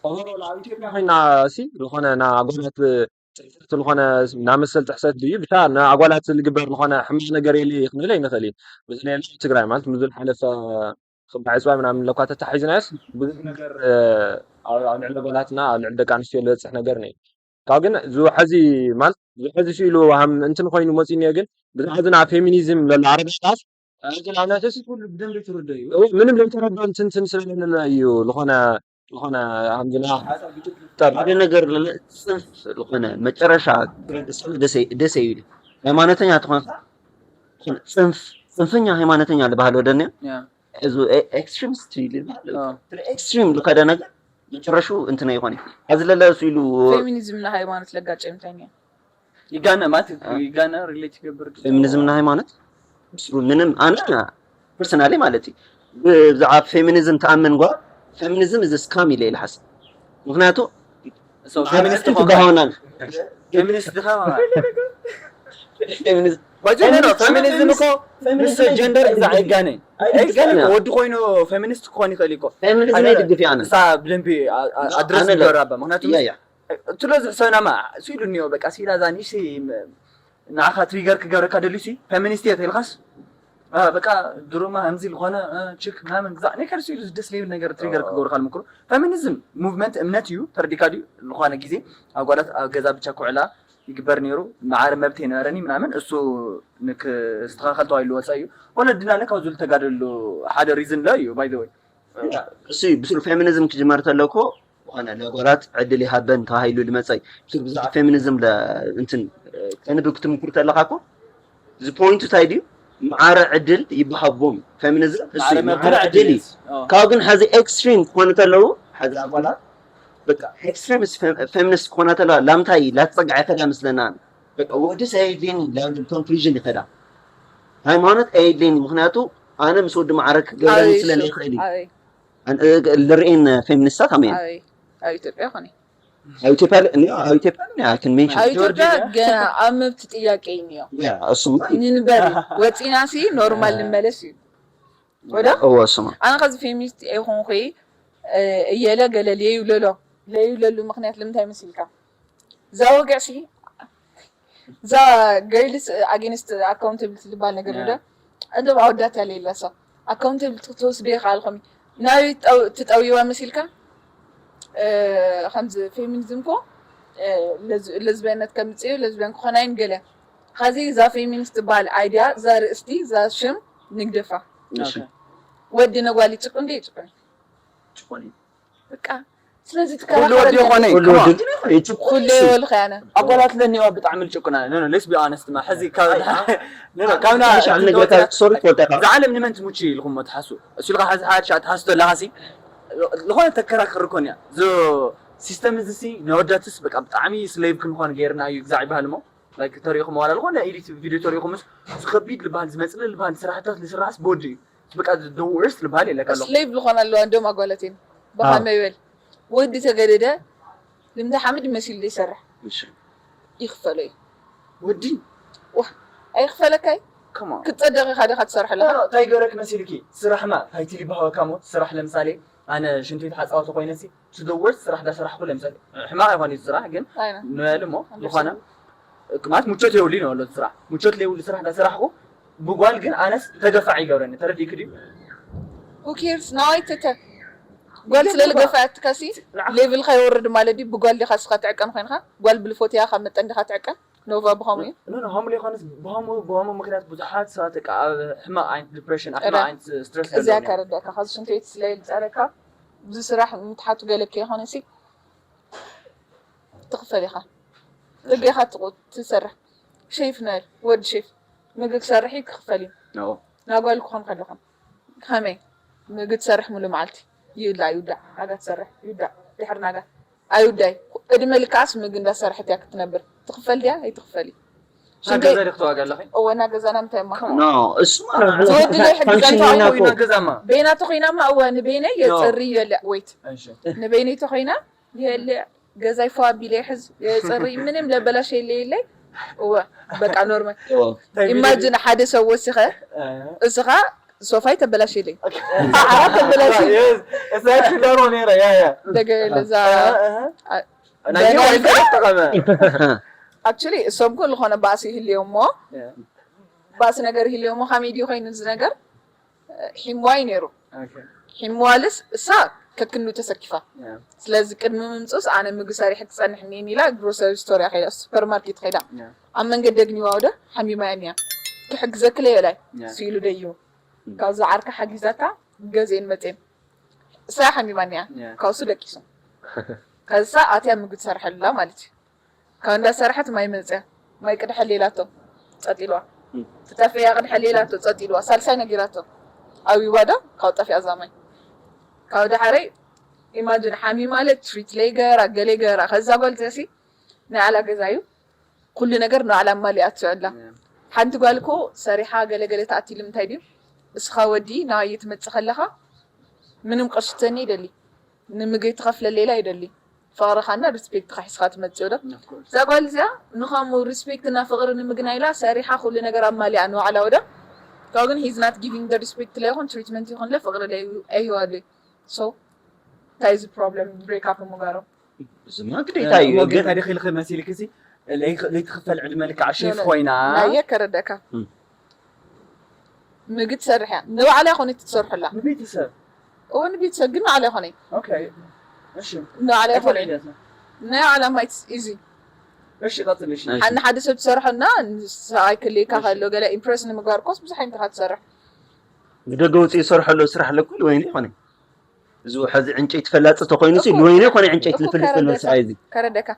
ኦቨሮል ኣብ ኢትዮጵያ ኮይና ሲ ዝኾነ ንኣጓላት ጥሕሰት ዝኾነ ናብ መሰል ጥሕሰት ድዩ ብቻ ንኣጓላት ዝግበር ዝኾነ ሕማቕ ነገር የለ ክንብል ኣይንኽእል እዩ። በተለይ ኣብ ትግራይ ማለት ምዝ ዝሓለፈ ክባዕ ዕፅዋ ምናምን ለኳ ተታሒዝናዮስ ብዙሕ ነገር ኣብ ልዕሊ ኣጓላትና ኣብ ልዕሊ ደቂ ኣንስትዮ ዝበፅሕ ነገር ነ ካብ ግን ዝውሐዚ ማለት ዝውሐዚ ስኢሉ ሃም እንትን ኮይኑ መፂኒ ግን ብዛዕባ ዝና ፌሚኒዝም ለሎ ኣረጋጣት ዝናነተስ ኩሉ ብደንብ ትርዶ እዩ ምንም ለይተረዶ እንትንትን ስለለለ እዩ ዝኾነ ዝኾነ ሃምዝና ሓደ ነገር ለለ ፅንፍ ዝኾነ መጨረሻ ደሰ ይብል ሃይማኖተኛ ትኾን ፅንፍ ፅንፈኛ ሃይማኖተኛ ዝበሃል ወደኒ እዚ ኤክስትሪሚስት ይብል ኤክስትሪም ዝኸደ ነገር መጨረሹ እንትን ኣይኮነ እዚ ለለ እሱ ኢሉ ፌሚኒዝም ና ሃይማኖት ለጋጨ ምንታይ ይጋነ ማለት ይጋነ ሪሌት ይገብር ፌሚኒዝም ና ሃይማኖት ምስሩ ምንም ኣነ ፐርሰናሊ ማለት እዩ ብዛዕባ ፌሚኒዝም ተኣምን ጓ ፌሚኒዝም እዚ ስካም ኢለ ኢለ ሓስብ ምክንያቱ ፌሚኒስት ትባሃውናል ፌሚኒስት ዲኻ ፌሚኒዝም ፌሚኒዝም እኮ ምስ ጀንደር እዛ ኣይጋነ ኣይጋነ ወዲ ኮይኑ ፌሚኒስት ክኾን ይኽእል እኮ ፌሚኒዝም ይድግፍ እያ ኣነ እሳ ብደንቢ ኣድረስ ኣነ ይገበራ ባ ምክንያቱ ያ ያ ትሎ ዝሕሰብናማ ስኢሉ እኒኦ በቃ ሲላ እዛ ንእሽተይ ንዓኻ ትሪገር ክገብረካ ደልዩ ሲ ፌሚኒስት እየ ተልካስ በቃ ድሮማ ከምዚ ዝኾነ ችክ ምናምን ግዛዕ ናይ ካልሲ ኢሉ ደስ ለይብል ነገር ትሪገር ክገብርካ ልምክሩ ፌሚኒዝም ሙቭመንት እምነት እዩ ተረዲካ ድዩ ዝኾነ ግዜ ኣጓላት ኣብ ገዛ ብቻ ክውዕላ ይግበር ነይሩ ማዕረ መብት የነበረኒ ምናምን እሱ ንክስተኻኸል ተባሂሉ ወፀ እዩ ወለድና ለ ካብ ዝብሉ ተጋደሉ ሓደ ሪዝን ለ እዩ ባይ ወይ እሱ ብስሩ ፌሚኒዝም ክጅመር ተለኮ ዝኾነ ለጎራት ዕድል ይሃበን ተባሂሉ ልመፀ እዩ ብስሩ ብዛዕባ ፌሚኒዝም እንትን ከንብብ ክትምክሩ ተለካ ኮ እዚ ፖይንቱ እንታይ ድዩ ማዕረ ዕድል ይበሃቦም ፌሚኒዝም እሱ እዩ፣ ማዕረ ዕድል እዩ ካብ ግን ሐዚ ኤክስትሪም ክኾኑ ተለዉ ሐዚ ኣባላት በቃ ኤክስትሪሚስት ፌሚኒስት ክኾና ተለዋ ላምታይ ላትፀግዐ ከዳ ምስለና በቃ ወዲ ሰይድን ላንድ ኮንክሉዥን ይኸዳ ሃይማኖት ኣየድልየኒ ምክንያቱ ኣነ ምስ ወዲ ማዕረ ክገብረኒ ስለ ዘይክእል እዩ ዝርእየን ፌሚኒስታት ኣመ ኣብ ኢትዮጵያ ኮነ ኣብ ኢትዮጵያ ኣብ ኢትዮጵያ ግን ሜንሽን ኣብ ኢትዮጵያ ገና ኣብ መብት ጥያቄ እዩ እኒኦ እሱማ ንንበር ወፂና ሲ ኖርማል ንመለስ እዩ ወደ እወ እሱማ ኣነ ከዚ ፌሚኒስት ይኹንኩ እየለ ገለ ለዩ ለሎ ለዩ ለሉ ምክንያት ልምንታይ መሲልካ እዛ ወግዕ ሲ እዛ ገርልስ ኣጌንስት ኣካውንታብሊቲ ዝበሃል ነገር ዶ እንቶም ኣወዳት ያለ የላሳ ኣካውንታብሊቲ ክትወስዱ ይኽኣልኩም ናበይ ትጠውይዋ መሲልካ ከምዚ ፌሚኒዝም ኮ ለዝበነት ከምፅኡ ለዝበን ክኾናይን ገለ ኸዚ እዛ ፌሚኒስት ትበሃል ኣይድያ እዛ ርእስቲ እዛ ሽም ንግደፋ ወዲ ነጓል ይጭቁን ዶ ይጭቁን ጭቆን እዩ በቃ ስለዚ ኩሉ ወዲ ይኾነ ኩሉ ይወልኸ ያነ ኣጓላት ለኒዋ ብጣዕሚ ልጭቁና ሌስ ቢ ኣነስት ማ ሕዚ ካብና ሶሪ ትወልካ ዝዓለም ንመን ትሙች ኢልኩም ትሓሱ እሱ ኢልካ ሓዚ ሓድሻ ትሓስቶ ኣለካ ሲ ዝኾነ ተከራክር ኮን እያ ዞ ሲስተም እዚ ሲ ነወዳትስ በቃ ብጣዕሚ ስሌቭ ክንኾን ገይርና እዩ ግዛዕ ይበሃል እሞ ላይክ ተሪኢኹም ዋላ ዝኾነ ኤዲት ቪድዮ ተሪኢኹምስ፣ እዚ ከቢድ ዝበሃል፣ ዝመፅለል ዝበሃል ስራሕታት ዝስራሕስ ብወዲ እዩ። በቃ the worst ዝበሃል የለካ ኣሎ። ስሌቭ ዝኾና ኣለዋ እንዲኦም ኣጓላት እየን። ብኸመይ በል ወዲ ተገደደ ልምዲ ሓምድ መሲሉ ዘይሰርሕ እሺ ይኽፈሎ እዩ። ወዲ ኣይኽፈለካይ ከማ ክትፀደቕ ኢኻ ዲኻ ትሰርሕ ኣለኻ። እንታይ ገረክ መሲልኪ? ስራሕማ ታይትል ይበሃወካ ሞ ስራሕ ለምሳሌ ኣነ ሽንቲ ቤት ሓፃወቲ ኮይነሲ to the worst ስራሕ ዳሰራሕኩ ለምሳሌ ሕማቕ ይኾን እዩ ስራሕ ግን ኣይነ ንበል እሞ ዝኾነ ማለት ምቾት የብሉ ይነበሎ ስራሕ ምቾት ለይብሉ ስራሕ ዳሰራሕኩ ብጓል ግን ኣነስ ተገፋዕ ይገብረኒ ተረዲእክ ድዩ? who cares ናዋይ ተተ ጓል ስለ ልገፋያትካሲ ሌቭልካ ይወርድ ማለት ድዩ? ብጓል ዲኻ ስኻ ትዕቀን ኮይንካ ጓል ብልፎትያ ካብ መጠን ዲኻ ትዕቀን ኖቫ ብኸምኡ እዩ። ኖ ኖ ሆምሊ ይኾንስ ብሆሙ ብሆሙ ምክንያት ብዙሓት ሰባት በቃ ኣብ ሕማቕ ዓይነት ዲፕሬሽን ኣብ ሕማቕ እዳ- ዓይነት ስትረስ እዚኣ ከረዳእካ ካብዚ ሽንቲ ቤት ስለ ዝፀረካ ብዙ ስራሕ ምትሓቱ ገለ ከይኾነ ሲ ትኽፈል ኢኻ ደገኻ ትቑ- ትሰርሕ ሼፍ ነበል ወዲ ሼፍ ምግቢ ክሰርሕ እዩ ክኽፈል እዩ ኖ ናጓል ክኾን ከለኹም ከመይ ምግቢ ትሰርሕ ሙሉ መዓልቲ ይውዳእ ይውዳእ ናጋ ትሰርሕ ይውዳእ ድሕሪ ናጋ ኣይውዳይ ዕድመ ልክዓስ ምግቢ እንዳሰርሐት እያ ክትነብር ትኽፈል ድያ ኣይትኽፈል እዩ ኣብ ገዛ ዲኽ ተዋጋ ኣለኺ? እወ እና ገዛና ምንታይ እማ ኖ እሱማ ትወዲ ናይ ሕጊ ፋንክሽን ዛንታ ኢና እኮ። ኮይና ገዛማ ቤና ተኾይናማ እወ ንቤነይ የፅሪ የለ ወይት እሺ ንቤነይ ተኾይና የለ ገዛይ ፏ ቢለ ሕዝ የፅሪ ምንም ለበላሽ የለ የለይ እወ በቃ ኖርማል ኢማጅን ሓደ ሰብ ወሲኸ እስኻ ሶፋይ ተበላሽለይ ሰዓራት ተበላሽ እሳይ ሽዳሮ ነይረ ያ ያ ደገ ለዛ ናይ ይወይ ተጠቀመ actually እሶም ኩሉ ዝኾነ ባእሲ ይህልዮ እሞ ባእሲ ነገር ይህልዮ እሞ ከመይ ድዩ ኮይኑ እዚ ነገር ሒምዋ እዩ ነይሩ ሒምዋልስ እሳ ከክንዱ ተሰኪፋ ስለዚ ቅድሚ ምምፅኡስ ኣነ ምግቢ ሰሪሐ ክፀንሕ እኒኒ ኢላ ግሮሰሪ ስቶር እያ ከይዳ ሱፐርማርኬት ከይዳ ኣብ መንገዲ ኣግኒዋ ወደ ሓሚማ እያ እኒያ ክሕግዘክለ የላይ ስኢሉ ደይቡ ካብዛ ዓርካ ሓጊዛታ ገዜን መፅን እሳ ሓሚማ እኒያ ካብሱ ደቂሱ ከዛ ኣትያ ምግቢ ትሰርሐላ ማለት እዩ ካብ እንዳሰርሐት ማይ መፅያ ማይ ቅድሐ ሌላቶ ፀጢልዋ ትጠፍያ ቅድሐ ሌላቶ ፀጢልዋ ሳልሳይ ነጊራቶ ኣዊዋ ዶ ካብ ጠፍያ እዛ ማይ ካብ ዳሓረይ ኢማጅን ሓሚ ማለት ትሪት ለይ ገራ ገሌ ገራ ከዛ ጓል እዚኣ ሲ ናይ ዓላ ገዛ እዩ ኩሉ ነገር ንባዕላ ኣማሊኣ ትስዕላ ሓንቲ ጓል እኮ ሰሪሓ ገለገለ ተኣቲ ልምንታይ ድዩ እስኻ ወዲ ናባየ ትመፅእ ከለኻ ምንም ቅርሺ ትሰኒ ይደሊ ንምግቢ ትኸፍለለይ ኢላ ይደሊ ፍቕርኻና ሪስፔክትኻ ሒዝኻ ትመፅእ ዶ እዛ ጓል እዚኣ ንኸምኡ ሪስፔክት እና ፍቕሪ ንምግናይ ኢላ ሰሪሓ ኩሉ ነገር ኣማሊኣ ንባዕላ ወደ ካብኡ ግን he's not giving the respect ላ ይኹን ትሪትመንት ይኹን ለ ፍቕሪ ለ ኣይህዋሉ so እንታይ እዚ ፕሮብለም ብሬክ ኣፕ ምጋሮም እዚማ ግዴታ እዩ ግን ታዲክ ኢልክ መሲልክ ሲ ለይትኽፈል ዕድመ ልክዓ ሼፍ ኮይና ናየ ከረደካ ምግቢ ትሰርሕ እያ ንባዕላ ይኮነ ትሰርሐላ ንቤተሰብ እወ ንቤተሰብ ግን ንባዕላ ይኮነ ኦኬ እሺ ንባዕላ ይኮነ ተልዒለትና ናይ ባዕላ ማይት ኢዚ እሺ ቀፅል እሺ ሓኒ ሓደ ሰብ ትሰርሖና ሰብኣይ ክልካ ከሎ ገለ ኢምፕረስ ንምግባር ኮስ ብዙሕ ዓይነት ኢኻ ትሰርሕ ብደገ ወፂኡ ይሰርሐ ኣሎ ስራሕ ኣለኩ ወይኒ ይኮነ እዚ ሕዚ ዕንጨይቲ ፈላፂ ተኮይኑ ሲ ንወይኒ ይኮነ ዕንጨይቲ ልፍልጥ ዘሎ ሰብኣይ እዚ ከረደካ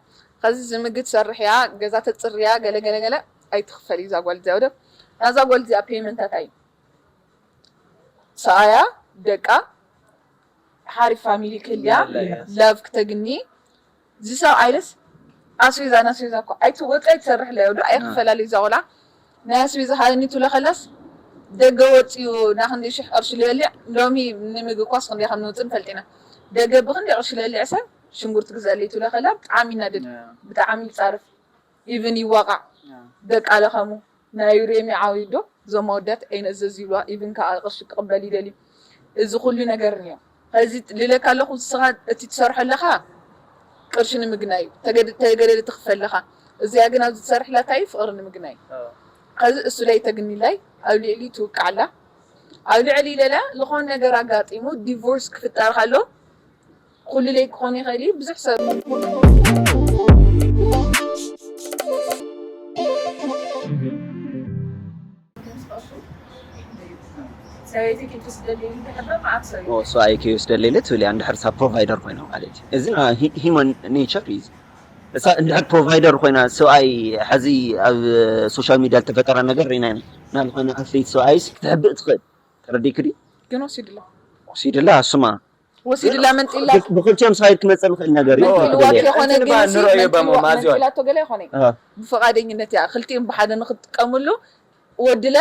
ከዚ ዝምግብ ትሰርሕ እያ ገዛ ተፅርያ ገለ ገለ ገለ ኣይትኽፈል እዩ እዛ ጓል እዚኣ ወደ ናዛ ጓል እዚኣ ፔመንታት ኣይ ሰኣያ ደቃ ሓሪፍ ፋሚሊ ክህልያ ላቭ ክተግኒ እዚ ሰብ ኣይለስ ኣስቤዛ ናስቤዛ እኮ ኣይትወፀ ኣይትሰርሕ ለያ ዶ ኣይክፈላለዩ እዛ ቆልዓ ናይ ኣስቤዛ ሃለኒ ትብሎ ከላስ ደገ ወፂኡ ናክንደይ ሽሕ ቅርሺ ልበልዕ ሎሚ ንምግቢ ኳስ ክንደይ ከም ንውፅእ ንፈልጥ ኢና ደገ ብክንደይ ቅርሺ ልበልዕ ሰብ ሽንጉርቲ ግዘለይ ትብሎ ከላ ብጣዕሚ ይናደድ ብጣዕሚ ይፃርፍ ኢቭን ይዋቃዕ ደቃ ለኸሙ ናይ ዩሬሚ ዓብዩ ዶ እዞም ኣወዳት ኣይንእዘዝ ይብልዋ ኢቭን ከዓ ቅርሺ ክቕበል ይደልዩ እዚ ኩሉ ነገር እኒኦ ከዚ ልለካ ኣለኹ ንስኻ እቲ ትሰርሖ ኣለኻ ቅርሺ ንምግናይ እዩ ተገደደ ትኽፈል ኣለኻ እዚኣ ግን ኣብዚ ትሰርሕ ላታ እዩ ፍቕሪ ንምግናይ እዩ ከዚ እሱ ላይ ተግኒላይ ኣብ ልዕሊ ትውቃዕ ኣላ ኣብ ልዕሊ ኢለላ ዝኾን ነገር ኣጋጢሙ ዲቮርስ ክፍጠር ከሎ ኩሉ ለይ ክኾን ይኽእል እዩ ብዙሕ ሰብ ሰበይቲ ክትወስደለይ እንድሕር መዓት ሰብ እዩ ሰብኣይ ከይወስደለይ ኢለ ትብል እያ እንድሕር ሳብ ፕሮቫይደር ኮይና ማለት እዩ እዚ ሂማን ኔቸር እዩ እዚ እሳ እንድሕር ፕሮቫይደር ኮይና ሰብኣይ ሕዚ ኣብ ሶሻል ሚድያ ዝተፈጠረ ነገር ርኢና ኢና ናብ ዝኾነ ኣትሌት ሰብኣይስ ክትሕብእ ትኽእል ተረዲእክ ድዩ ግን ወሲድላ ወሲድላ እሱማ ወሲድላ መንጢላ ብክልቲኦም ሳይድ ክመፀ ዝኽእል ነገር እዩ መንጢልዋ ተደልየ። ከይኮነ እንትን ግን በዓል ሲ ንረእዮ መንጢልዋ- በሞ ማዝዮን። መንጢላቶ ገለ ይኮነ አ፣ ብፍቓደኝነት እያ ክልቲኦም ብሓደ ንክጥቀምሉ ወድለ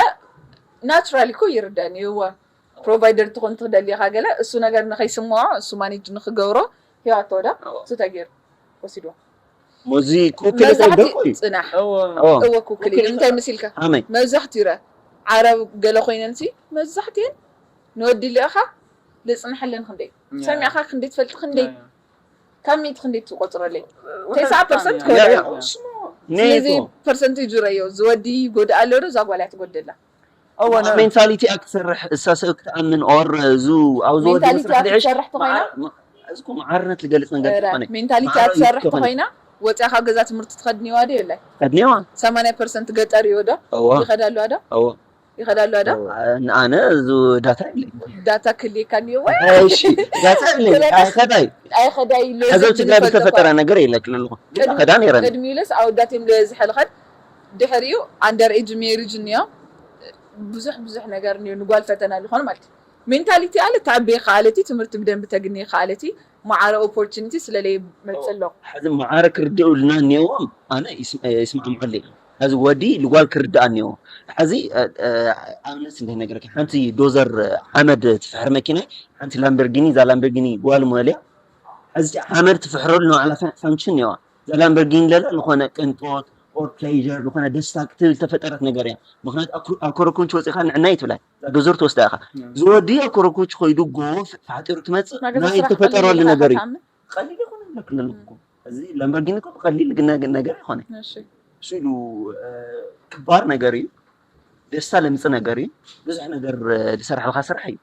ናቹራሊ እኮ ይርዳን እዩ እወ ፕሮቫይደር ትኾን ትክደልኻ ገለ እሱ ነገር ንኸይስምዖ እሱ ማኔጅ ንክገብሮ ሂዋቶ ዳ እሱ ተገይሩ ወሲድዋ ሞዚ ኩክል መብዛሕቲ ደቆ እዩ ፅናሕ ኦ፣ እወ ኩክል እንታይ መሲልካ ኣመይ መብዛሕትኡ ይረ ዓረብ ገለ ኮይነን ሲ መብዛሕትኤን ንወዲ ልእኻ ልፅንሐለን ክንደይ ሰሚዕኻ ክንደይ ትፈልጥ ክንደይ ካብ ሚእቲ ክንደይ ትቆፅረለይ ተስዓ ፐርሰንት ያ ያ ከወዳዩ ስሞ ስለዚ ኔቶ ፐርሰንቴጅ ረዮ ዝወዲ ይጎድእ ኣሎ ዶ እዛ ጓል እያ ትጎድላ እወ ሜንታሊቲ ክትሰርሕ እሳ ሰብ ክትኣምን ኦር ዙ ኣብ ዝወዲ ሜንታሊቲ መስርሕ ድዕሽ ክትሰርሕ ተኾይና እዚ እኮ መዓርነት ዝገልፅ ነገር ዝኾነ ሜንታሊቲ ትሰርሕ ተኾይና ወፅያ ካብ ገዛ ትምህርቲ ትኸድኒዋ ዶ የላይ ቀድኔዋ ሰማንያ ፐርሰንት ገጠር እዩ ዶ እወ ይኸዳሉ ዶ እወ ይኸዳሉ ዶ ንኣነ እዚ ዳታ የለኝ ዳታ ክልየካኒ እወ እሺ ዳታ የለኝ ኣይኸዳይ ኣይኸዳይ ኢሉ ሕዚ ኣብ ትግራይ ዝተፈጠረ ነገር የለ ክልልኹ ከዳ ነይረን ቅድሚ ኢለስ ኣወዳት እዮም ዝበዝሐ ልኸድ ድሕሪኡ ኣንደር ኤጅ ሜሪጅ እኒኦ ብዙሕ ብዙሕ ነገር እኒኦ ንጓል ፈተና ዝኾነ ማለት እዩ ሜንታሊቲ ኣለ ታቤ ከኣለቲ ትምህርቲ ብደንብ ተግኒ ከኣለቲ ማዓረ ኦፖርቹኒቲ ስለለይ መፅሎ ሕዚ መዓረ ክርድኡልና እኒዎም ኣነ ይስማዕምዐሉ ሕዚ ወዲ ልጓል ክርድኣ እኒዎ ሕዚ ኣብነት እንደ ነገረካ ሓንቲ ዶዘር ሓመድ ትፍሕር መኪና ሓንቲ ላምበርጊኒ እዛ ላምበርጊኒ ጓል ሞልያ ሕዚ ሓመድ ትፍሕረሉ ንባዕላ ፋንክሽን እኒዋ እዛ ላምበርጊኒ ለለ ዝኾነ ቅንጦት ኦር ፕሌር ዝኾነ ደስታ ክትብል ተፈጠረት ነገር እያ ምክንያቱ ኣብ ኮረኮንች ወፂኻ ንዕና ይትብላ እዛ ዶዘር ትወስዳ ኢኻ ዝወዲ ኣብ ኮረኮንች ኮይዱ ጎፍ ተሓጢሩ ትመፅእ ናይ ተፈጠረሉ ነገር እዩ ቀሊል ይኮነ ክልል እኮ እዚ ላምበርጊኒ እኮ ብቀሊል ነገር ይኮነ እሱ ኢሉ ክባር ነገር እዩ ደስታ ለምፅ ነገር እዩ ብዙሕ ነገር ዝሰራሕልካ ስራሕ እዩ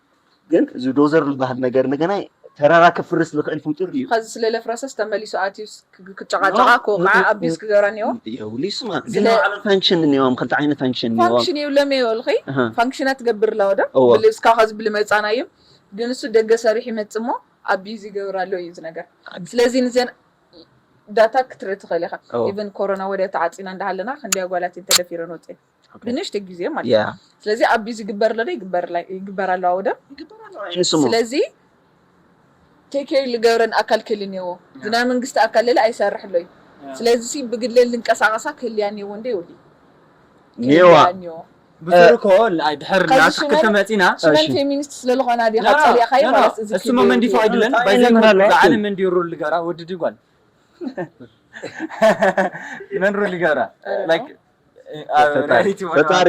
ግን እዚ ዶዘር ዝበሃል ነገር እንደገና ተራራ ክፍርስ ዝኽእል ፍጡር እዩ ከዚ ስለ ለፍረሰስ ተመሊሱ ኣትዩስ ክጨቃጨቃ ክወቃዓ ኣቢስ ክገብራ እኒኦ የውሊስማ ግን ባዕሎም ፋንክሽን እኒዎም ክልተ ዓይነት ፋንክሽን እኒዎም ፋንክሽን የብሎም የበልኺ ፋንክሽናት ትገብር ኣለዋ ዶ እስካ ከዚ ብልመፃና እዮም ግን እሱ ደገ ሰሪሕ ይመፅ እሞ ኣቢዝ ይገብር ኣሎ እዩ እዚ ነገር ስለዚ ንዘን ዳታ ክትርኢ ትኽእል ኢኻ ኢቨን ኮሮና ወደ ተዓፂና እንዳሃለና ክንደይ ኣጓላት እየን ተደፊረን ወፅየን ብንእሽተ ግዜ ማለት እዩ ስለዚ ኣቢዝ ይግበር ኣሎ ይግበር ኣሎ ኣወደ ስለዚ ቴኬር ልገብረን ኣካል ክህሊ እኒዎ ዝናይ መንግስቲ ኣካል ለለ ኣይሰርሕ ኣሎ እዩ ስለዚ ብግድለን ልንቀሳቀሳ ክህልያ እኒዎ እንደ ይውዲ ኔዋ ብስሩ እኮ ድሕር ናትክ ተመፂና ሽመን ፌሚኒስት ስለዝኾና ዲኻ ፀሊእኻዮ ማለት እዚ እሱማ መን ዲፋ ኣይድለን ባይዘ ብዓለም እንዲ ሩል ልገራ ወዲ ድጓል መን ሩል ልገራ ፈጣሪ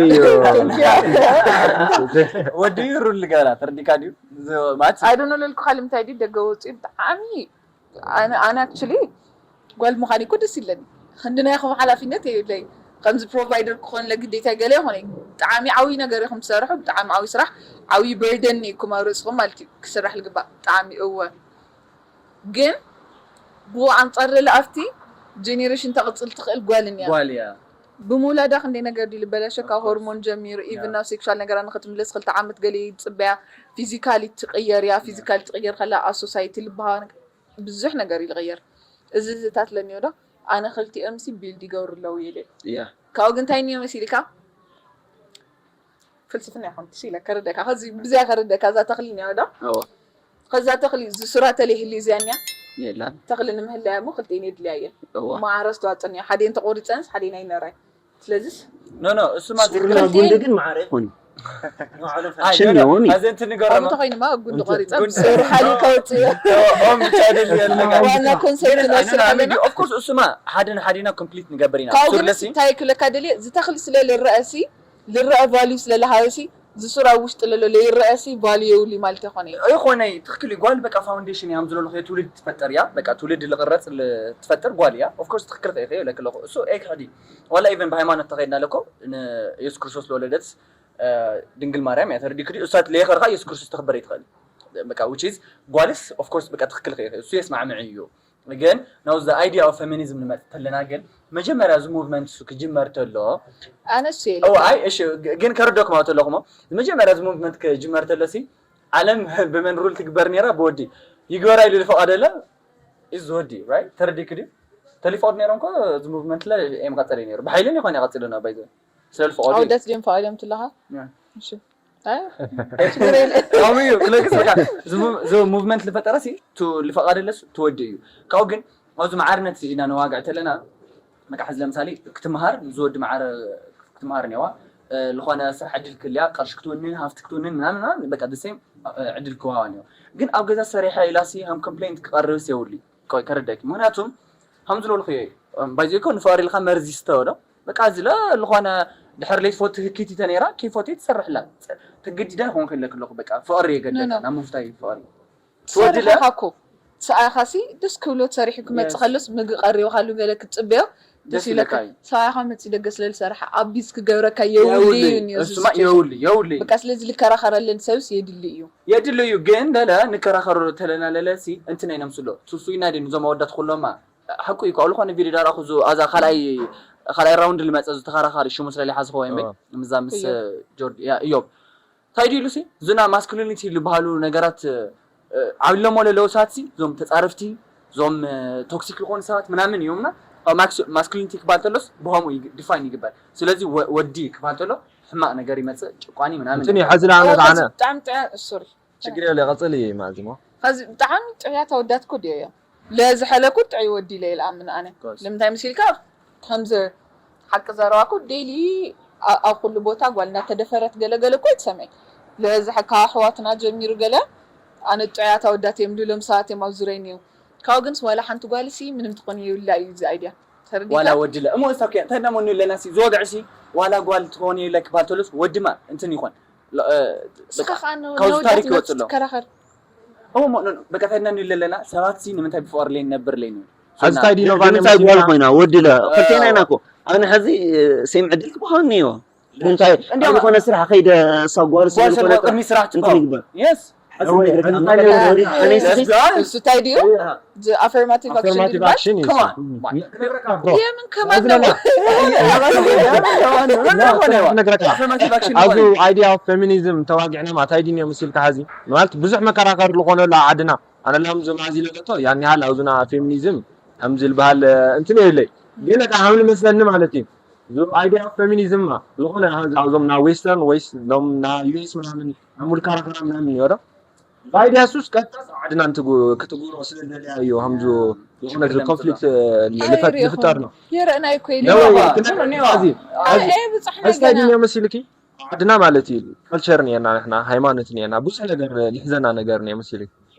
ወዲ ሩል ልገራ ተረዲካ ድዩ ማለት ኣይዶኖ ለልኩካ ልምታይ ድዩ ደገ ወፅኡ ብጣዕሚ ኣነ ኣነ ኣክቹሊ ጓል ምዃን እኮ ደስ ይለኒ ክንዲ ናይኹም ሓላፊነት የብለይ ከምዚ ፕሮቫይደር ክኾን ለግዴታ ገለ ይኾነ ብጣዕሚ ዓብዪ ነገር ኢኹም ትሰርሑ ብጣዕሚ ዓብዪ ስራሕ ዓብዪ በርደን ኢኩም ኣብ ርእስኹም ማለት እዩ ክስራሕ ልግባእ ብጣዕሚ እወ ግን ብኡ ኣንፃር ለለ ኣብቲ ጀኔሬሽን ተቕፅል ትኽእል ጓልን እያ ጓል እያ ብምውላዳ ክንደይ ነገር ድዩ ልበላሸ ካብ ሆርሞን ጀሚሩ ኢቭን ናብ ሴክሹዋል ነገራ ንክትምለስ ክልተ ዓመት ገለ ይፅበያ ፊዚካሊ ትቅየር እያ ፊዚካሊ ትቅየር ከላ ኣብ ሶሳይቲ ልባሃ ብዙሕ ነገር እዩ ዝቕየር እዚ ዝታት ለኒዮ ዶ ኣነ ክልቲኦም ሲ ቢልድ ይገብሩ ኣለዉ ኢለ ካብኡ ግን እንታይ እኒዮ መሲልካ ፍልስፍና ይኹን ትስ ኢለ ከረደካ ከዚ ብዚያ ከረደካ እዛ ተኽሊ እኒያ ዶ ከዛ ተኽሊ ዝሱራ ተለይ ህሊ እዚያ እኒያ የላን ተኽሊ ንምህላያ እሞ ክልቲኤን የድልያ እየን እዋ ማዕረ ዝተዋፅን እያ ሓደን ተቆሪፀንስ ሓደን ኣይነራይ ስለዚስ ኖ ኖ እሱማ ሱርና ጉንዲ ግን ማዕረ ይኾን ሽን የሆን ኣዘ እንትን ንገረማ ከምኡ ተኮይኑማ ጉንዲ ቆሪፀ ብሰሩ ሓሊ ከውፅእ እየ ኦም ብቻ ደልየለካ ዋና ኮንሰርት ንወስድ ከለና ኦፍኮርስ እሱማ ሓደ ንሓደና ኮምፕሊት ንገብር ኢና ካብኡ ሱር ግን ለሲ እንታይ ክብለካ ደልየ እዚ ተኽሊ ስለ ልረአሲ ልረአ ቫልዩ ስለ ልሃበሲ ዝሱር ኣብ ውሽጢ ለሎ ለይረአሲ ቫልዩ የብሉ ማለት ኣይኮነ እዩ ኣይኾነ ትክክል እዩ ጓል በቃ ፋውንዴሽን እያ ዝለሉ ትውልድ ትፈጠር እያ በቃ ትውልድ ልቅረፅ ትፈጥር ጓል እያ ኦፍኮርስ ትክክል ከይኸ ለክለኹ እሱ ኤክዲ ዋላ ኢቨን ብሃይማኖት ተኸይድና ለኮ ንየሱስ ክርስቶስ ለወለደት ድንግል ማርያም እያ ተረዲክ ድዩ እሳ ለየኸርካ የሱስ ክርስቶስ ተኽበር ይትኽእል በቃ which is ጓልስ ኦፍኮርስ በቃ ትክክል ከይኸ እሱ የስማዕምዕ እዩ ግን ናው the idea of feminism ንመጽእ ተለና ግን መጀመሪያ እዚ ሙቭመንት እሱ ክጅመር ተሎ ኣነሱ ኦ ኣይ እሺ ግ- ግን ከረደኩም ኣው ተለኹሞ መጀመሪያ እዚ ሙቭመንት ክጅመር ተሎ ሲ ዓለም ብመን ሩል ትግበር ነራ ብወዲ ይግበራ ኢሉ ዝፈቐደለ እዚ ወዲ right ተረዲክ ድዩ ተሊፈቕድ ነሮም ኮ እዚ ሙቭመንት ለ ኤም ቀጸለ ነሩ ብሓይልን ይኾን ይቐጽልና ባይዘ ስለ ዝፈቐዱ እዩ። ኣወዳት ድዮም ፈቒዶም ትለኻ ያ። እሺ ችግር የለ። ከምኡ እዩ ክለግስ በቃ። እዚ ሙ- እዚ ሙቭመንት ዝፈጠረ ሲ ቱ ዝፈቐደለስ ትወዲ እዩ። ካብኡ ግን ኣብዚ ማዕርነት ኢና ነዋግዕ ተለና በቃ ሕዚ ለምሳሌ ክትምሃር ዝወዲ ማዕረ ክትምሃር ነዋ ዝኾነ ስራሕ ዕድል ክልያ ቅርሺ ክትውንን ሃፍቲ ክትውንን ምናምን ምናምን በቃ ደሴም ዕድል ክዋዋ ነዋ። ግን ኣብ ገዛ ሰሪሐ ኢላሲ ከም ኮምፕሌንት ክቐርብስ የብሉ። ቆይ ከረዳኪ ምክንያቱም ከም ዝበልኩ ባይዘኮ ንፍቕሪ ኢልካ መርዚ ስተወዶ በቃ ዝለ ዝኾነ ድሕር ለይትፈቱ ህኪት ተነይራ ከይፈቱ ትሰርሕላ ተገዲዳ ይኾን ከለክ ኣለኹ በቃ ፍቕሪ የገደካ ናብ ምፍታይ ፍቕሪ ትወድለ ሰሪሕኻ እኮ ሰኣኻሲ ደስ ክብሎ ሰሪሑ ክመፅእ ከሎስ ምግቢ ቀሪብካሉ ገለ ክትፅበዮ ደስ ደስ ይለካ ይብለካ እዩ። ሰብኣይኻ መፂ ደገ ስለዝሰርሐ ኣቢዝ ክገብረካ የውል እዩ የውል እኒኦ እዚ እሱማ situation። የውል የውል እዩ። በቃ ስለዚ ልከራኸረለን ሰብስ የድሊ እዩ። የድሊ እዩ ግን ለለ ንከራኸሮ ተለና ለለ ሲ እንትን ኣይነምስሎ ሱሱ ኢና ዲ ንዞም ኣወዳት ኩሎማ ሓቁ እዩ ካብ ዝኾነ ቪድዮ ዳራኹ ዙ ኣዛ ካልኣይ ካልኣይ ራውንድ ልመፀ ዝተኸራኻሪ ሽሙ ስለለይ ሓዝኸዎ እምበይ ምዛ ምስ እዮብ። ጆርዲ ያ እዮብ እንታይ ድዩ ኢሉሲ እዙና ማስኩሊኒቲ ዝበሃሉ ነገራት ዓብሎሞ ለለዉ ሰባት ሲ እዞም ተፃረፍቲ እዞም ቶክሲክ ዝኾኑ ሰባት ምናምን እዮም እና ማስኩሊኒቲ ክባል ተሎስ ብኸምኡ ዲፋይን ይግበር ስለዚ ወዲ ክባል ተሎ ሕማቕ ነገር ይመፅእ ጭቋኒ ምናምን እንትን እዩ ነገር። ሐዚ ንዓመት ኣነ ብጣዕሚ ጥዑያ ሶሪ ችግር የለ ቀፅል እዩ ማለት ሞ ዚ ብጣዕሚ ጥዑያት ኣወዳት ኮ ድዮ እዮም ለዝሐለኩ ጥዑይ ወዲ ኢለ ይልኣምን ኣነ ንምንታይ ምስ ኢልካ ከምዚ ሓቂ ዘረባ ኮ ዴሊ ኣብ ኩሉ ቦታ ጓል እናተደፈረት ገለገለ ኮ ይትሰምዕ ለዚ ካብ ኣሕዋትና ጀሚሩ ገለ ኣነ ጥዑያት ኣወዳት እዮም ልብሎም ሰባት እዮም ኣብ ዙረይ ነይሩ ካብኡ ግንስ ዋላ ሓንቲ ጓል ሲ ምንም ትኾን የብላ እዩ እዚ ኣይድያ ተረዲካ ዋላ ወዲ ለ እሞ እሳ ኮ እንታይ ደሞ ንብለና ሲ ዝወግዕ ሲ ዋላ ጓል ትኾን የብላ ክባል ተሎስ ወድማ እንትን ይኾን ስኻ ከዓ ካብዚ ታሪክ ይወፅእ ኣሎ ትከራኸር በቃ ፈድና ንብል ኣለና ሰባት ሲ ንምንታይ ብፍቅሪ ለይ ንነብር ለይ ንብል ሐዚ ታይ ዲኖ ባነ ንምንታይ ጓል ኮይና ወዲ ለ ክልቴና ኢና እኮ ኣነ ሐዚ ሴም ዕድል ክበሃኒ እዮ እንታይ ዝኾነ ስራሕ ከይደ እሳ ጓል ስለዝኾነ ቅድሚ ስራሕ ትግበር እሱ እንታይ ድዩ ኣፈርማቲቭ ኣክሽን ይባል የምን ከማን ነው ኣብዚ idea of feminism ተዋጊዕና ማለት ኣይድን እዮም ስልካ ሐዚ ማለት ብዙሕ መከራከሪ ዝኾነ ኣሎ ዓድና ኣነ ላም ዝማዚ ለለቶ ያን ያህል ኣብዙና ፌሚኒዝም ከምዚ ዝበሃል እንትን የብለይ ግን ካ ሃምሊ መስለኒ ማለት እዩ idea of feminism ማ ዝኾነ ኣብዞም ና western ወይስ ሎም ና US ምናምን ኣሙል ካራክተር ምናምን ይወዶ ባይዲያ ሱስ ቀጥታ ዓድና ክትጉሮ ስለደለያ እዩ ከምዚ ዝኾነ ኮንፍሊክት ልፈጠር ነው የረእናይ ኮይነ ብፃሕና ስታይ ድኛ መሲልኪ ዓድና ማለት እዩ ካልቸር ነርና ንሕና ሃይማኖት ነርና ብዙሕ ነገር ልሕዘና ነገር ነ መሲልኪ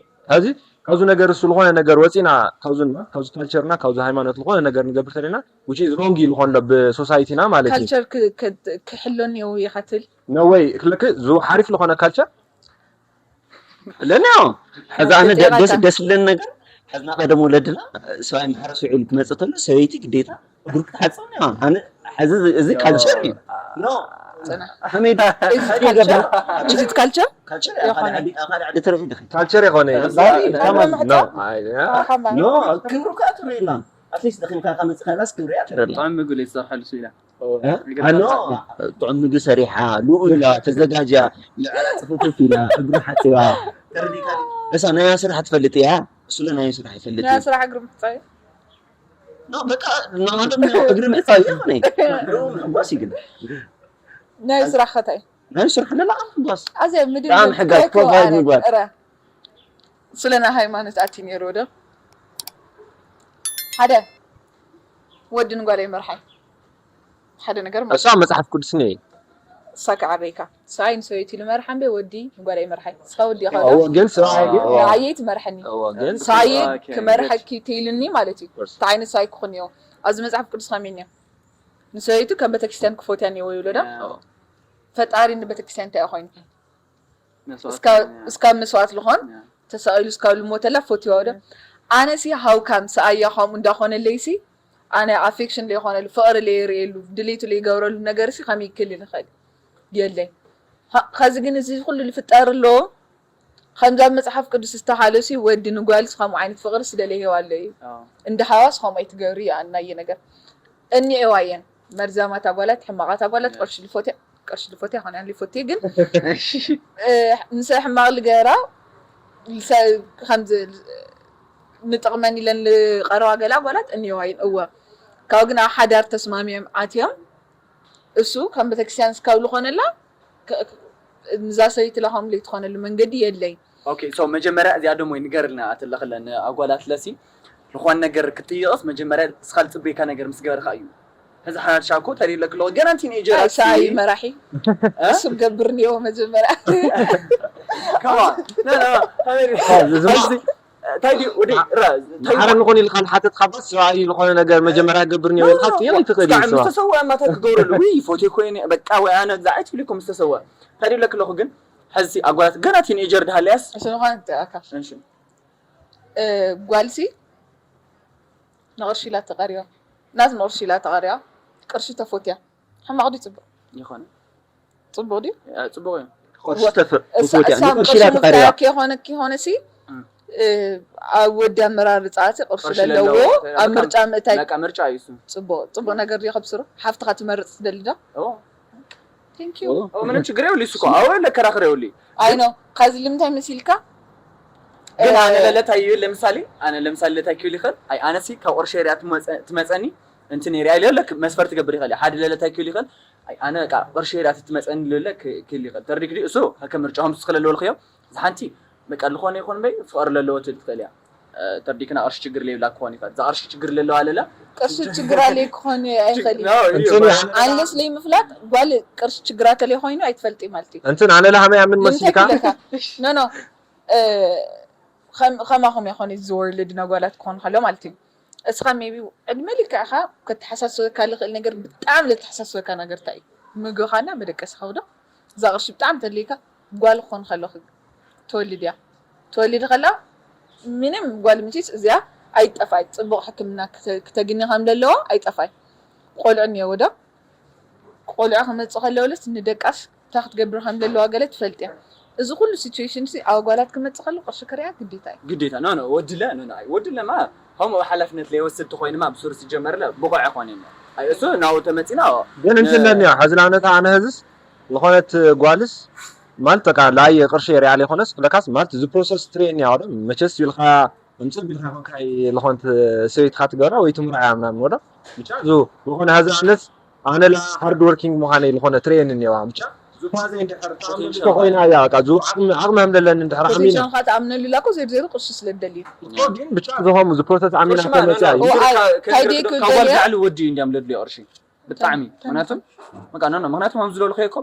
ሕዚ ካብዚ ነገር እሱ ዝኾነ ነገር ወፂና ካብዚ ካብዚ ካልቸርና ካብዚ ሃይማኖት ዝኾነ ነገር ንገብር ተለና which is wrong ዝኾን ብ ሶሳይቲና ማለት እዩ ካልቸር ክሕሎን የው ይኸትል ነወይ ክልክ ዙ ሓሪፍ ዝኾነ ካልቸር ለና ሕዚ ኣነ ደስ ደስ ዝብለኒ ነገር ሕዝና ቀደም ወለድና ሰብኣይ ማሕረስ ውዒሉ ክመፅእ ከሎ ሰበይቲ ግዴታ እግሩ ክትሓፅብ እያ ኣነ ሕዚ እዚ ካልቸር እዩ ኖ ከመይ ዳ- እዚ ከመይ ገብራ? ካልቸር ካልቸር እያ፣ ካልእ ዓዲ- ካልእ ዓዲ ትርኢ ዲኺ? ካልቸር የኾነ ኖ ክብሩ ከዓ ትርኢ ኢላ ኣትሊስት ደኺምካ ካብ መፅእ ከላስ ክብሪ እያ ትርኢ ኢላ ጥዑም ምግቢ ለይተሰርሐሉ ስኢላ ኖ ጥዑም ምግቢ ሰሪሓ ልኡላ ተዘጋጅያ ንዕላ ፅፍፍፍ ኢላ እግሩ ሓፂባ ተረዲካ እሳ ናያ ስራሕ ትፈልጥ እያ እሱለ ናዩ ስራሕ ይፈልጥ ናይ እዩ ስራሕ እግሪ ምሕፃብ እዩ። ኖ በቃ ናማለም እግሪ ምሕፃብ እዩ ኾነ ምሕጓስ እዩ ግን ናይ ስራሕ ከታይ ናይ ስራሕ ለላ ምሕጓስ ኣዘ ምድር ብጣዕሚ ሕጋዝ ፕሮቫይድ ምግባር ስለ ናይ ሃይማኖት ኣቲ ነይሩ ወደ ሓደ ወዲ ንጓል ኣይመርሓይ ሓደ ነገር ማለት እሳ መፅሓፍ ቅዱስ ነ እሳ ክዓበይካ ሰብኣይ ንሰበይቱ ልመርሓ እምበ ወዲ ንጓል ኣይመርሓይ ንስኻ ወዲ ኢኻ ዶ? ግን ሰብኣይ ግን ሰብኣየይ ትመርሐኒ እዎ ግን ሰብኣየ ክመርሐኪ ተይልኒ ማለት እዩ እንታይ ዓይነት ሰብኣይ ክኾን እዮ ኣብዚ መፅሓፍ ቅዱስ ከመይ እኒኦ ንሰበይቱ ከም ቤተክርስትያን ክፎትያ እኒዎ ይብሎ ዶ ፈጣሪ ንቤተክርስትያን እንታይ እዩ ኮይኑ እስካብ መስዋዕት ዝኾን ተሳኢሉ እስካብ ልሞተላ ፈትዋ ወደ ኣነሲ ሃውካም ሰኣያ ከምኡ እንዳኾነለይሲ ኣነ ኣፌክሽን ለይኾነሉ ፍቕሪ ለይርእየሉ ድሌቱ ለይገብረሉ ነገርሲ ከመይ ክል ንኽእል የለይ ከዚ ግን እዚ ኩሉ ልፍጠር ኣሎ ከምዚ ኣብ መፅሓፍ ቅዱስ ዝተሃለሲ ወዲ ንጓልስ ከምኡ ዓይነት ፍቕሪ ስደለ ይሄዋ ኣሎ እዩ እንደ ሃዋስ ከምኡ ኣይትገብሪ ይኣናየ ነገር እኒኤዋ እየን መርዛማት ኣጓላት ሕማቓት ኣጓላት ቅርሺ ልፎትያ ቅርሺ ልፎትያ ኾነ ልፎትያ ግን ንሰ ሕማቕ ልገራ ከምዚ ንጥቕመን ኢለን ልቐረባ ገለ ኣጓላት እኒኤዋ እየን እወ ካብ ግን ኣብ ሓዳር ተስማሚዮም ዓትዮም እሱ ከም ቤተክርስትያን እስካብ ዝኾነላ ንዛ ሰበይቲ ላ ከምኡ ለይትኾነሉ መንገዲ የለይ። ኦኬ ሶ መጀመርያ እዚኣ ደሞ ንገርልና ኣትለኽለን ኣጓላት ለሲ ዝኾን ነገር ክትጥይቕስ መጀመርያ እስኻ ዝፅበየካ ነገር ምስ ገበርካ እዩ። ሕዚ ሓናድሻ እኮ ተሪለክ ኣለኹ ገና ቲኔጀር ሳይ መራሒ እሱ ገብር ኒዮ መጀመርያ ከማ እንታይ ድዩ ወዲ ራ እንታይ ማዕረ ንኾን ኢልካ ንሓተት ካብ ሰብኣይ ዝኾነ ነገር መጀመርያ ገብር ኒዮ ኢልካ ጥየቕ ይትኽእል እዩ ምስ ተሰወ ማታ ክገብረሉ ውይ ፎቴ ኮይነ በቃ ወይ ኣነ ዛዓት ብሊኩም ምስ ተሰወ እንታይ ድዩ ለክ ኣለኹ ግን ሕዚ ኣጓላት ገና ቲኔጀር ድሃለያስ እሱ ንኳን ተኣካ እሺ እ፣ ጓልሲ ንቕርሺ ኢላ ተቐሪባ ናት ንቕርሺ ኢላ ተቐሪባ ቅርሺ ተፎትያ ሕማቕ ድዩ ፅቡቕ ይኾነ ፅቡቕ ድዩ እ፣ ፅቡቕ እዩ ቅርሺ ተፈ- እሳ ተፎትያ እሳ ንቅርሺ ቅርሺ ኢላ ተቐሪባ ምፍታያ ከይኾነ ከይኾነ ሲ እም። እ፣ ኣብ ወዲ ኣመራርፃ እቲ ቅርሺ ቅርሺ ዘለዎ ዘለዎ ኣብ ምርጫ ምእታይ በቃ ምርጫ እዩ እሱ ፅቡቕ ፅቡቕ ነገር ድዩ ከብስሩ ሓፍትኻ ትመርፅ ትደሊ ዶ ኦ Thank you ኦ ምንም ችግር የብሉ እሱ እኮ ኣወ ለከራኸር የብሉ ኣይ ኖ ካዚ ልምንታይ መሲልካ ግን ኣነ ለለታይ ይብል ለምሳሌ ኣነ ለምሳሌ ለታይ ክብል ይኽእል ኣይ ኣነሲ ካብ ቅርሺ ሪያ ትመፀ- ትመፀኒ እንትን ሪያ ኢለ ለክ መስፈር ትገብር ይኽእል እየ ሓደ ለለታይ ክብል ይኽእል ኣይ ኣነ በቃ ቅርሺ ሪያ ትመፀኒ ልለ ክብል ይኽእል ተርዲክ ድዩ እሱ ከም ምርጫ ከም ዝስኽለ ኣለዎ ልኽዮ ዝሓንቲ በቃ ዝኾነ ይኹን በይ ፍቕሪ ለለዎ ትብል ትኽእል እያ ተርዲክና ቅርሺ ችግር ለይብላ ክኾን ይኽእል እዛ ቅርሺ ችግር ለለዋ ለላ ቅርሺ ችግር ኣለይ ክኾን ኣይኽእል እዩ እንትን ኣንለስ ለይ ምፍላጥ ጓል ቅርሺ ችግራ ተለይ ኮይኑ ኣይትፈልጢ ማለት እዩ እንትን ኣነ ለሃመ ያምን መሲልካ ኖ ኖ ከማኹም ይኾን እዚ ወርልድ ነጓላት ክኾን ከሎ ማለት እዩ እስኻ ሜቢ ዕድመ ልክዕኻ ከተሓሳስበካ ልኽእል ነገር ብጣዕሚ ለተሓሳስበካ ነገር እንታይ እዩ ምግብኻና መደቀስኻ ውዶ እዛ ቅርሺ ብጣዕሚ ተድልይካ ጓል ክኾን ከለኹ ትወልድ እያ ትወልድ ከላ ምንም ጓል ምችስ እዚኣ ኣይጠፋይ ፅቡቕ ሕክምና ክተ- ክተግኒ ከም ዘለዎ ኣይጠፋይ ቆልዑ እኒኦ ወዶ ቆልዑ ክመፅእ ከለውለስ ንደቃስ እንታይ ክትገብር ከም ዘለዋ ገለ ትፈልጥ እያ እዚ ኩሉ ሲቹዌሽን ሲ ኣጓላት ክመፅእ ከሎ ቅርሺ ክሪኣ ግዴታ እዩ ግዴታ ኖ ኖ ወድለ ኖ ኖ ኣይ ወድለ ማ ከምኡ ሓላፍነት ለይወስድ ተኮይንማ ብሱር ሲጀመርለ ብቑዕ ኣይኮነን ኣይ እሱ ናው ተመፂና ግን እንትን ለኒያ ሐዚ ንኣብነት ኣነ ህዝስ ዝኾነት ጓልስ ማለት በቃ ላይ ቅርሺ የሪያ ለይኮነስ ብለካስ ማለት እዚ ፕሮሰስ ትሬን ያወደ መቸስ ይልካ እምፅእ ቢልካ ኮንካ ዝኾነት ሰበይትካ ትገብራ ወይ ትምርዓያ ምናምን ወደ ብቻ ዙ ዝኾነ ሀዚ ኣብነት ኣነ ላ ሃርድ ወርኪንግ ምዃነይ ዝኾነ ትሬን እኒዋ ብቻ ዙፋዘ እንድሕር ተኾይና እያ በቃ ዙ ዓቕሚ ዓቕሚ ከም ዘለኒ እንድሕር ዓሚና ፖቴንሻልካ ትኣምነሉ ላኮ ዜሮ ዜሮ ቅርሺ ስለ ደልዩ ግን ብቻ ዝኾም እዚ ፕሮሰስ ኣሚና ተመፅያ እዩ ታይ ደይክል ካብ ጓል ደልያ ዛዕሊ ወዲ እዩ እንዲያም ለድልዮ ቅርሺ ብጣዕሚ ምክንያቱም በቃ ኖ ኖ ምክንያቱም ከም ዝለልኩ እኮ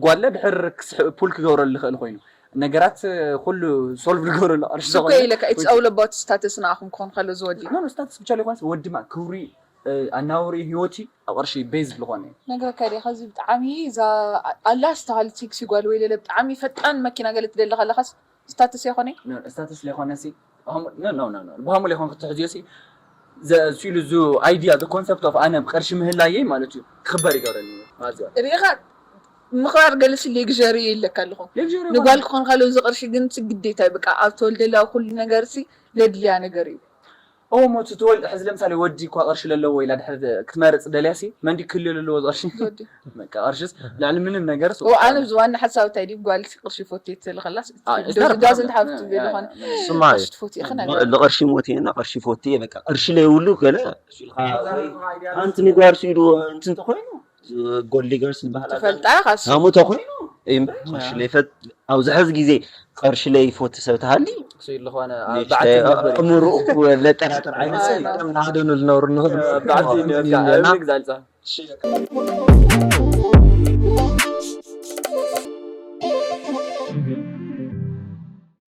ጓለ ድሕር ክስሕ ፑል ክገብረሉ ይኽእል ኮይኑ ነገራት ኩሉ ሶልቭ ዝገብረሉ ቅርሺ እኮ ኢለካ it's all about status ንኣኹም ክኾን ከሎ ዝወዲ ኖ ኖ ስታትስ ብቻ ለይኮነስ ወድማ ክብሪ ኣናውሪ ህይወቲ ኣብ ቅርሺ ቤዝ ዝኾነ እዩ ነግረካ ዲ ከዚ ብጣዕሚ እዛ ኣላ ዝተባሃለት ሴክሲ ጓል ወይ ለለ ብጣዕሚ ፈጣን መኪና ገለ ትደሊ ከለካስ ስታትስ ይኾነ ስታትስ ለይኮነ ሲ ብሃሙ ለይኮን ክትሕዝዮ ሲ ዘሲሉ ዙ ኣይዲያ ኮንሰፕት ኦፍ ኣነ ቅርሺ ምህላየይ ማለት እዩ ክኽበር ይገብረኒ ኣዝያ ሪኢኻ ምኽባር ገለሲ ሌግሪ ይለካ ኣለኹ ንጓል ክኾን ካለ እዚ ቅርሺ ግን ሲ ግዴታ እዩ በቃ ኣብ ተወልደላ ኩሉ ነገር ሲ ለድልያ ነገር እዩ ኦ ሞቱ ትወልድ ሕዚ ለምሳሌ ወዲ እኳ ቅርሺ ለለዎ ኢላ ድሕር ክትመርፅ ደልያ ሲ መንዲ ክልዮ ለለዎ ቅርሺ ወዲ በቃ ቅርሽስ ልዕሊ ምንም ነገር ኦ ኣነ እዚ ዋና ሓሳብ እንታይ ድዩ ጓል ሲ ቅርሺ ፎቴ ትልኸላስ it's not a doesn't problem. have to be Yeah, ዝኾነ yeah, yeah. ስማ እዩ ቅርሺ ትፎቴ ይኽን ኣለ ንቅርሺ ሞት እየ ንቅርሺ ፎቴ እየ በቃ ቅርሺ ለይብሉ ገለ ሓንቲ ንጓር ሲዱ እንትን ተኮይኑ ጎልድ ዲገርስ ዝበሃል ትፈልጣ ካሱ ሃሙ ተኮይኑ እምበር ቅርሺ ለይፈት ኣብዚ ሕዚ ግዜ ቅርሺ ለይፎቲ ሰብ ተሃሊ ዝኾነ ንእሽተይ ኣእምሮኡ ለጠራጥር ዓይነት ሰብ ኣይ፣ ከም ንሃደኑ ዝነብሩ ንህብ ብዓዲ ኢና ግዛልፃ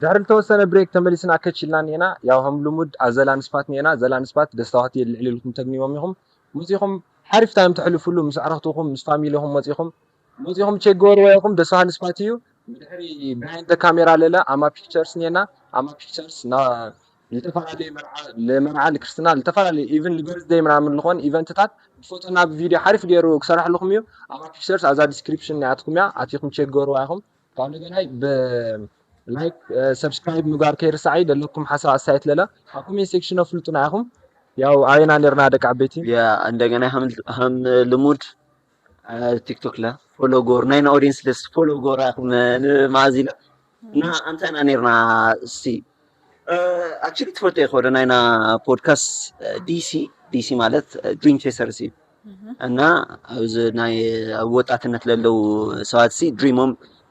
ድሕሪ ዝተወሰነ ብሬክ ተመሊስና ከች ኢልና እኒኤና። ያው ከም ልሙድ ኣብ ዘላን ስፓት እኒኤና። ዘላን ስፓት ደስታዋት ልዕሊ ኢልኩም ተግንይዎም ኢኹም። መፂኹም ሓሪፍ ታይም ተሕልፉሉ ምስ ኣዕረኽትኹም ምስ ፋሚሊኹም መፂኹም መፂኹም ቼክ ገበርዎ ኢኹም። ደስ በሃሊ ስፓት እዩ። ብድሕሪ ብሃይንድ ካሜራ ለለ ኣማ ፒክቸርስ እኒኤና። ኣማ ፒክቸርስ ና ልተፈላለዩ መርዓ ልመርዓ ልክርስትና ልተፈላለዩ ኢቨን ልበርዝደይ ምናምን ልኾን ኢቨንትታት ብፎቶና ብቪድዮ ሓሪፍ ገይሩ ክሰርሕልኩም እዩ። ኣማ ፒክቸርስ ኣብዛ ዲስክሪፕሽን ናያትኩም እያ። ኣቲኹም ቼክ ገበርዋ ኢኹም። ካብ እንደገናይ ብላይክ ሰብስክራይብ ምግባር ከይርሳዕ እዩ። ዘለኩም ሓሳብ ኣስተያየት ለለ ኣብ ኮሜንት ሴክሽን ኣፍልጡና ኢኹም። ያው ኣበና ነርና ደቂ ዓበይቲ ያ እንደገና ከም- ከም ልሙድ ኣብ ቲክቶክ ላ ፎሎ ጎር ናይ ኦዲንስ ልስ ፎሎ ጎር ኢኹም ንማዚ ለ እና ኣንታይና ነርና እስቲ ኣክቹሊ ትፈልጦ ይኮ ናይና ፖድካስት ዲሲ ዲሲ ማለት ድሪም ቼሰርስ እዩ እና ኣብዚ ናይ ኣብ ወጣትነት ለለው ሰባት ሲ ድሪሞም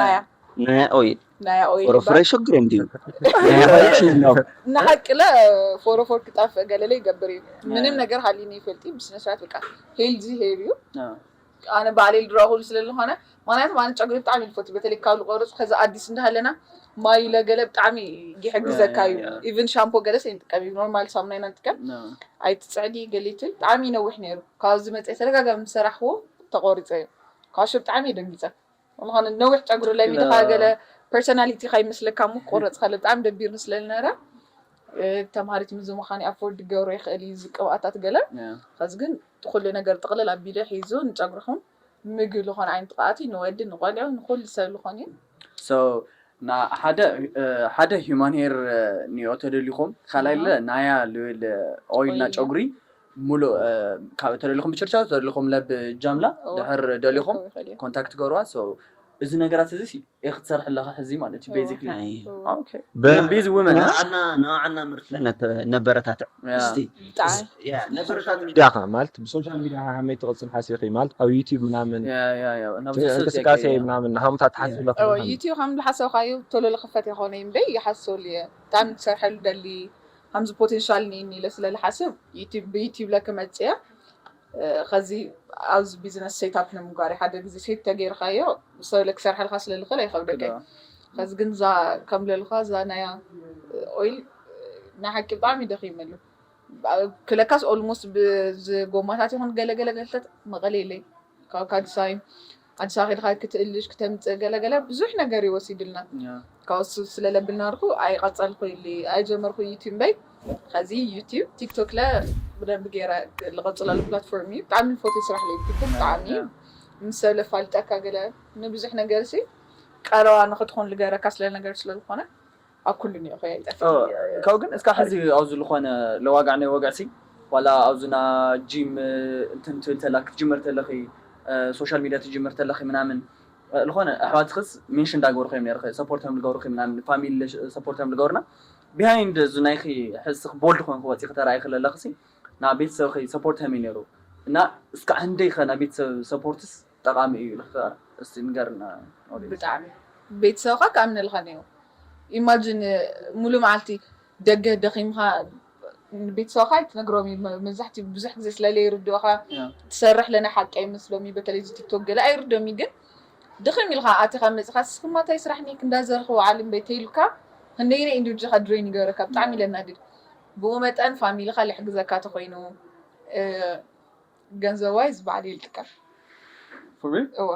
ናያ ናይ ኦይል ናያ ኦይል ፎሮፎር ይባል። ኣይሸግሮም ድዩ? ናይ ኦይል ሽም ነው። ንሓቂ ለ ፎሮፎር ክጣፍእ ገለለ ይገብር እዩ። ምንም ነገር ሃሊኒ ይፈልጥ እዩ። ብስነ ስርዓት በቃ ሄልዚ ሄር እዩ። ኣነ ባዕለይ ዝረኣኹሉ ስለ ዝኾነ፣ ምክንያቱ ኣነ ጨጉሪ ብጣዕሚ ይፈቱ። በተለይ ካብ ዝቆርፅ ከዚ ኣዲስ እንዳሃለና ማይ ለገለ ብጣዕሚ ይሕግዘካ እዩ። ኢቭን ሻምፖ ገለስ ኣይንጥቀም እዩ፣ ኖርማል ሳሙና ኢና ንጥቀም። ኣይትፅዕዲ ገሊትል ብጣዕሚ ይነውሕ ነይሩ። ካብዚ መፀ ተደጋጋሚ ዝሰራሕዎ ተቆሪፀ እዩ። ካሾ ብጣዕሚ ደንጊፀ። ዝኾነ ነዊሕ ጨጉሪ ለሚድካ ገለ ፐርሶናሊቲ ካይመስለካ እሞ ክቆረፅ ከለ ብጣዕሚ ደቢርኒ ስለ ዝነበረ፣ እ፣ ተምሃሪት ምስ ምዃን ኣፎርድ ክገብሮ ይኽእል እዩ እዚ ቅብኣታት ገለ። ከዚ ግን ኩሉ ነገር ጥቕልል ኣቢለ ሒዙ ንጨጉርኹም ምግቢ ዝኾነ ዓይነት ቅብኣት እዩ፣ ንወዲ ንቆልዑ ንኩሉ ሰብ ዝኾን እዩ። So ና ሓደ እ፣ ሓደ ሂማን ሄር ኒኦ ተደሊኹም ካልኣይ ለ ናያ ልብል ኦይል ና ኦይል። ጨጉሪ ሙሉእ እ፣ ካብ ተደሊኹም ብችርቻው ተደሊኹም ለብ ጃምላ እወ። ድሕር ደሊኹም ይኽእል እዩ። ኮንታክት ገርዋ። So እዚ ነገራት እዚ ሲ ክትሰርሕ ኣለኻ ሕዚ ማለት እዩ። እወ። ቤዚክሊ ናይ ኦኬ በ- ቢዝ ውመን ንዓና ንዓና ምርት ነተ- ነበረታትዕ ያ። እስቲ ብጣዕሚ ያ ነበረታት ሚዲያኻ ማለት ብሶሻል ሚዲያ ከመይ ትቕፅል ሓሲኺ ማለት ኣብ ዩቲብ ምናምን ያ ያ ያ ናብ ዝስልት እንቅስቃሴ ያገ- ምናምን ንሃምታ ትሓስብላ ኦ ዩቲብ ከም ዝሓሰብካዩ ቶሎ ልኽፈት ይኾነ እምበይ ይሓስበሉ እየ። ብጣዕሚ ክሰርሐሉ ደሊ ከምዚ ፖቴንሻል ኒኒ ኢለ ስለ ዝሓስብ ዩቲብ ብዩቲብ ለክመፅእ እየ። እ፣ ከዚ ኣብዚ ቢዝነስ ሴታፕ ንምግባር ሓደ ግዜ ሴት ተገይርካዮ ሰለ ክሰርሐልካ ስለ ዝኽእል ኣይኸብደካ እዩ። ከዚ ግን እዛ ከም ለልካ እዛ ናያ ኦይል ናይ ሓቂ ብጣዕሚ ደኺመሉ ክለካስ ኦልሞስት ብዝጎማታት ይኹን ገለገለገልተት መቐለ የለይ ካብ ካዲሳይ ኣዲስ ኣበባ ከይድካ ክትእልሽ ክተምፅእ ገለገለ ብዙሕ ነገር ይወሲድልና። ካብ እሱ ስለለብልና ርኩ ኣይቐፀልኩ ኢሊ ኣይጀመርኩ ዩቲዩብ እምበይ። ከዚ ዩቲዩብ ቲክቶክ ለ ብደንብ ገይረ ልቐፅለሉ ፕላትፎርም እዩ። ብጣዕሚ ንፎቶ ስራሕ ለ ቲክቶክ ብጣዕሚ ምስ ሰብ ለፋልጠካ ገለ ንብዙሕ ነገር ሲ ቀረባ ንክትኾን ልገረካ ስለ ነገር ስለዝኾነ ኣብ ኩሉ ኒኦ ከ ኣይጠፍእ። ካብኡ ግን እስካ ሕዚ ኣብዚ ዝኾነ ለዋጋዕ ናይ ወግዕ ሲ ዋላ ኣብዚ ና ጂም እንትን ትብል ተላ ክትጅምር ተለኺ ሶሻል ሚዲያ ትጅምር ተለኺ ምናምን ዝኾነ ኣሕዋትክስ ሜንሽን እንዳገበርኩ እዮም ነርኸ ሰፖርት ከም ልገብርኩ ምናምን ፋሚሊ ሰፖርት ከም ልገብርና ቢሃይንድ እዚ ናይኺ ሕዝስኽ ቦልድ ኮንክ ወፂ ክተራይ ክለለኽሲ ናብ ቤተሰብኺ ሰፖርት ከመይ ነይሩ እና እስካዕ ክንደይ ከ ናብ ቤተሰብ ሰፖርትስ ጠቓሚ እዩ ኢልካ እስቲ ንገርና። ብጣዕሚ ቤተሰብካ ክኣምነልካ ነይሩ። ኢማጂን ሙሉ መዓልቲ ደገ ደኺምካ ቤተሰብካ ኣይትነግሮም እዩ። መብዛሕትኡ ብዙሕ ግዜ ስለለ ይርድኦካ ትሰርሕ ለና ሓቂ ኣይመስሎም እዩ። በተለይ እዚ ቲክቶክ ገለ ኣይርዶም እዩ። ግን ድኽም ኢልካ ኣቲኻ መፅኻ ስክማ እንታይ ስራሕ ኒክ እንዳዘርክ ውዓል እምበይ ተይሉካ ክንደይነ ኢንዱጅኻ ድሬን ይገብረካ ብጣዕሚ ለናድድ። ብኡ መጠን ፋሚሊኻ ልሕግዘካ ተኮይኑ ገንዘብ ዋይዝ ባዕሉ ይልጥቀም። እወ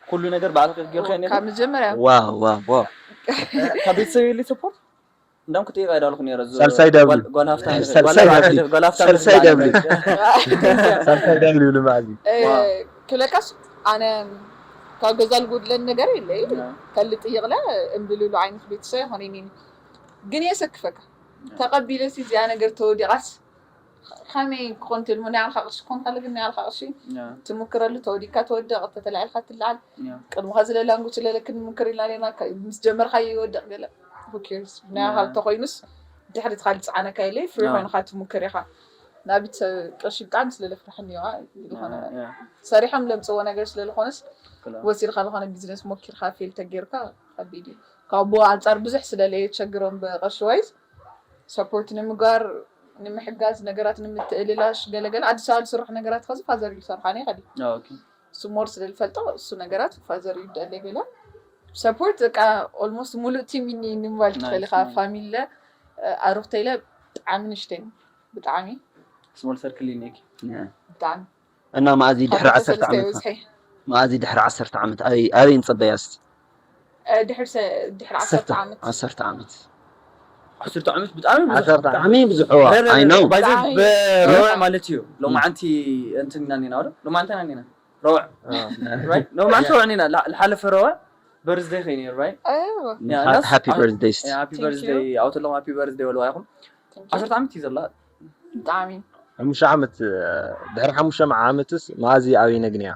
ኩሉ ነገር ባዕልኺ ጌርኪ ነይሩ? ካብ መጀመርያ ዋው ዋው ዋው ካብ ቤተሰብ የለ ሰፖርት እንዳም ክትጠይቅ ኣይዳልኩ ነይረ። ዝ- ሳልሳይ ዳብሊው። ጓል- ጓል ሃፍታም ንኽእል። ሳልሳይ ጓል ሃፍታም- ዳብሊው። ጓል ሃፍታም ሳልሳይ ንኽእል። ዳብሊው። ሳልሳይ ዳብሊው ልማዚ ክለካስ ኣነ ካብ ገዛ ልጎድለን ነገር የለ ከልጥይቕለ እምብልሉ ዓይነት ቤተሰብ ይኾነኒ ግን የሰክፈካ ተቐቢለሲ እዚኣ ነገር ተወዲቓስ ከመይ ክኾን ትልሙ ናይ ኣልካ ቅርሺ ክኾን ከለ ግን ናይ ኣልካ ቅርሺ ትምክረሉ ተወዲካ ተወደቕ ተተላዒልካ ትለዓል ቅድሚ ኸዚ ለላንጉ ስለለ ክንምክር ኢልና ኔርና ምስ ጀመርካ ይወደቕ ገለ ኬርስ ናይ ኣልካ ተኮይኑስ ድሕሪ ትካ ልፅዓነካ የለ ፍሪ ኮይንካ ትምክር ኢኻ ናቢት ቅርሺ ብጣዕሚ ስለለፍርሐኒ ዋ ዝኾነ ሰሪሖም ለምፅዎ ነገር ስለዝኾነስ ወሲድካ ዝኾነ ቢዝነስ ሞኪርካ ፌል ተጌርካ ከቢድ እዩ ካብ ብኡ ኣንፃር ብዙሕ ስለለየቸግሮም ብቅርሺ ዋይዝ ሰፖርት ንምግባር ንምሕጋዝ ነገራት ንምትእልላሽ ገለገለ ኣዲስ ኣበባ ዝስርሑ ነገራት ከዚ ፋዘር እዩ ዝሰርሓ ናይ ከዲ እሱ ሞር ስለ ዝፈልጦ እሱ ነገራት ፋዘር እዩ ደለ ገለ ሰፖርት በቃ ኦልሞስት ሙሉእ ቲም ኒ ንምባል ትኽእል ኢኻ ፋሚለ ኣሩክተይለ ብጣዕሚ ንሽተይ ብጣዕሚ ስሞል ሰርክል ኔክ ብጣዕሚ እና ማእዚ ድሕሪ ዓሰርተ ዓመት ማእዚ ድሕሪ ዓሰርተ ዓመት ኣበይ ኣበይ ንጸበያ እስቲ ድሕሪ ዓሰርተ ዓመት ዓሰርተ ዓመት ዓሰርተ ዓመት ብጣዕሚ ብዙሕ ዓሰርተ ዓመት ብዙሕ ዋ ኣይ ነው ብረውዕ ማለት እዩ ሎማዓንቲ እንትን ኢና ኒና ወደ ሎማዓንቲ ኢና ኒና ረውዕ ሎማዓንቲ ረውዕ ኒና ልሓለፈ ረውዕ በርዝደይ ከይ ነይሩ right ሃፒ በርዝደይ ሃፒ በርዝደይ ኣውተሎም ሃፒ በርዝደይ በልዋ ኢኹም ዓሰርተ ዓመት እዩ ዘላ ብጣዕሚ ሓሙሽተ ዓመት ድሕሪ ሓሙሽተ ዓመትስ ማእዚ ኣበይ ነግንያ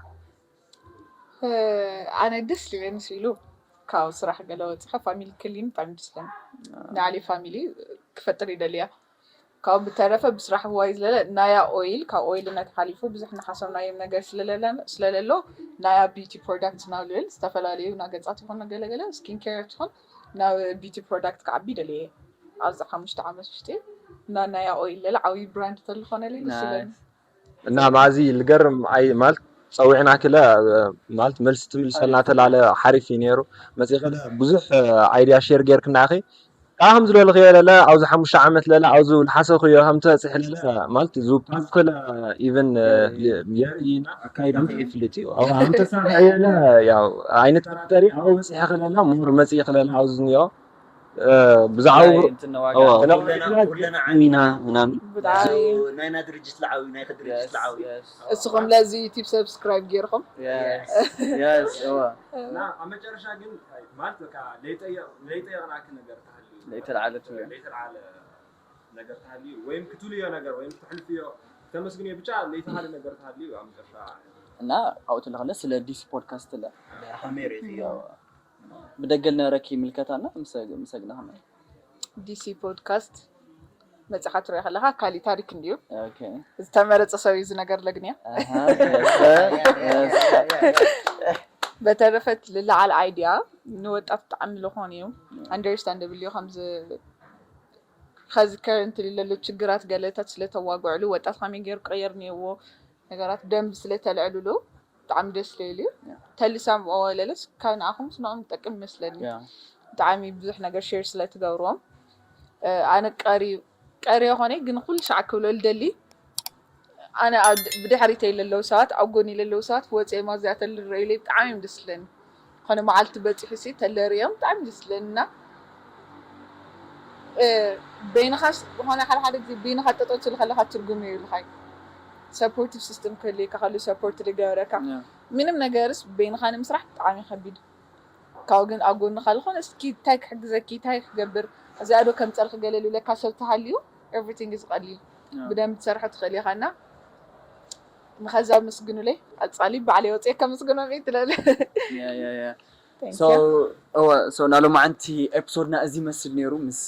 ኣነ ደስ ልበኒ ስኢሉ ካብ ስራሕ ገለ ወፂኻ ፋሚሊ ክሊን ብጣዕሚ ደስ ለኒ ንዓሊ ፋሚሊ ክፈጥር ይደልያ ካብ ብተረፈ ብስራሕ ዋይ ዝለለ ናያ ኦይል ካብ ኦይልነት ሓሊፉ ብዙሕ እናሓሰብናዮም ነገር ስለለሎ ናያ ቢቲ ፕሮዳክት ናብ ልብል ዝተፈላለዩ ናገፃት ይኹን ገለገለ ስኪን ኬር ትኹን ናብ ቢቲ ፕሮዳክት ክዓቢ ደልየ ኣብዚ ሓሙሽተ ዓመት ውሽጢ እና ናያ ኦይል ለለ ዓብዪ ብራንድ ተልኾነለይ ደስ ይለኒ እና ማዚ ልገርም ኣይ ማለት ፀዊዕና ክለ ማለት መልሲ ትምልሰልና ተላለ ሓሪፍ እዩ ነይሩ መፂ ከለ ብዙሕ ኣይድያ ሼር ጌርክና ኢኺ ካብ ከም ዝበልኽዮ ለለ ኣብዚ ሓሙሽተ ዓመት ለለ ኣብዚ ልሓሰኽዮ ከም ትበፅሕ ለለ ማለት ዙ ፓዝ ክለ ኢቨን የርእና ኣካይዳ ይፍልጥ እዩ ኣብ ተሳርሐ የለ ያው ኣይንጠራጠሪ ኣብኡ በፂሐ ክለለ ሙር መፂ ክለለ ኣብዚ ዝኒኦ ብዛዕባ ኩለና ዓሚና ምናምን ናይና ድርጅት ለዓዊ ናይ ድርጅት ለዓዊ እስኹም ለዚ ዩቲብ ሰብስክራይብ ጌርኹም እና ኣብ መጨረሻ ግን ማለት በቃ ለይጠየቕናክ ነገር ተሃልዩ ለይተልዓለ ነገር ተሃልዩ ወይም ክትብልዮ ነገር ወይም ክትሕልፍዮ ተመስግንዮ ብቻ ለይተሃለ ነገር ተሃልዩ ኣብ መጨረሻ እና ኣብኡ ትለኸለ ስለ ዲስ ፖድካስት ለ ሃሜር ብደገ ልነበረኪ ምልከታና ምሰግና ከመ ዲሲ ፖድካስት መፅኻ ትሪኦ ከለካ ካሊእ ታሪክ እንድዩ ዝተመረፀ ሰብ እዩ ዝነገር ለግንያ በተረፈት ልለዓል ኣይድያ ንወጣት ብጣዕሚ ልኾን እዩ ኣንደርስታንደብል እዩ ከምዚ ከዚ ከረንትሊ ለሎ ችግራት ገለታት ስለተዋግዕሉ ወጣት ከመይ ገይሩ ክቕየር እኒአዎ ነገራት ደንብ ስለተልዕልሉ ብጣዕሚ ደስ ለይሉ እዩ ተሊሳም ወለለስ ካብ ንኣኹም ስንኦም ዝጠቅም ይመስለኒ ብጣዕሚ ብዙሕ ነገር ሼር ስለትገብርዎም ኣነ ቀሪ ቀሪ ይኾነ ግን ኩሉ ሻዕ ክብሎ ልደሊ ኣነ ኣብ ድ- ብድሕሪተይ ለለዉ ሰባት፣ ኣብ ጎኒ ለለዉ ሰባት ወፅኦም ኣዚኣተን ልረእዩለይ ብጣዕሚ እዮም ደስ ዝብለኒ። ኮነ መዓልቲ በፂሑ ሲ ተለሪኦም ብጣዕሚ ደስ ዝብለኒ። እና በይንኻስ ዝኾነ ሓደ ሓደ ግዜ በይንኻ ጠጠው ትብል ከለኻ ትርጉም የብልካይ። ሰፖርቲቭ ሲስተም ክህልየካ ከሉ ሰፖርት ዝገበረካ ምንም ነገርስ በይንኻ ንምስራሕ ብጣዕሚ ከቢድ። ካብኡ ግን ኣብ ጎንኻ ዝኾነ እስኪ እንታይ ክሕግዘኪ እንታይ ክገብር እዚኣ ዶ ከምፀልኪ ገለ ልብለካ ሰብ ተሃልዩ ኤቭሪቲንግ ዝቐልዩ። ብደንብ ትሰርሖ ትኽእል ኢኻ። እና ንኸዛ ምስግኑለይ። ቀፃሊ ባዕለይ ወፅየ ከምስግኖም እየ ትለለ። ሶ ናሎማዓንቲ ኤፒሶድና እዚ ይመስል ነይሩ። ምስ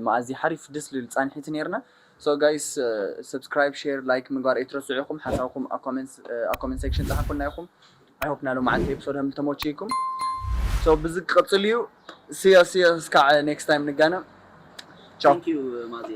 መኣዚ ሓሪፍ ደስ ልብል ፃንሒት ነይርና። ሶ ጋይስ፣ ሰብስክራይብ፣ ሼር፣ ላይክ ምግባር ኣይትረስዑ ኢኹም። ሓሳብኩም ኣብ ኮመንት ሴክሽን ፃሓፉልና ኢኹም። I hope ናሎማዓንቲ ኤፒሶድ ከም ተመችይኩም። ሶ ብዚ ክቕፅል እዩ። ስያ ስያ እስካዕ ኔክስት ታይም ንጋነ። ቻው። Thank you ማዜ።